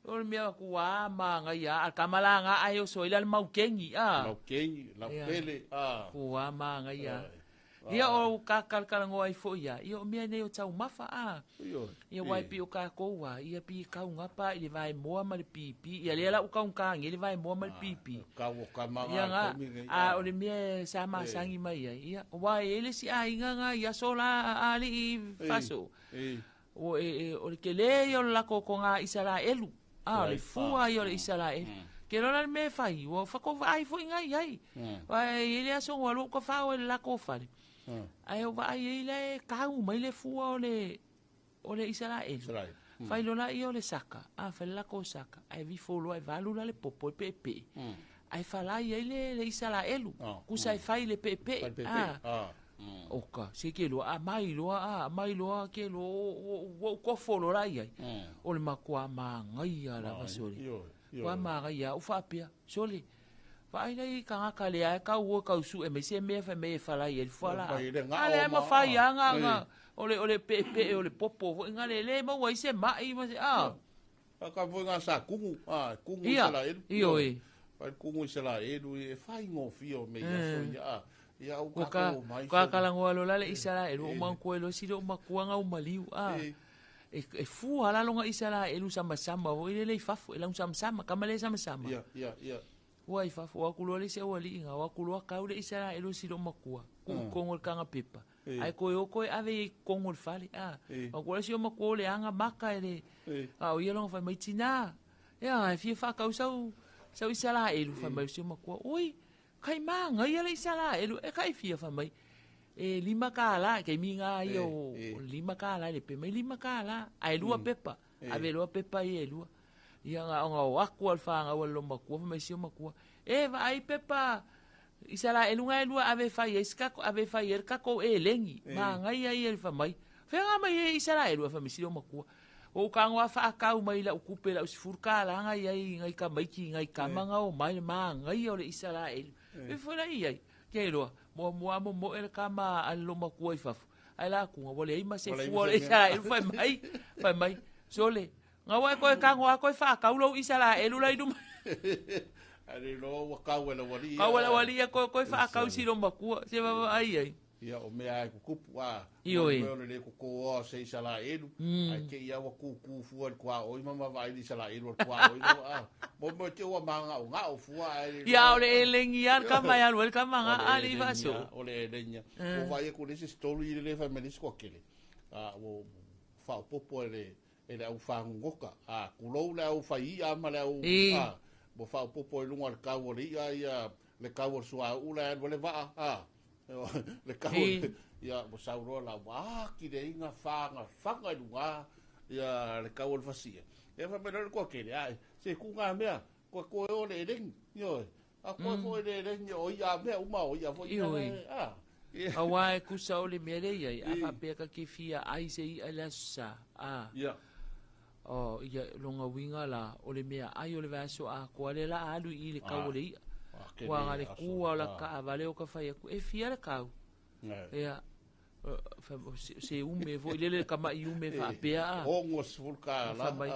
O le mea atu a manaia, a tama la na ae oso ai la le maukeni, a. Maukeni, laupele, a. Ua manaia. Ia o ka kalakalanoa ai foi ia, ia o mea nei o taumafa, a. Ia aua e pei o tatou a, ia pei e taugapa i le vaemoa ma le pipi, ia lea la ua taugata nei le vaemoa ma le pipi. Ia na, a o le mea sa masani mai ai, ia, aua e i ai le isi aiga na i aso la alii Faso, o le tele ia o le latou toga Isaraelu, a o le fua ia o le Isaraelu. Ke loa la le mea e fai, ua faatoa vaai foi na i ai. Aua e i ai le aso na alu ai ou tafao ai i le latou fale, Ae ou vaai ai la e kau mai le fua o le o le Isaraelu. Israel. Fai loa lea o le saka, a fai le lakou saka, ae vifo loa e valu la le popo e peepee. Ae falai ai le le Isaraelu. Oh. Kusa e fai le peepee. Fai le peepee. A. Ah. Oka, se ke loa, a mai loa, a mai loa ke loa, ua ou kofo loa la i ai. O le makuā māgaia lava sole. Ioe, ioe. Makuā māgaia, ou faapea, sole, Vaai la i tagata lea e kau o kau sue mai se mea fai mai e falai ai le fualaau. A lea mafai lava na, na, o le, o le peepee o le popo foi na le le maua ai se mai ma se, a. A ka foi nga sa kumu, a kumu Ia, Isaraelu. ioe. Fai kumu Isaraelu e faigofie o mea ia so ia, a. Ia au Ua ka ko mai. Ka kalagoa loa la le Isaraelu, o maua loa sila o matua nga o maliu, a. E, e fua la longa Isaraelu samasama foi lele i fafo, e lausamasama, kama le samasama. Ia, ia, ia. Ua i fafo, o atu loa le isi aualii ga, o atu loa kau le Isaraelu sila o matua, tuu i totonu o le taga pepa. Ae toe o toe ave i totonu o le fale, a. O atu la si o matua o le aga maka e le, a o ia lona fai mai, Tina, ea, e fia faatau sau, sau Isaraelu, fai mai o si o matua, oi, Kai māngaia le Isaraelu, e kai fia fai mai, e $5, taimi na ia o $5 i le pepa, mai $5, ae lua pepa, ave loa pepa ia e lua. Ia na ona o atu lava le fanau a le loomatua, fai mai si omatua, e vaai pepa Isaraelu na e lua ave e fai ai se tatou, ave e fai ai le tatou elegi, māngaia ia le fai mai. Fea nga mai e Isaraelu, ae fai mai si loomatua, o ou tago lava faatau mai i lau tupe lau $10 na i ai nai tamaiti nai tama na omai le mānaia o le Isaraelu. E foi la i ai, ke iloa, muamua lava momoe le tama a le loomatua i fafo, Ae la atuga ua leai ma se fua o le Isaraelu fai mai, fai mai, sole, gaua e koe tago a koe faatau lou Isaraelu la i luma. Ae le iloa ua kau e le aualii. Kau e le aualii koe koe faatau si loomatua, se vaavaai ai. Ia, o mea e tutupu, a. Ioe. O le le totōa o se Isaraelu, ae te i a ua tūtū fua i le tuaoi ma vaavaai le Isaraelu o le tuaoi lea, a. Mo mea te ua māgaʻogaʻo fua ae le Ia, o le elegi lava le tama e alu ai le tama na alii faaso. O le elegi lava. Ua vaai atu i le isi story le fai mai le isi toatele, a ua faaopoopo e le e le au fagogota, a tulou le au fai i'a ma le au a ua faaopoopo i luga o le kau o le i'a ia le kau o le suauu la e alu ai le vaa, a le kau ia ua sau loa la ua atileina fagafaga i luga ia le kau o le fasia. Ia fai mai loa le toatele, ae se tuga mea, koe toe o le elegi, ioe, a koe foi le elegi o i'a mea uma o i'a foi Ioe. a. Aua e tusa o le mea lea e i ai, a faapea ta te fia ai se i'a i le Aso Sa, a. Ia. O, ia, lona uiga la, o le mea ai o le vaiaso atoa lea la a alu i i le kau o le i'a. Ua na le tu lava o la taavale o ta fai atu, e fia le kau? Ia, se ume foi lele le tama'i ume faapea a. $60. Fai mai,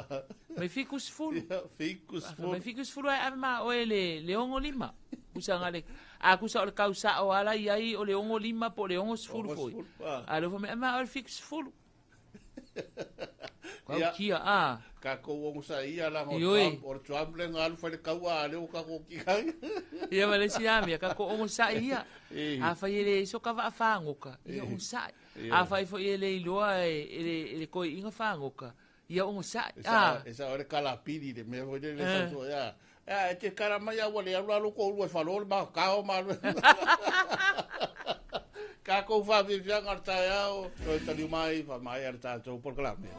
mai 70. Ia, 70. Fai mai 70 ae ave ma oe le 65. Kusa na le, a kusa o le kau sa'o lava la i ai o le 65 po o le 60 foi. A o lea ua fai mai, ave ma oe le 70. Kau kia, a. Tatou onosai ia laga o le Trump lea na alu fai le taua a lea ua tatou kika ai. Ia ma le isi lava mea, tatou onosai ia. Afai e leai so ta vaa fagota, ia onosai. Afai foi e le iloa e le toeaina fagota, ia onosai. E sao ai le kalapili i le mea foi lele e sau soo ai. A e te kala mai a ua le alu lalo toalua e falo le makao ma alu. Tatou faafiafiaga o le taeao, toe taliu mai faamaea le tatou polokalame.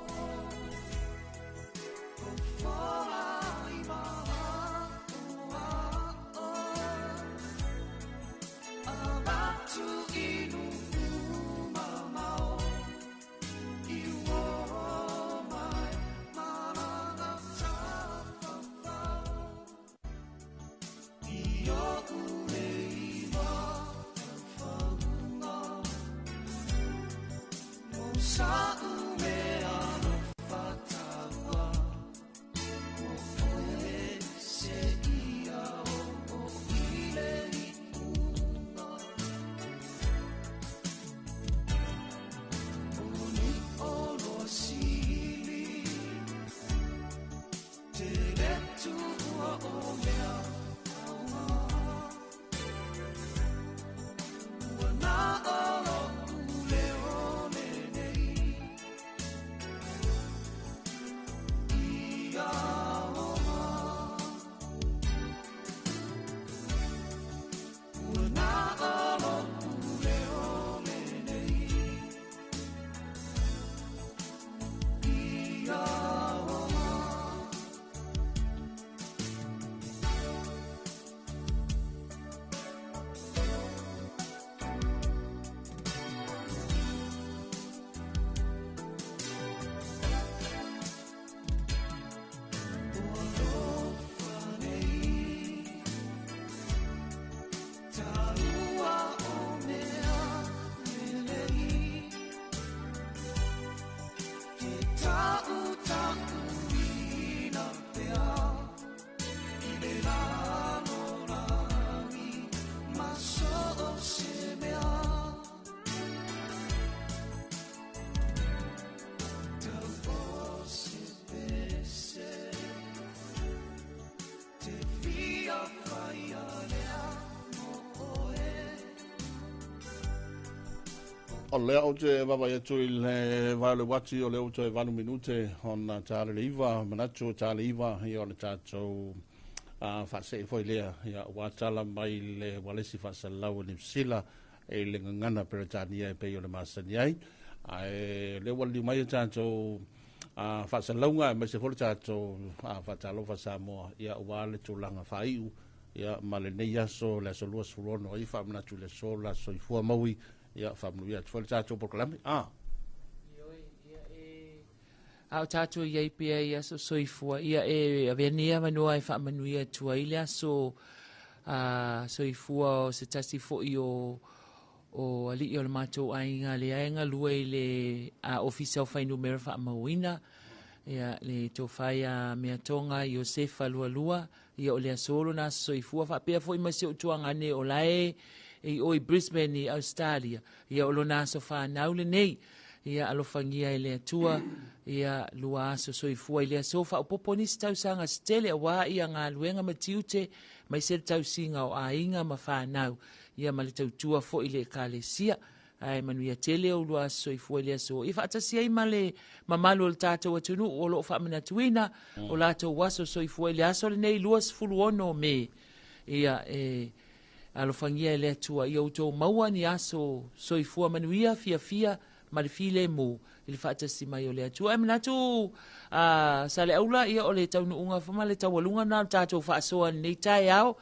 O lea ou te vaavaai atu i le vae o le uati, o lea ua toe 8 minute ona ta le 9, manatu ta le 9, ia o le tatou faasee foi lea, ia ua tala mai le ualesi faasalalau o Niu Sila i le gagana Peretania e pei o le masani ai. Ae o lea ua liliu mai a tatou faasalalauga aemaise foi le tatou faatalofa Samoa, ia ua le tulaga faaiu ia ma lenei aso, le aso 26 ai faamanatu i le aso la soifua maui, ia faamanuia atu foi le tatou polokalame. A o tatou i ai pea i aso soifua, ia e avea nei avanoa e faamanuia atu ai le aso soifua o se tasi foi o o ali'i o le matou aiga lea e galue i le Ofisa o Fuainumera Faamauina, ia, le tofa ia Meatoga Iosefa Lualua, ia o le aso lona aso soifua, faapea foi ma si ou tuagane o la e i o i Brisbane i Australia, ia o lona aso fanau lenei. Ia alofagia e le Atua, ia lua aso soifua i le aso faaopoopo nisi tausaga se tele aua ia galuega ma tiute aemaise le tausiga o aiga ma fanau, ia ma le tautua foi i le Ekalesia. Ae manuia tele ou lua aso soifua i le aso. Ia faatasi ai ma le mamalu o le tatou atunuu o lo o faamanatuina o latou aso soifua i le aso lenei 26 Me. Ia e alofagia e le Atua ia outou maua ni aso soifua manuia, fiafia ma le filemu i le faatasi mai o le Atua. Ae manatu Saleaula, ia o le taunuuga ma le taualuga na o le tatou faasoa i lenei taeao.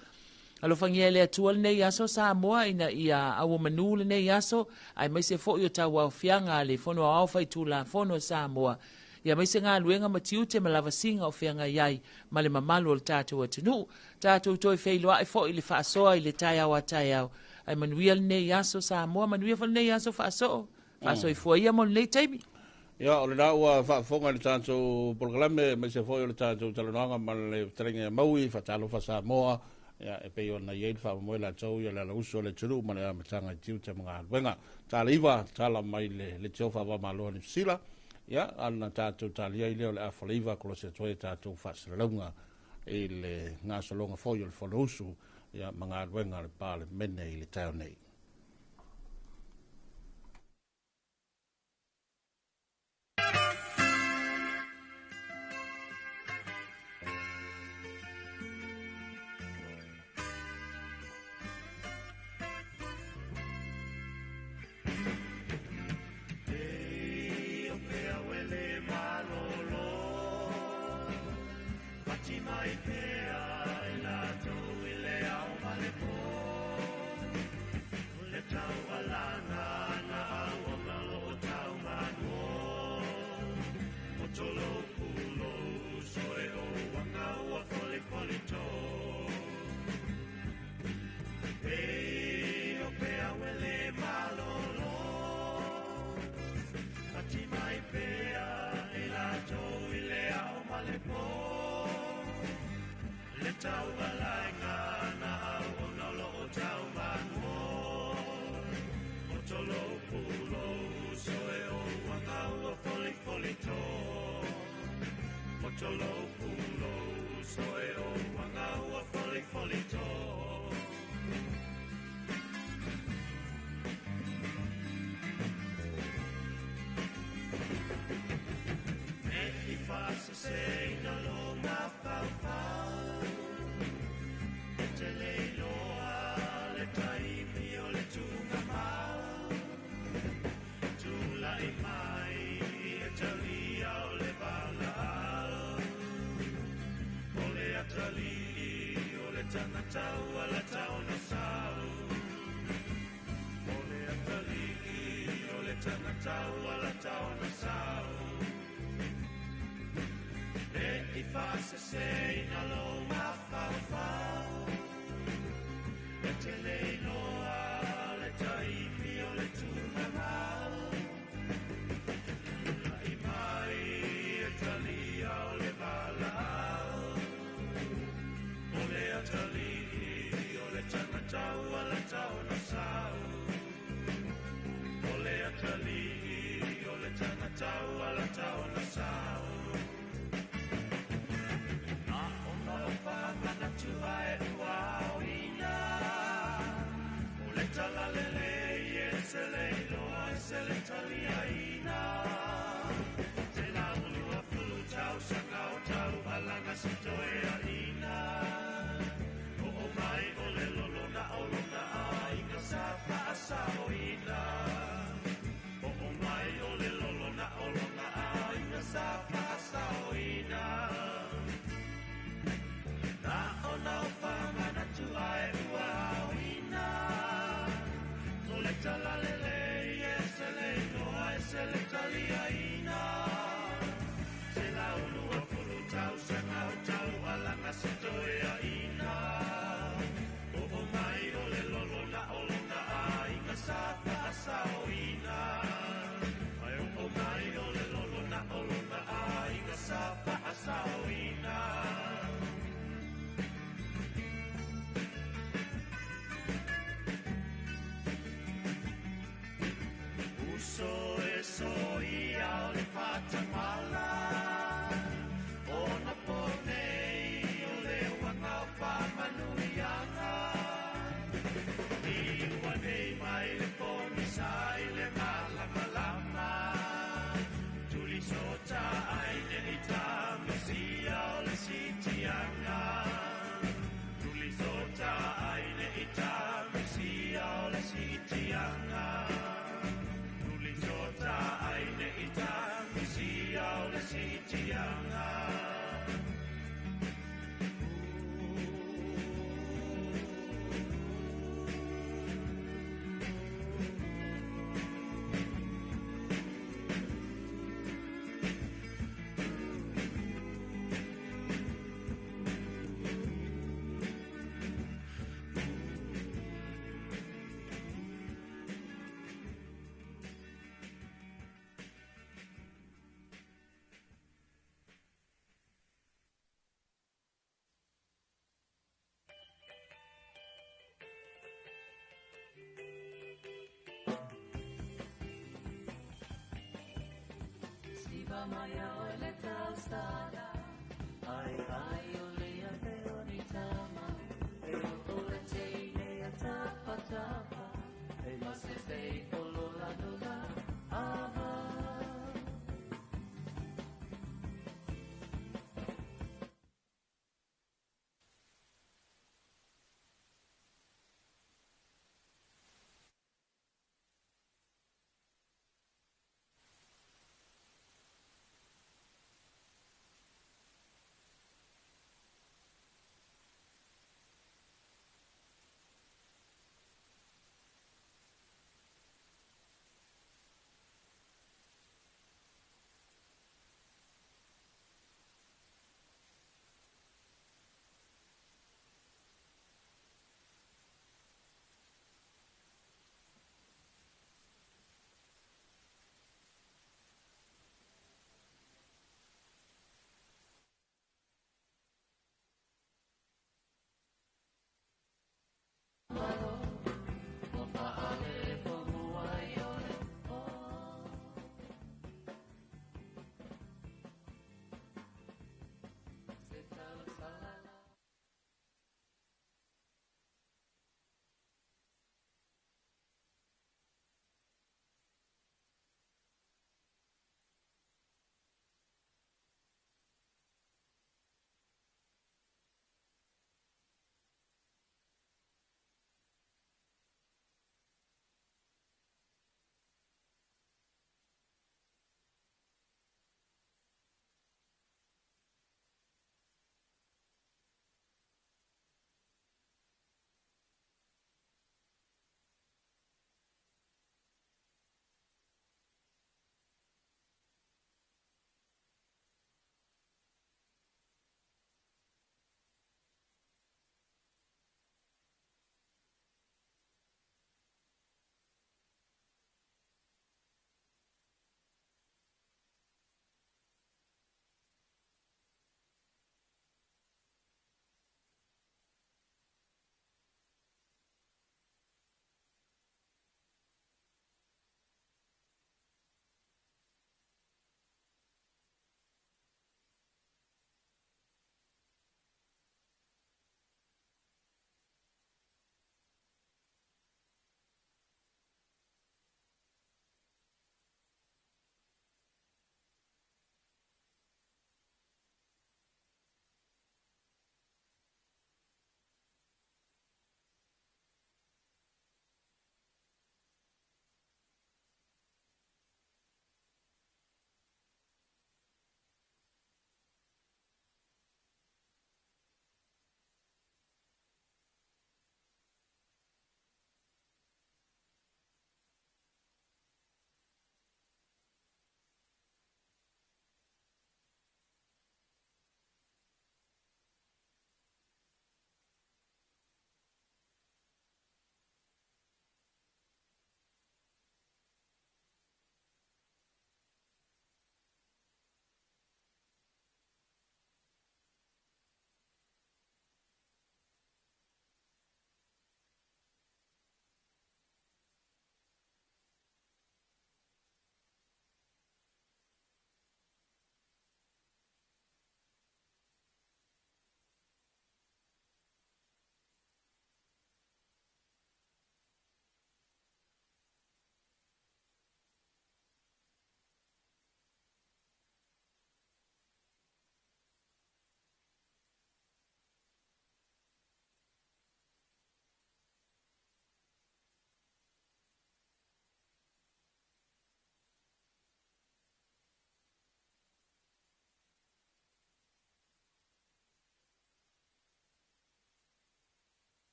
Alofagia e le Atua lenei aso Samoa ina ia auomanu lenei aso, aemaise foi o tauaofiaga a le Fono Aoao Faitulafono a Samoa, ia aemaise galuega ma tiute ma lavasiga o feagai ai ma le mamalu o le tatou atunuu. Tatou toe feiloai foi i le faasoa i le taeao a taeao. Ae manuia lenei aso Samoa, manuia foi lenei aso faasoo. Faasoifua ia mo lenei taimi. Ia, o lena ua faafofoga i le tatou polokalame, aemaise foi o le tatou talanoaga ma le fetalaiga ia Maui, faatalofa Samoa, ia, e pei ona i ai le faamoemoe latou ia le alausu o le atunuu ma le amataga i tiute ma galuega. Tala iva, tala mai le leitio faava-o-Malo a Niu Sila, ia, ona tatou talia ai lea o le afa le iva, kolosi atu ai a tatou faasalalauga i le gasologa foi o le Fonousu, ia, ma galuega a le Palemene i le taeao nei. Sa Uso e soia o le whatamala O na pōnei o le wanga o whamanuianga I ua nei mai le pōmisa i le malamalama Tuli sota ai ne i tamisia o le sitianga Tuli sota ai ne i tamisia o le sitianga Tuli sota ai ne i tamisia o le sitianga. Siva mai o le tausala, ai ai o le ape o ni tama, e o o le teine a tapa tapa, e ma se fei o lo la no la, ava.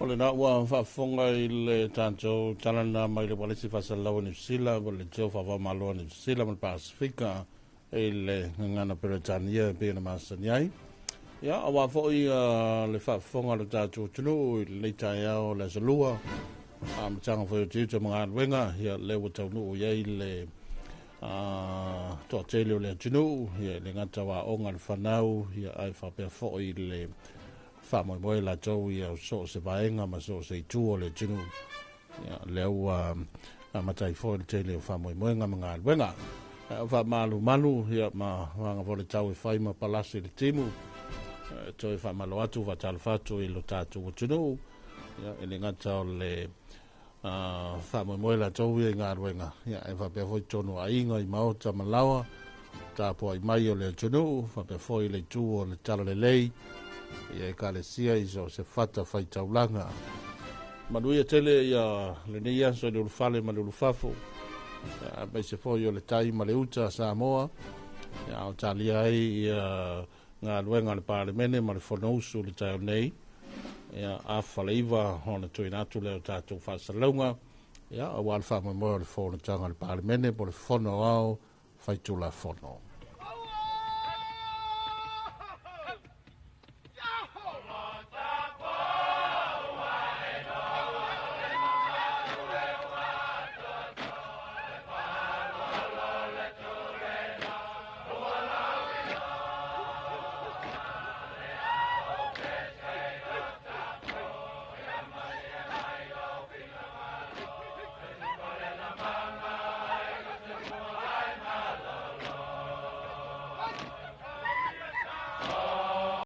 O lena ua faafofoga i le tatou tala lena mai le ualesi faasalalau a Niu Sila ma le Leitio Faavaomalo a Niu Sila ma le Pasefika i le gagana Peretania e pei ona masani ai. Ia, aua foi le faafofoga a le tatou atunuu i lenei taeao o le Aso Lua, amataga foi o tiute ma galuega, ia lea ua taunuu i ai le toatele o le atunuu, ia e le gata o aoga a le fanau, ia ae faapea foi le faamoemoe latou ia so o se vaega ma so o se itu o le atunuu. Ia, lea ua amata ai foi le tele o faamoemoega ma galuega. Ae o faamalumalu ia, ma vaga foi le tau e fai ma palasi le timu. E toe faamalo atu, faatalofa atu i lo tatou atunuu. Ia, e le gata o le faamoemoe latou ia i galuega, ia, e faapea foi totonu o aiga i maota ma laoa, tapuai mai o le atunuu, faapea foi le itu o le talalelei, ia ekalesia i so o se fata faitaulaga. Manuia tele ia lenei aso i le ulufale ma le ulufafo, aemaise foi o le tai ma le uta a Samoa, ia, o talia ai ia galuega a le Palemene ma le Fonousu i le taeao nei. Ia, afa le iva ona tuuina atu lea o tatou faasalalauga, ia, aua le faamoemoe o le fonotaga a le Palemene po o le Fono Aoao Faitulafono.